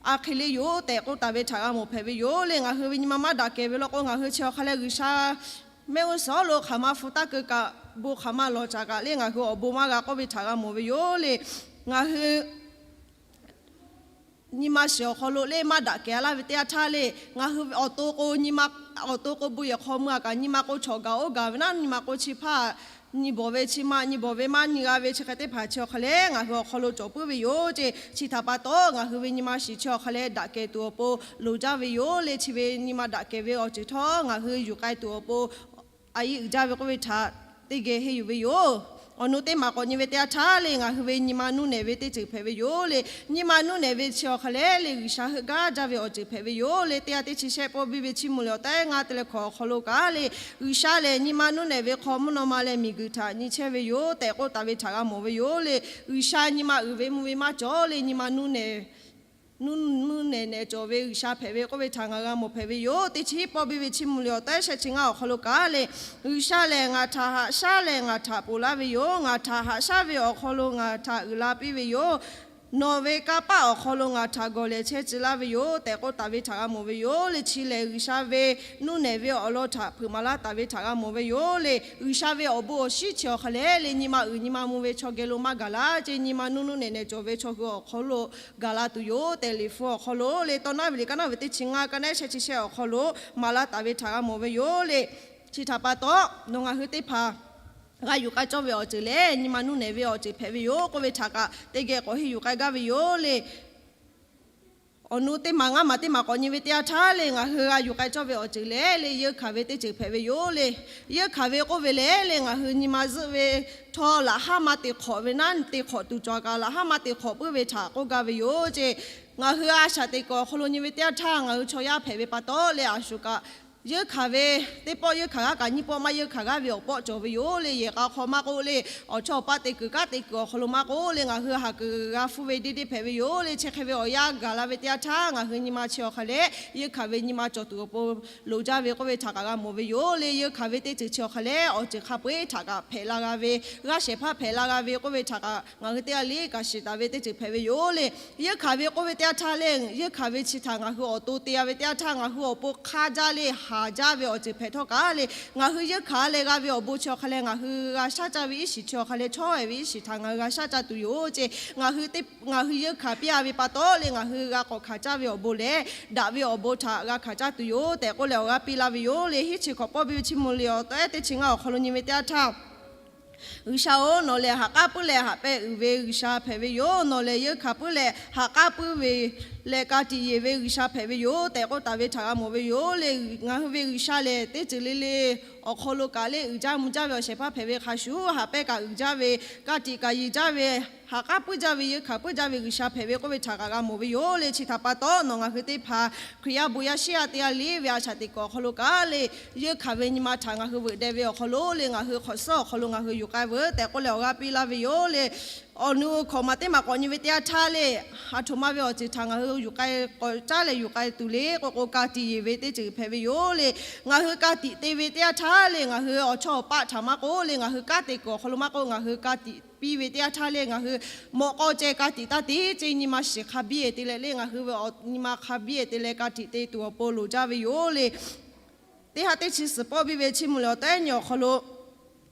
a hk'e le yoˬ tehꞈ k'oˆ taˍ ve htaꞈ g'a mawˬ hpehꞈ ve yoˬ le. Ngaˬ hui ve nyi ma maˇ daꞈ kehˬ ve law k'o, ngaˬ hui chi awˬ hk'a leh G'uiˬsha mehˆ g'uˇ suhˍ lo hk'aˬ ma hpu taˇ keu kaꞈ, bon hk'aˬ ma lawˬ caꞈ kaꞈ le, ngaˬ hui awˬ bon maˇ g'a k'oˆ ve htaꞈ g'a mawˬ ve yoˬ le. Ngaˬ hui nyi ma shiˍ awˬ hk'aw lo le maˇ daꞈ kehˬ laˇ ve teˇ yanˇ htaˇ le, ngaˬ hui awˬ to k'o nyi ma, awˬ to k'o bon yehˬ hk'aw mui a kaꞈ, nyi ma k'o chawꞈ gaˬ oˇ gaˬ ve naˉ, nyi ma k'o chi hpaˇ nyi bawˬ ve, chi ma nyi bawˬ ve maˇ nyi g'a ve chi hk'e teˇ hpaˍ chi awˬ hk'a leh ngaˬ hui awˬ hk'aw lo cawˬ puiˉ ve yoˬ ceˇ. Chi htaꞈ pa taw, ngaˬ hui ve nyi ma shiˍ chi awˬ hk'a leh daꞈ kehˬ tuˬ awˬ pon loˍ jaˇ ve yoˬ le. Chi ve nyi ma daꞈ kehˬ ve awˬ ceuˬ htawˇ ngaˬ hui yuˬ k'ai tuˬ awˬ pon a yiˉ uiˍ jaˇ ve k'oˆ ve htaꞈ teˇ geh henˇ yuˬ ve yoˬ. Awˬ nu teˇ maˬ k'awꞈ nyi ve teˇ yanˇ htaˇ le, ngaˬ hui ve nyi ma nuˇ nehˬ ve teˇ ceuˬ hpehꞈ ve yoˬ le. Nyi ma nuˇ nehˬ ve chi awˬ hk'a leh le G'uiˬsha heuˆ gaˇ jaˇ ve awˬ ceuˬ hpehꞈ ve yoˬ le. Teˇ yanˇ teˇ chi shehˆ pawˆ biˇ ve Chiˇ mvuh lehˬ awˬ tehˉ ngaˇ te leh hkawꞈ awˬ hk'aw lo kaꞈ le, G'uiˬsha lehˬ nyi ma nuˇ nehˬ ve hk'aw mvuhˇ naw ma leh miˬguiˬ htaꞈ nyi chehˇ ve yoˬ tehꞈ k'oˆ taˍ ve htaꞈ g'a mawˬ ve yoˬ le. G'uiˬsha nyi ma uiˍ ve mvuh ve maˇ cawˬ le, nyi ma nuˇ nehˬ nuˇ nehˬ nehˬ cawˬ ve G'uiˬsha hpehꞈ ve k'oˆ ve htaꞈ ngaˬ g'a mawˬ hpehꞈ ve yoˬ. Teˇ chi hiˉ pawˆ biˇ ve Chiˇ mvuh lehˬ awˬ tehˉ shehˆ chi ngaˇ awˬ hk'aw lo kaꞈ le, G'uiˬsha lehˬ ngaˬ htaꞈ haꞈ shaˉ leh ngaˬ htaꞈ ponˬ laˇ ve yoˬ. Ngaˬ htaꞈ haꞈ shaˉ ve awˬ hk'aw lo ngaˬ htaꞈ uiˍ la piˇ ve yoˬ. Nawˬ ve kanˇ paˆ awˬ hk'aw lo ngaˬ htaꞈ gawˬ lehˬ chehˇ tcuh laˇ ve yoˬ tehꞈ k'oˆ taˍ ve htaꞈ g'a mawˬ ve yoˬ le. Chi lehˬ G'uiˬsha ve nuˇ nehˬ ve awˬ lawn htaꞈ hpeuꞈ maˍ laˇ taˍ ve htaꞈ g'a mawˬ ve yoˬ le. G'uiˬsha ve awˬ bon awˬ shinˉ chi awˬ hk'a leh le, nyi ma uiˍ nyi ma mvuh ve chaw geh lo maˇ gaˬ laˇ ceˇ, nyi ma nuˇ nuˇ nehˬ nehˬ cawˬ ve chaw hui awˬ hk'aw lo gaˬ la tuˬ yoˬ tehꞈ, Liꞈ hpu awˬ hk'aw lo le, Tawˇ naˉ ve liꞈ kaˉ naˉ ve teˇ chi ngaˇ kaˉ naˉ shehˆ chi shehˆ awˬ hk'aw lo maˍ laˇ taˍ ve htaꞈ g'a mawˬ ve yoˬ le. Chi htaꞈ pa taw, nawˬ ngaˬ hui teˇ hpaˍ g'a yuˬ k'ai cawˇ ve awˬ ceuˬ lehˬ, nyi ma nuˇ nehˬ ve awˬ ceuˬ hpehꞈ ve yoˬ k'oˆ ve htaꞈ kaꞈ teˇ geh k'awꞈ henˇ yuˬ k'ai gaˇ ve yoˬ le. Awˬ nu teˇ maˬ ngaˇ maˬ teˇ maˬ k'awꞈ nyi ve teˇ yanˇ htaˇ le, ngaˬ hui g'a yuˬ k'ai cawˇ ve awˬ ceuˬ lehˬ le, yeunˇ hkanˍ ve teˇ ceuˬ hpehꞈ ve yoˬ le. Yeunˇ hkanˍ ve k'oˆ ve lehˬ le, ngaˬ hui nyi ma zuhˆ ve htawˇ laꞈ haˉ ma te hk'awꞈ ve naˉ, te hk'awꞈ tuˬ cawˬ kaꞈ laꞈ haˉ ma te hk'awꞈ puiˉ ve htaꞈ k'oˆ gaˇ ve yoˬ ceˇ. Ngaˬ hui a shaꞈ teꞈ kuiˬ awˬ hk'aw lo nyi ve teˇ yanˇ htaˇ, ngaˬ hui chaw yaˇ hpehꞈ ve pa taw le, a shuˍ kaꞈ yeunˇ hkanˍ ve teˇ pawˆ yeunˇ hkanˍ g'aˇ kaꞈ nyiˇ pawˆ maˇ yeunˇ hkanˍ g'aˇ ve awˬ pawˆ cawˬ ve yoˬ le. Yehˬ k'a hk'aw maˇ k'oˆ le, awˬ chawˇ awˬ paˆ te kuiˬ kanˉ te kuiˬ awˬ hk'aw lo maˇ k'oˆ le, ngaˬ hui haˍ kuiˬ g'a hpuˇ ve deˇ deˇ hpehꞈ ve yoˬ le. Chi hk'e ve awˬ yanˇ gaˬ la ve teˇ yanˇ htaˇ, ngaˬ hui nyi ma chi awˬ hk'a leh yeunˇ hkanˍ ve nyi ma cawˬ tuˬ awˬ pon loˍ jaˇ ve k'oˆ ve htaꞈ kaꞈ g'a mawˬ ve yoˬ le. Yeunˇ hkanˍ ve teˇ ceuˬ chi awˬ hk'a leh awˬ ceuˬ hk'a peu-eˬ htaꞈ kaꞈ hpehꞈ la g'a ve, g'aˇ shehˍ hpaˇ hpehꞈ la g'a ve k'oˆ ve htaꞈ kaꞈ ngaˬ hui teˇ g'aˇ le kaꞈ shiˍ taˍ ve teˇ ceuˬ hpehꞈ ve yoˬ le. Yeunˇ hkanˍ ve k'oˆ ve teˇ yanˇ htaˇ le, yeunˇ hkanˍ ve chi htaꞈ ngaˬ hui awˬ to te g'a ve teˇ yanˇ htaˇ, ngaˬ hui awˬ pon hk'aˇ jaˇ le, haˍ jaˇ ve awˬ ceuˬ hpehꞈ htawˇ kaꞈ le, ngaˬ hui yeunˇ hkanˍ leh g'a ve awˬ bon chi awˬ hk'a leh ngaˬ hui g'a shaˉ caˇ ve iˉ shiˍ chi awˬ hk'a leh chawˇ e ve iˉ shiˍ htaꞈ ngaˬ hui g'a shaˉ caˇ tuˬ yoˬ ceˇ. Ngaˬ hui teˇ, ngaˬ hui yeunˇ hkanˍ piˇ a ve pa taw le, ngaˬ hui g'a k'awꞈ hkanˍ caˇ ve awˬ bon lehˬ, daꞈ ve awˬ bon htaꞈ g'a hkanˍ caˇ tuˬ yoˬ tehꞈ k'oˆ leh awˬ g'aˇ piˇ laˇ ve yoˬ le. Hiˉ chi hkawꞈ pawˆ biˇ ve Chiˇ mvuh lehˬ awˬ tehˉ teˇ chi ngaˇ awˬ hk'aw lo nyi ve teˇ yanˇ htaˇ, G'uiˬsha-oˬ, nawˬ lehˬ ha k'aˉ puiˉ leh haꞈ pehnˇ uiˍ ve G'uiˬsha hpehꞈ ve yoˬ. Nawˬ lehˬ yeunˇ hkanˍ puiˉ leh ha k'aˉ puiˉ ve leh ka tiꞈ yeˬ ve G'uiˬsha hpehꞈ ve yoˬ tehꞈ k'oˆ taˍ ve htaꞈ g'a mawˬ ve yoˬ le. Ngaˬ hui ve G'uiˬsha lehˬ teˇ ceuˬ le le awˬ hk'aw lo kaꞈ le uiˍ jaˇ mvuh jaˇ ve awˬ shehˍ hpaˇ hpehꞈ ve hk'a shuˍ, haꞈ pehnˇ kaꞈ uiˍ jaˇ ve, ka tiꞈ kaꞈ yeˬ jaˇ ve, ha k'aˉ puiˉ jaˇ ve, yeunˇ hkanˍ puiˉ jaˇ ve G'uiˬsha hpehꞈ ve k'oˆ ve htaꞈ kaꞈ g'a mawˬ ve yoˬ le. Chi htaꞈ pa taw, nawˬ ngaˬ hui teˇ hpaˍ Hkriꞈ yaˇ bon yaˇ shiˉ yaˇ teˇ g'aˇ le ve a shaꞈ teꞈ kuiˬ awˬ hk'aw lo kaꞈ le, yeunˇ hkanˍ ve nyi ma htaꞈ ngaˬ hui veuꞈ deh ve awˬ hk'aw lo le, ngaˬ hui hk'awꞈ suhˉ awˬ hk'aw lo ngaˬ hui yuˬ k'ai veuˬ tehꞈ k'oˆ leh awˬ g'aˇ piˇ laˇ ve yoˬ le. awˬ nu hkawꞈ maˬ teˇ maˬ k'awꞈ nyi ve teˇ yanˇ htaˇ le, aˬ htoꞈ ma ve awˬ ceuˬ htaꞈ ngaˬ hui yuˬ k'ai, k'awꞈ caˉ leh yuˬ k'ai tuˬ le k'o k'o, ka tiꞈ yeˬ ve teˇ ceuˬ hpehꞈ ve yoˬ le. Ngaˬ hui ka tiꞈ te ve teˇ yanˇ htaˇ le, ngaˬ hui awˬ chawˇ awˬ paˆ htaꞈ maˇ k'oˆ le, ngaˬ hui kanˉ te kuiˬ awˬ hk'aw lo maˇ k'oˆ, ngaˬ hui ka tiꞈ piˇ ve teˇ yanˇ htaˇ le, ngaˬ hui mawꞈ k'aw ceh ka tiꞈ taˇ te ce, nyi ma shiˍ hk'a biˇ e te leh le, ngaˬ hui ve awˬ nyi ma hk'a biˇ e te leh ka tiꞈ te tuˬ awˬ pon loˍ jaˇ ve yoˬ le. Teˇ ha teˇ chi suhˍ pawˆ biˇ ve Chiˇ mvuh lehˬ awˬ tehˉ nyi awˬ hk'aw lo,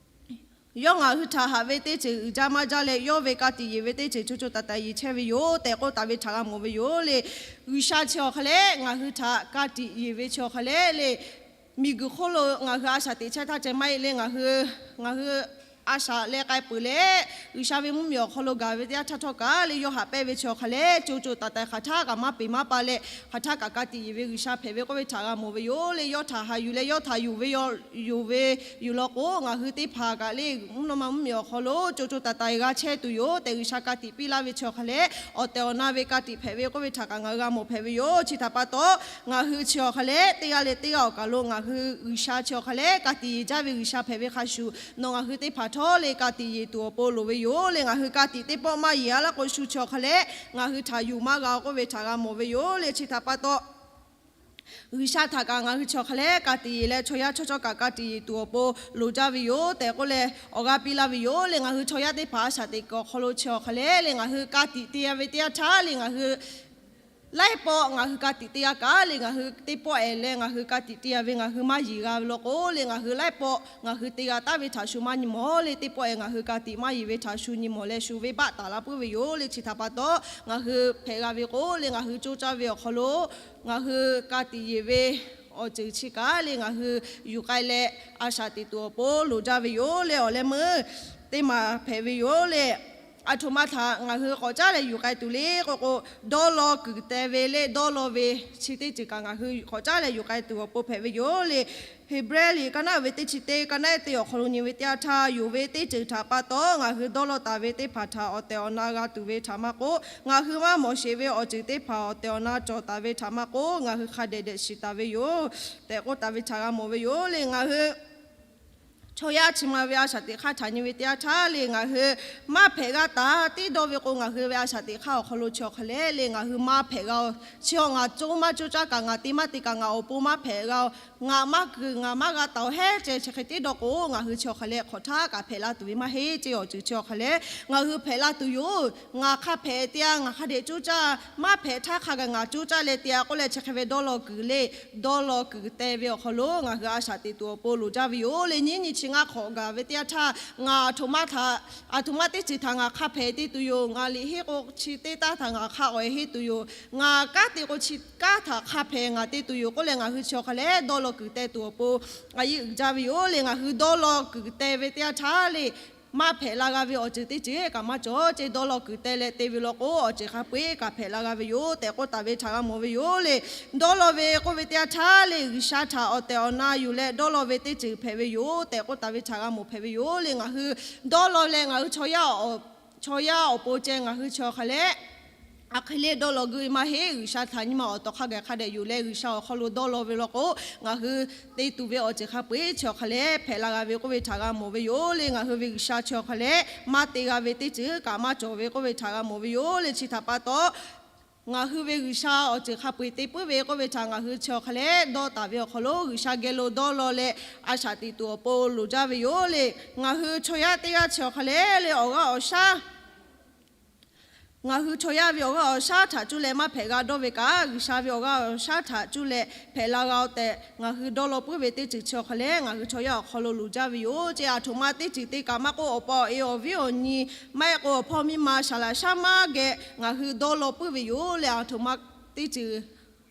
yawˇ ngaˬ hui htaꞈ haꞈ ve teˇ ceuˬ uiˍ jaˇ maˇ jaˇ leh, yawˇ ve ka tiꞈ yeˬ ve teˇ ceuˬ co co taiˍ taiˍ yeˬ chehˇ ve yoˬ tehꞈ k'oˆ taˍ ve htaꞈ g'a mawˬ ve yoˬ le. G'uiˬsha chi awˬ hk'a leh ngaˬ hui htaꞈ ka tiꞈ yeˬ ve chi awˬ hk'a leh le, miˬguiˬ hk'oˆ lo ngaˬ hui a shaꞈ teꞈ chehˇ htaˇ ceh maˇ heˆ le, ngaˬ hui, ngaˬ hui a shaꞈ leh k'ai peuˬ leh, G'uiˬsha ve mvuhˇmiˬ awˬ hk'aw lo gaˬ ve teˇ yanˇ htaˇ htawˇ kaꞈ le, yawˇ haꞈ pehnˇ ve chi awˬ hk'a leh co co taiˍ taiˍ hk'aˬ htaˇ kaꞈ maˇ peˍ maˇ pa leh, hk'aˬ htaˇ kaꞈ ka tiꞈ yeˬ ve G'uiˬsha hpehꞈ ve k'oˆ ve htaꞈ g'a mawˬ ve yoˬ le. Yawˇ htaꞈ haꞈ yuˬ leh yawˇ htaꞈ yonˍ ve yoˬ, yonˍ ve yoˬ law k'o, ngaˬ hui teˇ hpaˍ kaꞈ le, mvuhˇ naw ma mvuhˇmiˬ awˬ hk'aw lo co co taiˍ taiˍ g'a chehˇ tuˬ yoˬ tehꞈ, G'uiˬsha ka tiꞈ piˇ laˇ ve chi awˬ hk'a leh, awˬ tehˬ awˬ na ve ka tiꞈ hpehꞈ ve k'oˆ ve htaꞈ kaꞈ ngaˬ hui g'a mawˬ hpehꞈ ve yoˬ. Chi htaꞈ pa taw, ngaˬ hui chi awˬ hk'a leh teˇ g'aˇ leh teˇ g'aˇ awˬ kaˬ lo ngaˬ hui G'uiˬsha chi awˬ hk'a leh ka tiꞈ yeˬ jaˇ ve G'uiˬsha hpehꞈ ve hk'a shuˍ, nawˬ ngaˬ hui teˇ hpaˍ htawˇ le ka tiꞈ yeˬ tuˬ awˬ pon loˍ ve yoˬ le. Ngaˬ hui ka tiꞈ teˇ pawˆ maˇ yeˬ a laˇ k'o, shu chi awˬ hk'a leh ngaˬ hui htaꞈ yuˬ maˇ g'a k'oˆ ve htaꞈ g'a mawˬ ve yoˬ le. Chi htaꞈ pa taw, G'uiˬsha htaꞈ kaꞈ ngaˬ hui chi awˬ hk'a leh ka tiꞈ yeˬ leh, chaw yaˇ chaw cawˇ kaꞈ ka tiꞈ yeˬ tuˬ awˬ pon loˍ jaˇ ve yoˬ tehꞈ k'oˆ leh awˬ g'aˇ piˇ laˇ ve yoˬ le. Ngaˬ hui chaw yaˇ teˇ hpaˍ a shaꞈ teꞈ kuiˬ awˬ hk'aw lo chi awˬ hk'a leh le, ngaˬ hui ka tiꞈ te g'a ve teˇ yanˇ htaˇ le, ngaˬ hui laiˉ pawˆ ngaˬ hui ka tiꞈ te g'a kaꞈ le, ngaˬ hui teˇ pawˆ ehˍ leh ngaˬ hui ka tiꞈ te g'a ve ngaˬ hui maˇ yeˬ g'a ve law k'o le, ngaˬ hui laiˉ pawˆ ngaˬ hui te g'a taˍ ve htaꞈ shu maˇ nyi mawˬ le. Teˇ pawˆ ehˍ ngaˬ hui ka tiꞈ maˇ yeˬ ve htaꞈ shu nyi mawˬ leh shu venˇbaˆ taˍ la puiˉ ve yoˬ le. Chi htaꞈ pa taw, ngaˬ hui hpehꞈ g'a ve k'o le, ngaˬ hui coˇ caˇ ve awˬ hk'aw lo ngaˬ hui ka tiꞈ yeˬ ve awˬ ceuˬ chi kaꞈ le, ngaˬ hui yuˬ k'ai leh a shaꞈ teꞈ tuˬ awˬ pon loˍ jaˇ ve yoˬ le. Awˬ leh meuˇ teˇ maˬ hpehꞈ ve yoˬ le. Aˬ htoꞈ ma htaꞈ ngaˬ hui k'awꞈ caˉ leh yuˬ k'ai tuˬ le k'o k'o, dawˇ law kuiˬ teh ve le, dawˇ law ve chi teˇ ceuˬ kaꞈ ngaˬ hui k'awꞈ caˉ leh yuˬ k'ai tuˬ awˬ pon hpehꞈ ve yoˬ le. Heˍbrehˇ liꞈ ka naˆ ve teˇ chi teˇ, ka naˆ te awˬ hk'aw lo nyi ve teˇ yanˇ htaˇ, yonˍ ve teˇ ceuˬ htaꞈ pa taw ngaˬ hui dawˇ law taˍ ve teˇ hpaˍ htaꞈ awˬ tehˬ awˬ na g'a tuˬ ve htaꞈ maˇ k'oˆ, ngaˬ hui maˇ mawˬ sheˍ ve awˬ ceuˬ teˇ hpaˍ awˬ tehˬ awˬ na cawˬ taˍ ve htaꞈ maˇ k'oˆ, ngaˬ hui hk'a dehꞈ dehꞈ shiˍ taˍ ve yoˬ tehꞈ k'oˆ taˍ ve htaꞈ g'a mawˬ ve yoˬ le. Ngaˬ hui chaw yaˇ chi ma ve a shaꞈ teꞈ hk'aˇ htaꞈ nyi ve teˇ yanˇ htaˇ le, ngaˬ hui maˇ hpehꞈ g'a taˍ. Tiˉ dawˇ ve k'o, ngaˬ hui ve a shaꞈ teꞈ hk'aˇ awˬ hk'aw lo chi awˬ hk'a lehˉ le ngaˬ hui maˇ hpehꞈ g'a-oˬ. Chi awˬ ngaˬ coˇ maˇ coˇ caˇ kaꞈ, ngaˬ te maˇ te kaꞈ, ngaˬ awˬ pon maˇ hpehꞈ g'a-oˬ. Ngaˬ maˇ kuiˬ ngaˬ maˇ g'a taˍ-oˬ hehˉ ceh chi hk'e tiˉ dawˇ k'o, ngaˬ hui chi awˬ hk'a lehˉ hk'awꞈ htaˇ kaꞈ hpehꞈ la tuˬ ve maˇ heˆ. Ceh awˬ ceuˬ chi awˬ hk'a lehˉ ngaˬ hui hpehꞈ la tuˬ yoˬ. Ngaˬ hk'a hpehꞈ te-a, ngaˬ hk'a dehꞈ coˇ caˇ, maˇ hpehꞈ htaˇ hk'a gaˬ ngaˬ coˇ caˇ leh te-a k'oˆ leh chi hk'e ve dawˇ law kuiˬ le, dawˇ law kuiˬ teh ve awˬ hk'aw lo ngaˬ hui a shaꞈ teꞈ tuˬ awˬ pon loˍ jaˇ ve yoˬ le. Nyiˉ nyi chi ngaˇ hk'awꞈ gaˬ ve teˇ yanˇ htaˇ, ngaˬ aˬ htoꞈ ma htaꞈ, aˬ htoꞈ ma teˇ ceuˬ htaꞈ ngaˬ hk'a hpehꞈ te tuˬ yoˬ. Ngaˬ liꞈ henˇ k'o chi teˇ taˇ htaꞈ ngaˬ hk'a k'awꞈ henˇ tuˬ yoˬ. Ngaˬ kanˉ te k'o chi kanˉ htaꞈ hk'a hpehꞈ ngaˬ te tuˬ yoˬ k'oˆ leh, ngaˬ hui chi awˬ hk'a lehˉ dawˇ law kuiˬ teh tuˬ awˬ pon a yeˇ uiˍ jaˇ ve yoˬ le. Ngaˬ hui dawˇ law kuiˬ teh ve teˇ yanˇ htaˇ le, maˇ hpehꞈ la g'a ve awˬ ceuˬ teˇ ceuˬ kaꞈ maˇ cawˬ. Ceh dawˇ law kuiˬ teh leh te ve law k'o, awˬ ceuˬ hk'a peu-eˬ kaꞈ hpehꞈ la g'a ve yoˬ tehꞈ k'oˆ taˍ ve htaꞈ g'a mawˬ ve yoˬ le. Dawˇ law ve k'oˆ ve teˇ yanˇ htaˇ le, G'uiˬsha htaꞈ awˬ tehˬ awˬ na yuˬ leh dawˇ law ve teˇ ceuˬ hpehꞈ ve yoˬ tehꞈ k'oˆ taˍ ve htaꞈ g'a mawˬ hpehꞈ ve yoˬ le. Ngaˬ hui dawˇ law leh ngaˬ hui chaw yaˇ awˬ, chaw yaˇ awˬ pon ceh ngaˬ hui chi awˬ hk'a lehˉ a hk'e le dawˇ law geuˆ ve maˇ heˆ. G'uiˬsha htaꞈ nyi ma awˬ tawˍ hk'a gaˬ hk'a dehꞈ yuˬ leh G'uiˬsha awˬ hk'aw lo dawˇ law ve law k'o, ngaˬ hui te tuˬ ve awˬ ceuˬ hk'a peu-eˬ chi awˬ hk'a lehˉ hpehꞈ la g'a ve k'oˆ ve htaꞈ g'a mawˬ ve yoˬ le. Ngaˬ hui ve G'uiˬsha chi awˬ hk'a lehˉ maˇ te g'a ve teˇ ceuˬ kaꞈ maˇ cawˬ ve k'oˆ ve htaꞈ g'a mawˬ ve yoˬ le. Chi htaꞈ pa taw, ngaˬ hui ve G'uiˬsha awˬ ceuˬ hk'a peu-eˬ te puiˉ ve k'oˆ ve htaꞈ ngaˬ hui chi awˬ hk'a lehˉ dawˇ taˍ ve awˬ hk'aw lo G'uiˬsha geh lo dawˇ law leh a shaꞈ teꞈ tuˬ awˬ pon loˍ jaˇ ve yoˬ le. Ngaˬ hui chaw yaˇ teˇ g'aˇ chi awˬ hk'a lehˉ le awˬ g'aˇ awˬ shaˉ ngaˬ hui chaw yaˇ ve awˬ g'aˇ awˬ shaˉ htaꞈ cuˇ leh maˇ hpehꞈ g'a dawˇ ve kaꞈ, G'uiˬsha ve awˬ g'aˇ awˬ shaˉ htaꞈ cuˇ leh hpehꞈ la g'a-o tehꞈ ngaˬ hui dawˇ law puiˉ ve teˇ ceuˬ chi awˬ hk'a lehˉ, ngaˬ hui chaw yaˇ awˬ hk'aw lo loˍ jaˇ ve yoˬ. Ceh aˬ htoꞈ ma teˇ ceuˬ te kaꞈ maˇ k'oˆ, awˬ pa awˬ e awˬ viˉ awˬ nyi maˇ heˆ k'o awˬ hpawˇ miˇ ma saˍ laꞈ shaˉ maˇ geh ngaˬ hui dawˇ law puiˉ ve yoˬ le. Aˬ htoꞈ ma teˇ ceuˬ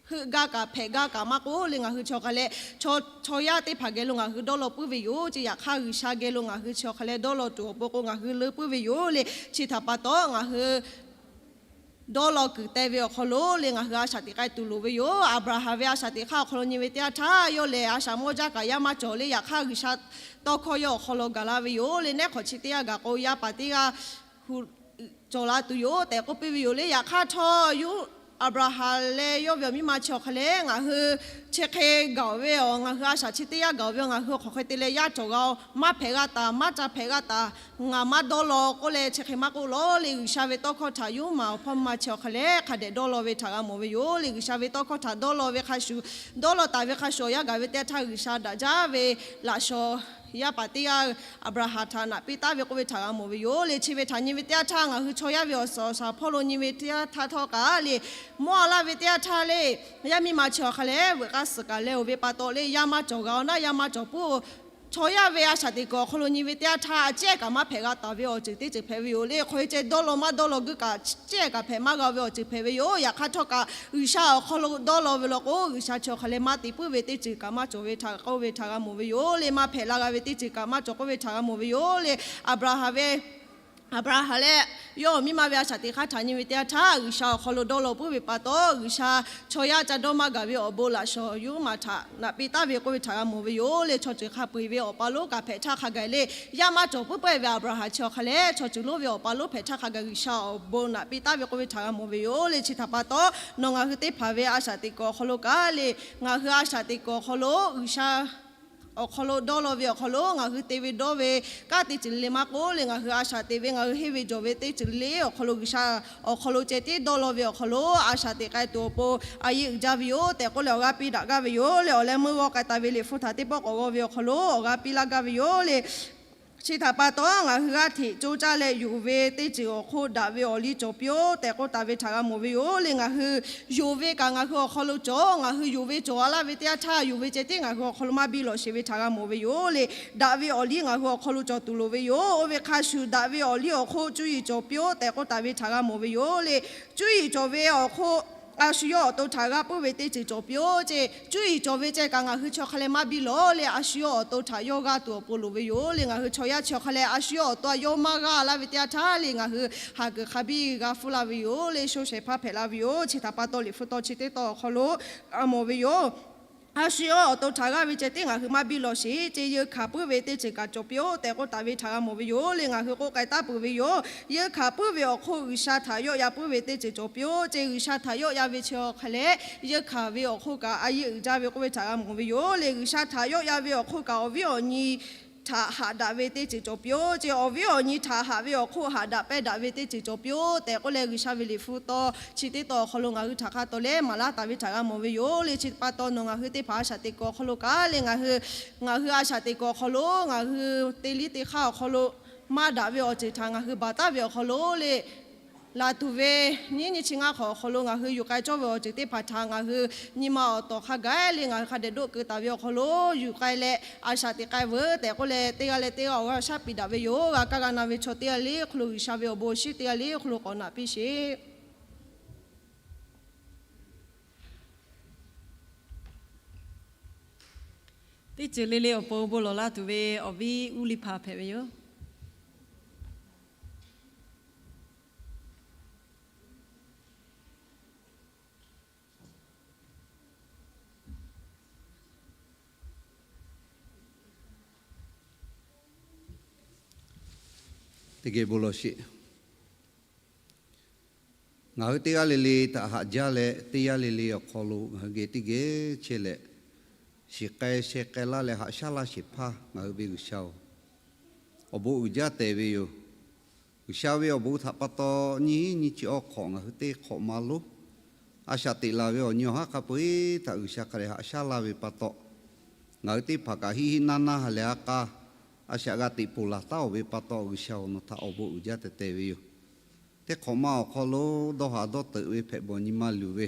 heuˆ gaˇ kaꞈ hpehꞈ gaˇ kaꞈ maˇ k'oˆ le, ngaˬ hui chi awˬ hk'a lehˉ chaw yaˇ teˇ hpaˍ geh lo ngaˬ hui dawˇ law puiˉ ve yoˬ. Ceh yaꞈ hk'aˇ G'uiˬsha geh lo ngaˬ hui chi awˬ hk'a lehˉ dawˇ law tuˬ awˬ pon k'o ngaˬ hui leuˉ puiˉ ve yoˬ le. Chi htaꞈ pa taw ngaˬ hui dawˇ law kuiˬ teh ve awˬ hk'aw lo le ngaˬ hui a shaꞈ teꞈ k'ai tuˬ loˍ ve yoˬ. Aˍbraˍhanˍ ve a shaꞈ teꞈ hk'aˇ awˬ hk'aw lo nyi ve teˇ yanˇ htaˇ, yawˇ lehˬ a shaꞈ mawˇ jaˇ kaꞈ yaˇ maˇ cawˬ le. Yaꞈ hk'aˇ G'uiˬsha tawˇ hkawˇ yawˇ awˬ hk'aw lo gaˬ la ve yoˬ le. Neˉ hk'awꞈ chi teˇ g'aˇ gaˬ k'o yaˇ paˍ teˇ g'aˇ hu cawˬ la tuˬ yoˬ tehꞈ k'oˆ piˇ ve yoˬ le. Yaꞈ hk'aˇ htawˇ yuˇ Aˍbraˍhanˍ leh yawˇ ve awˬ miˇ ma chi awˬ hk'aˬ lehˬ, ngaˬ hui chi hk'e gaˬ ve awˬ, ngaˬ hui a shaꞈ chi teˇ yanˇ gaˬ ve awˬ, ngaˬ hui hk'aˬ hk'e te leh yaˇ cawˬ g'a-oˬ, maˇ hpehꞈ g'a taˍ, maˇ ca hpehꞈ g'a taˍ, ngaˬ maˇ dawˇ law k'oˆ leh chi hk'e maˇ k'oˆ lawˬ le. G'uiˬsha ve tawˇ hkawˇ htaꞈ yawˇ maˬ awˬ hpawˇ miˇ ma chi awˬ hk'aˬ lehˬ hk'a dehꞈ dawˇ law ve htaꞈ g'a mawˬ ve yoˬ le. G'uiˬsha ve tawˇ hkawˇ htaꞈ dawˇ law ve hk'a shuˍ, dawˇ law taˍ ve hk'a shuˍ awˬ yanˇ gaˬ ve teˇ yanˇ htaˇ G'uiˬsha daꞈ jaˇ ve laꞈ shawnˍ yaˇ paˍ teˇ g'aˇ Aˍbraˍhanˍ htaꞈ naꞈ piˇ taˍ ve k'oˆ ve htaꞈ g'a mawˬ ve yoˬ le. Chi ve htaꞈ nyi ve teˇ yanˇ htaˇ ngaˬ hui chaw yaˇ ve awˬ suhˍ awˬ shaˍ hpawˇ lo nyi ve teˇ yanˇ htaˇ htawˇ kaꞈ le, mawˇ a laˇ ve teˇ yanˇ htaˇ le, yaˇ miˇ ma chi awˬ hk'aˬ lehˬ veuꞈ k'aˇ suhˍ kaꞈ leh-oˬ ve pa taw le, yaˇ maˇ cawˬ g'a-oˬ naˆ, yaˇ maˇ cawˬ puiˉ-oˬ. Chaw yaˇ ve a shaꞈ teꞈ kuiˬ awˬ hk'aw lo nyi ve teˇ yanˇ htaˇ, a cehˇ kaꞈ maˇ hpehꞈ g'a taˍ ve awˬ ceuˬ teˇ ceuˬ hpehꞈ ve yoˬ le. Hk'aw e ceh dawˇ law maˇ dawˇ law guiˇ kaꞈ cehˇ kaꞈ hpehꞈ maˇ g'a ve awˬ ceuˬ hpehꞈ ve yoˬ. Yaꞈ hk'aˇ htawˇ kaꞈ G'uiˬsha awˬ hk'aw lo dawˇ law ve law k'o, G'uiˬsha chi awˬ hk'aˬ lehˬ maˇ te puiˉ ve teˇ ceuˬ kaꞈ maˇ cawˬ ve htaꞈ k'oˆ ve htaꞈ g'a mawˬ ve yoˬ le. Maˇ hpehꞈ la g'a ve teˇ ceuˬ kaꞈ maˇ cawˬ k'oˆ ve htaꞈ g'a mawˬ ve yoˬ le. Aˍbraˍhanˍ ve Aˍbraˍhanˍ leh yawˇ awˬ miˇ ma ve a shaꞈ teꞈ hk'aˇ htaꞈ nyi ve teˇ yanˇ htaˇ, G'uiˬsha awˬ hk'aw lo dawˇ law puiˉ ve pa taw, G'uiˬsha chaw yaˇ ca dawˇ maˇ gaˬ ve awˬ bon laꞈ shawnˍ yawˇ maˬ htaꞈ naꞈ piˇ taˍ ve k'oˆ ve htaꞈ g'a mawˬ ve yoˬ le. Chaw ceuˬ hk'a peu-eˬ ve awˬ pa lonˉ kaꞈ hpehꞈ htaˇ hk'a gaˬ le, yaˇ maˇ cawˬ puiˉ pawehˇ ve Aˍbraˍhanˍ chi awˬ hk'aˬ lehˬ, chaw ceuˬ lonˉ ve awˬ pa lonˉ hpehꞈ htaˇ hk'a gaˬ G'uiˬsha awˬ bon naꞈ piˇ taˍ ve k'oˆ ve htaꞈ g'a mawˬ ve yoˬ le. Chi htaꞈ pa taw, nawˬ ngaˬ hui teˇ hpaˍ ve a shaꞈ teꞈ kuiˬ awˬ hk'aw lo kaꞈ le, ngaˬ hui a shaꞈ teꞈ kuiˬ awˬ hk'aw lo G'uiˬsha awˬ hk'aw lo dawˇ law ve awˬ hk'aw lo ngaˬ hui te ve dawˇ ve kanˉ teˇ ceuˬ le maˇ k'oˆ le, ngaˬ hui a shaꞈ teꞈ ve ngaˬ hui henˇ ve jawˬ ve teˇ ceuˬ le awˬ hk'aw lo G'uiˬsha awˬ hk'aw lo ceh tiˉ dawˇ law ve awˬ hk'aw lo a shaꞈ teꞈ k'ai tuˬ awˬ pon a yeˇ uiˍ jaˇ ve yoˬ tehꞈ k'oˆ leh awˬ g'aˇ piˇ daꞈ gaˇ ve yoˬ le. Awˬ leh meuˇ g'awˇ k'ai taˍ ve liꞈ hpu htaꞈ teˇ pawˆ k'awꞈ g'aw ve awˬ hk'aw lo awˬ g'aˇ piˇ laˇ gaˇ ve yoˬ le. Chi htaꞈ pa taw, ngaˬ hui g'aˇ hteꞈ co caˇ leh yonˍ ve teˇ ceuˬ awˬ hk'oˆ daꞈ ve awˬ liˇ cawˬ piˇ-oˆ tehꞈ k'oˆ taˍ ve htaꞈ g'a mawˬ ve yoˬ le. Ngaˬ hui yonˍ ve kaꞈ ngaˬ hui awˬ hk'aw lo cawˬ, ngaˬ hui yonˍ ve cawˬ a laˇ ve teˇ yanˇ htaˇ, yonˍ ve ceh tiˉ ngaˬ hui awˬ hk'aw lo maˇ biˇ lawˬ sheˍ ve htaꞈ g'a mawˬ ve yoˬ le. Daꞈ ve awˬ liˇ ngaˬ hui awˬ hk'aw lo cawˬ tuˬ loˍ ve yoˬ. Oˇ ve hk'a shuˍ, daꞈ ve awˬ liˇ awˬ hk'oˆ cuˇ yiˍ cawˬ piˇ-oˆ tehꞈ k'oˆ taˍ ve htaꞈ g'a mawˬ ve yoˬ le. Cuˇ yiˍ cawˬ ve awˬ hk'oˆ a shu yawˇ awˬ to htaꞈ g'aˇ puiˉ ve teˇ ceuˬ cawˬ piˇ-oˆ ce. Cuˇ yiˍ cawˬ ve ceh kaꞈ ngaˬ hui chi awˬ hk'aˬ lehˬ maˇ biˇ lawˬ le. A shu yawˇ awˬ to htaꞈ yawˇ g'aˇ tuˬ awˬ pon loˍ ve yoˬ le. Ngaˬ hui chaw yaˇ chi awˬ hk'aˬ lehˬ a shu yawˇ awˬ to a yawˇ maˇ g'aˇ laˇ ve teˇ yanˇ htaˇ le, ngaˬ hui haˍ kuiˬ hk'a biˇ g'a hpfuhˇ laˇ ve yoˬ le. Shoˇ shehˍ hpaˇ hpehꞈ la ve yoˬ. Chi htaꞈ pa taw liꞈ hpu taw chi teˇ taw awˬ hk'aw lo g'a mawˬ ve yoˬ. A shu yawˇ awˬ to htaꞈ g'aˇ ve ceh tiˉ ngaˬ hui maˇ biˇ lawˬ sheˍ ce. Yeunˇ hkanˍ puiˉ ve teˇ ceuˬ kaꞈ cawˬ piˇ-oˆ tehꞈ k'oˆ taˍ ve htaꞈ g'a mawˬ ve yoˬ le. Ngaˬ hui k'oˆ k'ai taˍ peuˬ ve yoˬ. Yeunˇ hkanˍ puiˉ ve awˬ hk'oˆ G'uiˬsha htaꞈ yawˆ yan puiˉ ve teˇ ceuˬ cawˬ piˇ-oˆ ce. G'uiˬsha htaꞈ yawˆ yan ve chi awˬ hk'aˬ lehˬ, yeunˇ hkanˍ ve awˬ hk'oˆ kaꞈ a yeˇ uiˍ jaˇ ve k'oˆ ve htaꞈ g'a mawˬ ve yoˬ le. G'uiˬsha htaꞈ yawˆ yan ve awˬ hk'oˆ kaꞈ awˬ viˉ awˬ nyi htaꞈ haꞈ daꞈ ve teˇ ceuˬ cawˬ piˇ-oˆ ce. Awˬ viˉ awˬ nyi htaꞈ haꞈ ve awˬ hk'oˆ haꞈ daꞈ pehˇ daꞈ ve teˇ ceuˬ cawˬ piˇ-oˆ tehꞈ k'oˆ leh, G'uiˬsha ve liꞈ hpu taw chi teˇ taw awˬ hk'aw lo ngaˬ hui htaꞈ hk'a tawˍ leh maˍ laˇ taˍ ve htaꞈ g'a mawˬ ve yoˬ le. Chi pa taw nawˬ ngaˬ hui teˇ hpaˍ a shaꞈ teꞈ kuiˬ awˬ hk'aw lo kaꞈ le, ngaˬ hui ngaˬ hui a shaꞈ teꞈ kuiˬ awˬ hk'aw lo ngaˬ hui teˇ liˇ teˇ hk'aˇ awˬ hk'aw lo maˇ daꞈ ve awˬ ceuˬ htaꞈ ngaˬ hui baˬ taˍ ve awˬ hk'aw lo le, laˬ tuˬ ve nyiˉ nyi chi ngaˇ hk'awꞈ awˬ hk'aw lo ngaˬ hui yuˬ k'ai cawˇ ve awˬ ceuˬ teˇ hpaˍ htaꞈ ngaˬ hui nyi ma awˬ tawˍ hk'a gaˬ le ngaˬ hui hk'a dehꞈ doˆ keu taˍ ve awˬ hk'aw lo yuˬ k'ai leh a shaꞈ teꞈ k'ai veuˬ tehꞈ k'oˆ leh, teˇ g'aˇ leh teˇ g'aˇ awˬ g'aˇ awˬ shaˉ piˇ daꞈ ve yoˬ. G'a kaˇ g'a na ve chaw teˇ g'aˇ le hk'aw lo G'uiˬsha ve awˬ bon awˬ shinˉ teˇ g'aˇ le hk'aw lo k'awꞈ naꞈ piˇ sheˍ. Teˇ ceuˬ le le awˬ pon bon lawˬ laˇ tuˬ ve awˬ viˉ Uˇliˇhpaˍ hpehꞈ ve yoˬ. Teˇ geh bon lawˬ sheˍ. Ngaˬ hui teˇ g'aˇ le le htaꞈ haꞈ jaˇ leh, teˇ yanˇ le le awˬ hk'aw lo ngaˬ hui geh teˇ geh chehˇ leh, shiˍ k'ai sheh k'ai laˇ leh haꞈ shaˉ laˇ shehˍ hpaˇ ngaˬ hui ve G'uiˬsha-oˬ, awˬ bon uiˍ jaˇ tehˬ ve yoˬ. G'uiˬsha ve awˬ bon htaꞈ pa taw nyiˉ nyi chi awˬ hk'awꞈ ngaˬ hui teˇ hk'awꞈ ma lonˉ a shaꞈ teꞈ laˬ ve awˬ nyi awˬ haˉ hk'a peu-eˬ htaꞈ G'uiˬsha hk'a dehꞈ haꞈ shaˉ laˇ ve pa taw, ngaˬ hui teˇ hpaˍ kaꞈ hiˆ hiˆ naˇ naˇ ha lehˬ a k'a a shaꞈ g'a teꞈ ponˬ laˬ taˉ-oˬ ve pa taw, G'uiˬsha-oˬ, nawˬ htaꞈ awˬ bon uiˍ jaˇ tehˬ tehˬ ve yoˬ. Teˇ hk'awꞈ ma awˬ hk'aw lo dawˇ haˍ dawˇ teuꞈ ve hpehꞈ bawˬ nyi ma luˬ ve,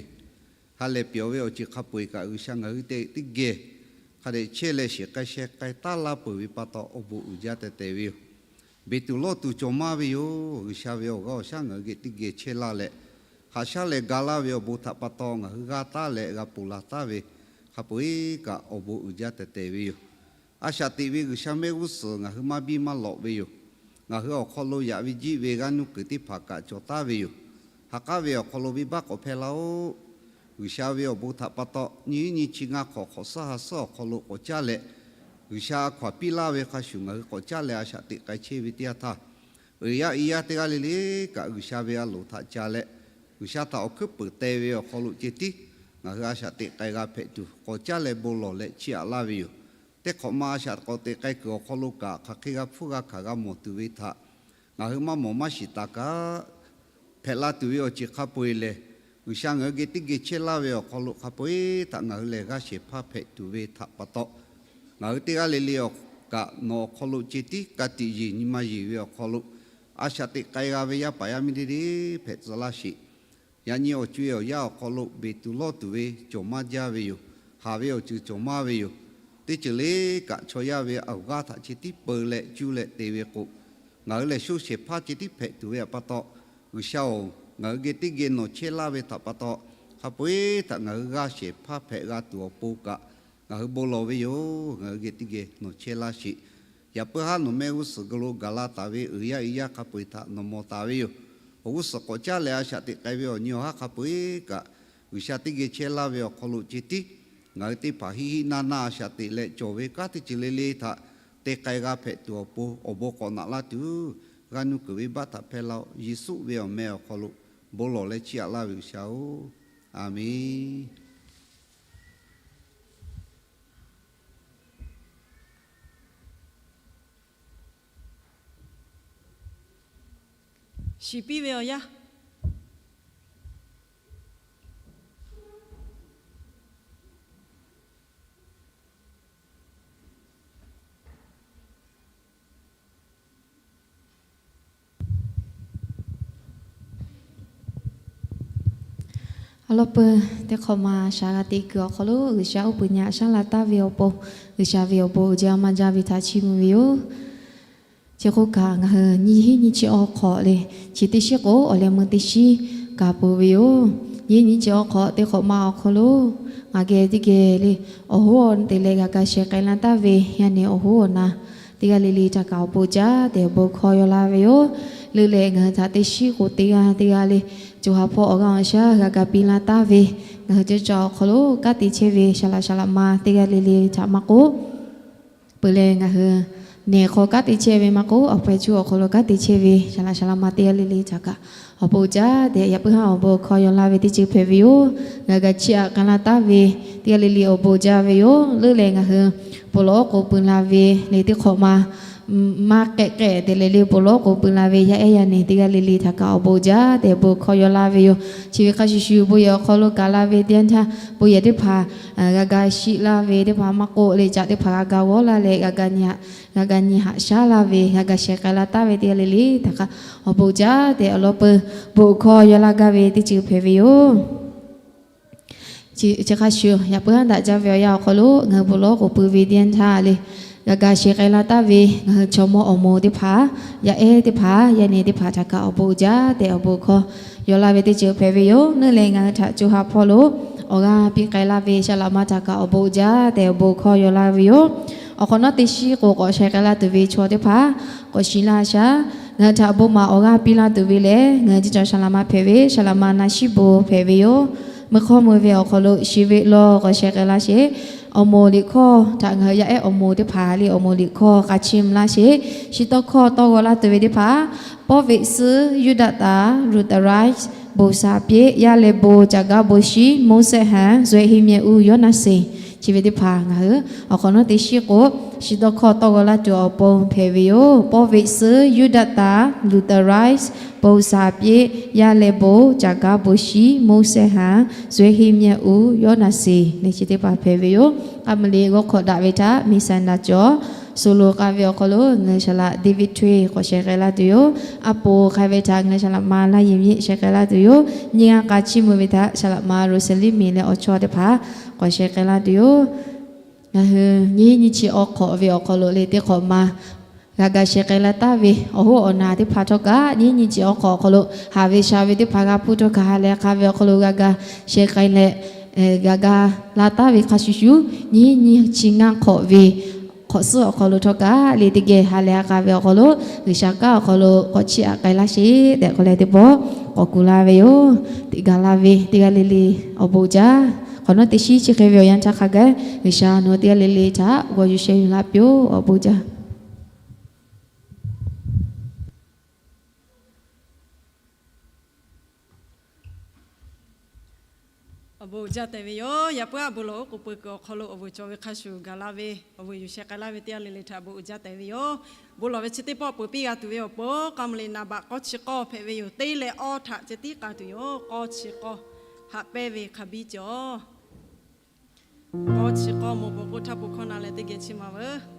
ha lehˬ pyawˬ ve awˬ ceuˬ hk'a peu-eˬ kaꞈ G'uiˬsha ngaˬ hui teˇ geh hk'a dehꞈ chehˇ leh shiˍ k'ai sheh k'ai taˉ laˇ peuˬ ve pa taw awˬ bon uiˍ jaˇ tehˬ tehˬ ve yoˬ. Beˬ tuˬ lawˇ tuˬ cawˬ maˇ ve yoˬ. G'uiˬsha ve awˬ g'aˇ awˬ shaˉ ngaˬ hui geh teˇ geh chehˇ laˇ leh, haꞈ shaˉ leh ga laˇ ve awˬ bon htaꞈ pa taw ngaˬ hui g'a taˉ leh g'a ponˬ laˬ taˉ ve hk'a peu-eˬ kaꞈ awˬ bon uiˍ jaˇ tehˬ tehˬ ve yoˬ. A shaꞈ teꞈ ve G'uiˬsha mehˆ g'uˇ suhˍ ngaˬ hui maˇ biˇ maˇ lawꞈ ve yoˬ. Ngaˬ hui awˬ hk'aw lo yaꞈ ve jiˆ ve g'aˇ nuˇ kuiˬ teˇ hpaˍ kaꞈ cawˬ taˍ ve yoˬ. Ha k'aˉ ve awˬ hk'aw lo venˇbaˆ k'awꞈ hpehˇ laˇ-oˆ. G'uiˬsha ve awˬ bon htaꞈ pa taw nyiˉ nyi chi ngaˇ hk'awꞈ hk'awꞈ suhˉ ha suhˉ awˬ hk'aw lo k'awꞈ caˇ leh, G'uiˬsha a hkaw-anˬ piˇ laˇ ve hk'a shuˍ ngaˬ hui k'awꞈ caˇ leh a shaꞈ teꞈ k'ai chehˇ ve teˇ yanˇ htaˇ, uiˍ yaˇ i yaˇ teˇ g'aˇ le le kaꞈ G'uiˬsha ve a loˍ htaꞈ ca leh, G'uiˬsha htaꞈ awˬ hkuiˉ puiˍ te ve awˬ hk'aw lo ceh tiˉ ngaˬ hui a shaꞈ teꞈ k'ai g'a hpehꞈ tuˬ k'awꞈ caˉ leh bon lawˬ leh chiˇ aꞈ laˇ ve yoˬ. Teˇ hk'awꞈ ma a shaꞈ k'awꞈ teꞈ k'ai kuiˬ awˬ hk'aw lo kaꞈ hk'aˬ hk'e g'a hpfuhˇ g'a hkanˍ g'a mawˬ tuˬ ve htaꞈ ngaˬ hui maˇ mawˬ maˇ shiˍ taˍ kaꞈ, hpehꞈ la tuˬ ve awˬ ceuˬ hk'a peu-eˬ lehˬ, G'uiˬsha ngaˬ hui geh teˇ geh chehˇ laˇ ve awˬ hk'aw lo hk'a peu-eˬ htaꞈ ngaˬ hui lehˬ g'aˇ shehˍ hpaˇ hpehꞈ tuˬ ve htaꞈ pa taw, ngaˬ hui teˇ g'aˇ le le awˬ kaꞈ nawˬ awˬ hk'aw lo ceh tiˉ ka tiꞈ yeˬ nyi ma yeˬ ve awˬ hk'aw lo a shaꞈ teꞈ k'ai g'a ve yaˇ paˍ yaˇ miˇ deˇ deˇ hpehꞈ tcuh laˇ sheˍ. Yaꞈ nyi awˬ co-e awˬ yanˇ awˬ hk'aw lo beˬ tuˬ lawˇ tuˬ ve cawˬ maˇ jaˇ ve yoˬ. Haˍ ve awˬ ceuˬ cawˬ maˇ ve yoˬ. Teˇ ceuˬ le kaꞈ chaw yaˇ ve awˬ g'aˇ htaꞈ ceh tiˉ peu leh cuˇ leh te ve k'o, ngaˬ hui lehˬ shoˇ shehˍ hpaˇ ceh tiˉ hpehꞈ tuˬ ve htaꞈ pa taw, G'uiˬsha-oˬ, ngaˬ hui geh teˇ geh nawˬ chehˇ laˇ ve htaꞈ pa taw, hk'a peu-eˬ htaꞈ ngaˬ hui g'aˇ shehˍ hpaˇ hpehꞈ g'a tuˬ awˬ pon kaꞈ ngaˬ hui bon lawˬ ve yoˬ. Ngaˬ hui geh teˇ geh nawˬ chehˇ laˇ sheˍ. Yaꞈ puiˉ haˉ nawˬ mehˆ g'uˇ suhˍ geh lo gaˬ la taˍ ve uiˍ yaˇ uiˍ yaˇ hk'a peu-eˬ htaꞈ nawˬ mawˬ taˍ ve yoˬ. Awˬ g'uˇ suhˍ k'awꞈ caˉ leh a shaꞈ teꞈ k'ai ve awˬ nyi awˬ haˉ hk'a peu-eˬ kaꞈ, G'uiˬsha teˇ geh chehˇ laˇ ve awˬ hk'aw lo ceh tiˉ ngaˬ hui teˇ hpaˍ hiˆ hiˆ naˇ naˇ a shaꞈ teꞈ leh cawˬ ve kanˉ teˇ ceuˬ le le htaꞈ te k'ai g'a hpehꞈ tuˬ awˬ pon awˬ bon k'awꞈ naꞈ laˇ tuˬ, g'a nuˇ kuiˬ venˇbaˆ htaꞈ hpehˇ laˇ-oˆ. Yeˍsuˆ ve awˬ meh awˬ hk'aw lo bon lawˬ leh chiˇ aꞈ laˇ ve G'uiˬsha-oˬ, aˬ menˍ. Shiˍ piˇ ve awˬ yanˇ. Awˬ lawn peuˬ, teˇ hk'awꞈ ma shaˍ g'a te kuiˬ awˬ hk'aw lo G'uiˬsha uˉ peunˍ nyi aꞈ shaˉ la taˍ ve awˬ pon, G'uiˬsha ve awˬ bon uiˍ jaˇ maˇ jaˇ ve htaꞈ chiˇ mvuh ve yoˬ. Chi hk'oˆ kaꞈ ngaˬ hui nyiˇ hinˉ nyiˇ chi awˬ hk'awꞈ leh, chi teˇ shiˉ k'o awˬ leh meuˇ teˇ shiˉ kaꞈ peuˬ ve yoˬ. Nyiˇ hinˉ nyiˇ chi awˬ hk'awꞈ teˇ hk'awꞈ ma awˬ hk'aw lo ngaˬ geh teˇ geh le awˬ hoˉ awˬ te leh g'a ga sheh k'ai la taˍ ve yaˇ nehˬ awˬ hoˉ awˬ na teˇ g'aˇ le le htaꞈ kaꞈ awˬ bon jaˇ tehꞈ awˬ bon hkawˇ yaw la ve yoˬ. Leuˆ leh ngaˬ hui htaꞈ teˇ shiˉ k'o teˇ g'aˇ teˇ g'aˇ le co ha hpawˇ awˬ g'aˇ awˬ shaˉ g'a ga piˇ la taˍ ve, ngaˬ hui ceuˇ caˬ awˬ hk'aw lo kanˉ te chehˇ ve saˍ laꞈ saˍ laꞈ ma teˇ g'aˇ le le htaꞈ maˇ k'oˆ, peuˬ leh ngaˬ hui nehˬ hk'aw kanˉ te chehˇ ve maˇ k'oˆ, awˬ pehˇ cuˇ awˬ hk'aw lo kanˉ te chehˇ ve saˍ laꞈ saˍ laꞈ ma teˇ g'aˇ le le htaꞈ kaꞈ awˬ bon jaˇ tehꞈ, yaꞈ puiˉ haˉ awˬ bon hkawˇ yaw la ve teˇ ceuˬ hpehꞈ ve yoˬ. G'a ga chiˇ aꞈ k'ai la taˍ ve teˇ g'aˇ le le awˬ bon jaˇ ve yoˬ. Leuˆ leh ngaˬ hui bon lawˬ oˉ k'oˍ pui la ve le teˇ hk'awꞈ ma maˇ k'ehˆ k'ehˆ te leh le bon lawˬ oˉ k'oˍ pui la ve yaˇ ehˉ yaˇ nehˬ teˇ g'aˇ le le htaꞈ kaꞈ awˬ bon jaˇ tehꞈ bon hkawˇ yaw la ve yoˬ. Chi ve hk'a shuˍ shuˍ bon yehˬ awˬ hk'aw lo gaˬ la ve teˇ yanˇ htaˇ, bon yehˬ teˇ hpaˍ g'a ga shiˆ laˇ ve teˇ hpaˍ maˇ k'oˆ, le caꞈ teˇ hpaˍ g'a ga g'awˇ laˇ leh g'a ga nyi haꞈ shaˉ laˇ ve, g'a ga sheh k'ai la taˍ ve teˇ g'aˇ le le htaꞈ kaꞈ awˬ bon jaˇ tehꞈ awˬ lawn peuˬ bon hkawˇ yaw la gaˇ ve teˇ ceuˬ hpehꞈ ve yoˬ. Chi hk'a shuˍ yaꞈ puiˉ haˉ daꞈ jaˇ ve awˬ yanˇ awˬ hk'aw lo ngaˬ hui bon lawˬ oˉ k'oˍ pui ve teˇ yanˇ htaˇ le g'a ga sheh k'ai la taˍ ve ngaˬ hui chaw mawˇ awˬ moˍ teˇ hpaˍ, yaˇ ehˉ teˇ hpaˍ, yaˇ nehˬ teˇ hpaˍ htaꞈ kaꞈ awˬ bon jaˇ tehꞈ awˬ bon hkawˇ yaw la ve teˇ ceuˬ hpehꞈ ve yoˬ. Leuˆ leh ngaˬ hui htaꞈ co ha hpawˇ lo awˬ g'aˇ piˇ k'ai laˇ ve saˍ laꞈ ma htaꞈ kaꞈ awˬ bon jaˇ tehꞈ awˬ bon hkawˇ yaw la ve yoˬ. Awˬ hk'awꞈ nawˉ teˇ shiˉ k'o k'awꞈ sheh k'ai la tuˬ ve chaw teˇ hpaˍ k'awꞈ shiˍ laˇ shaˍ. Ngaˬ hui htaꞈ bon maˍ awˬ g'aˇ piˇ laˇ tuˬ ve lehˬ, ngaˬ hui teˇ cawˬ saˍ laꞈ ma hpehꞈ ve saˍ laꞈ ma na shiˉ bon hpehꞈ ve yoˬ. Meuˇ hk'awˇ meuˇ ve awˬ hk'aw lo shiˍ ve lawˬ k'awꞈ sheh k'ai laˇ sheˍ. Awˬ moˍ liꞈ hkawˇ htaꞈ ngaˬ hui yaˇ ehˉ awˬ moˍ teˇ hpaˍ le awˬ moˍ liꞈ hkawˇ k'a chiˇ mvuh laˇ sheˍ. Shiˍ tawˇ hkawˇ tawˇ g'aw laˇ tuˬ ve teˇ hpaˍ, pawˇ veꞈ suhˉ yuˇ daꞈ taˍ Ruˍtaˍraˆ, bon saˍ pyeˆ yaˇ leh bon caꞈ gaˇ bon shiˉ mawˇsehˆ haˍ zuehˆ heˆ myehˆ uˇ Yawˇnaˍseˍ, chi ve teˇ hpaˍ ngaˬ hui awˬ hk'awꞈ nawˉ teˇ shiˉ k'o shiˍ tawˇ hkawˇ tawˇ g'aw laˇ tuˬ awˬ pon hpehꞈ ve yoˬ. Pawˇ veꞈ suhˉ yuˇ daꞈ taˍ Ruˍtaˍraˆ, bon saˍ pyeˆ yaˇ leh bon caꞈ gaˇ bon shiˉ mawˇsehˆ haˍ zuehˆ heˆ myehˆ uˇ Yawˇnaˍseˍ le chi teˇ hpaˍ hpehꞈ ve yoˬ. K'a meuˍ le g'awˇ hk'awꞈ daꞈ ve htaꞈ miˬ saˍ naˍ cawˬ solo k'a ve awˬ hk'aw lo ngaˬ hui saˍ laꞈ David Thuy k'awꞈ sheh k'ai laˇ tuˬ yoˬ. A poˍ k'ai ve htaꞈ ngaˬ hui saˍ laꞈ ma Laˇ Yehˬ Miˆ sheh k'ai laˇ tuˬ yoˬ. Nyiˇ g'aˇ k'a chiˇ mvuh ve htaꞈ saˍ laꞈ ma Rosalie Miˬ leh awˬ chawˇ teˇ hpaˍ k'awꞈ sheh k'ai laˇ tuˬ yoˬ. Ngaˬ hui nyiˇ nyiˇ chi awˬ hk'awꞈ ve awˬ hk'aw lo le teˇ hk'awꞈ ma g'a ga sheh k'ai laˇ taˍ ve awˬ hoˉ awˬ naˍ teˇ hpaˍ htawˇ kaꞈ nyiˇ nyiˇ chi awˬ hk'awꞈ awˬ hk'aw lo haꞈ ve sha ve teˇ hpaˍ g'a hpuˇ htawˇ kaꞈ ha lehˬ k'a ve awˬ hk'aw lo g'a ga sheh k'ai leh g'a ga laˇ taˍ ve hk'a shuˍ shuˍ, nyiˇ nyiˇ chi ngaˇ hk'awꞈ ve hk'awꞈ suhˉ awˬ hk'aw lo htawˇ kaꞈ le teˇ geh ha lehˬ ha k'a ve awˬ hk'aw lo G'uiˬsha kanˉ awˬ hk'aw lo k'awꞈ chiˇ aꞈ k'ai laˇ sheˍ tehꞈ k'oˆ leh teˇ pawˆ k'awꞈ kuˬ la ve yoˬ. Teꞈ gaˬ la ve teˇ g'aˇ le le awˬ bon jaˇ. Hk'awꞈ nawˉ teˇ shiˉ chi hk'e ve awˬ yanˇ htaˇ hk'a gaˬ G'uiˬsha nawˬ hui teˇ g'aˇ le le htaꞈ g'aw yuˬ sheh yuˬ laˇ piˇ-oˆ. Awˬ bon jaˇ. Awˬ bon uiˍ jaˇ tehꞈ ve yoˬ. Yaꞈ puiˉ aˉ bon lawˬ oˉ k'oˍ pui kuiˬ awˬ hk'aw lo awˬ bon cawˬ ve hk'a shuˍ gaˬ la ve awˬ bon yuˬ sheh k'ai laˇ ve teˇ g'aˇ le le htaꞈ awˬ bon uiˍ jaˇ tehꞈ ve yoˬ. Bon lawˬ ve chi teˇ pawˆ peuˬ piˇ g'a tuˬ ve awˬ pon, k'a mvuh liꞈ naˍ baꞈ k'awˇ chi k'awˇ hpehꞈ ve yoˬ. Teˇ leh awˇ htaꞈ ceh tiˉ k'a tuˬ yoˬ. K'awˇ chi k'awˇ haꞈ pehnˇ ve hk'a biˇ cawˬ. K'awˇ chi k'awˇ mawˬ bvuhꞈ k'oˆ htaˇ pon hkawˇ na leh teˇ geh chi ma veuˬ.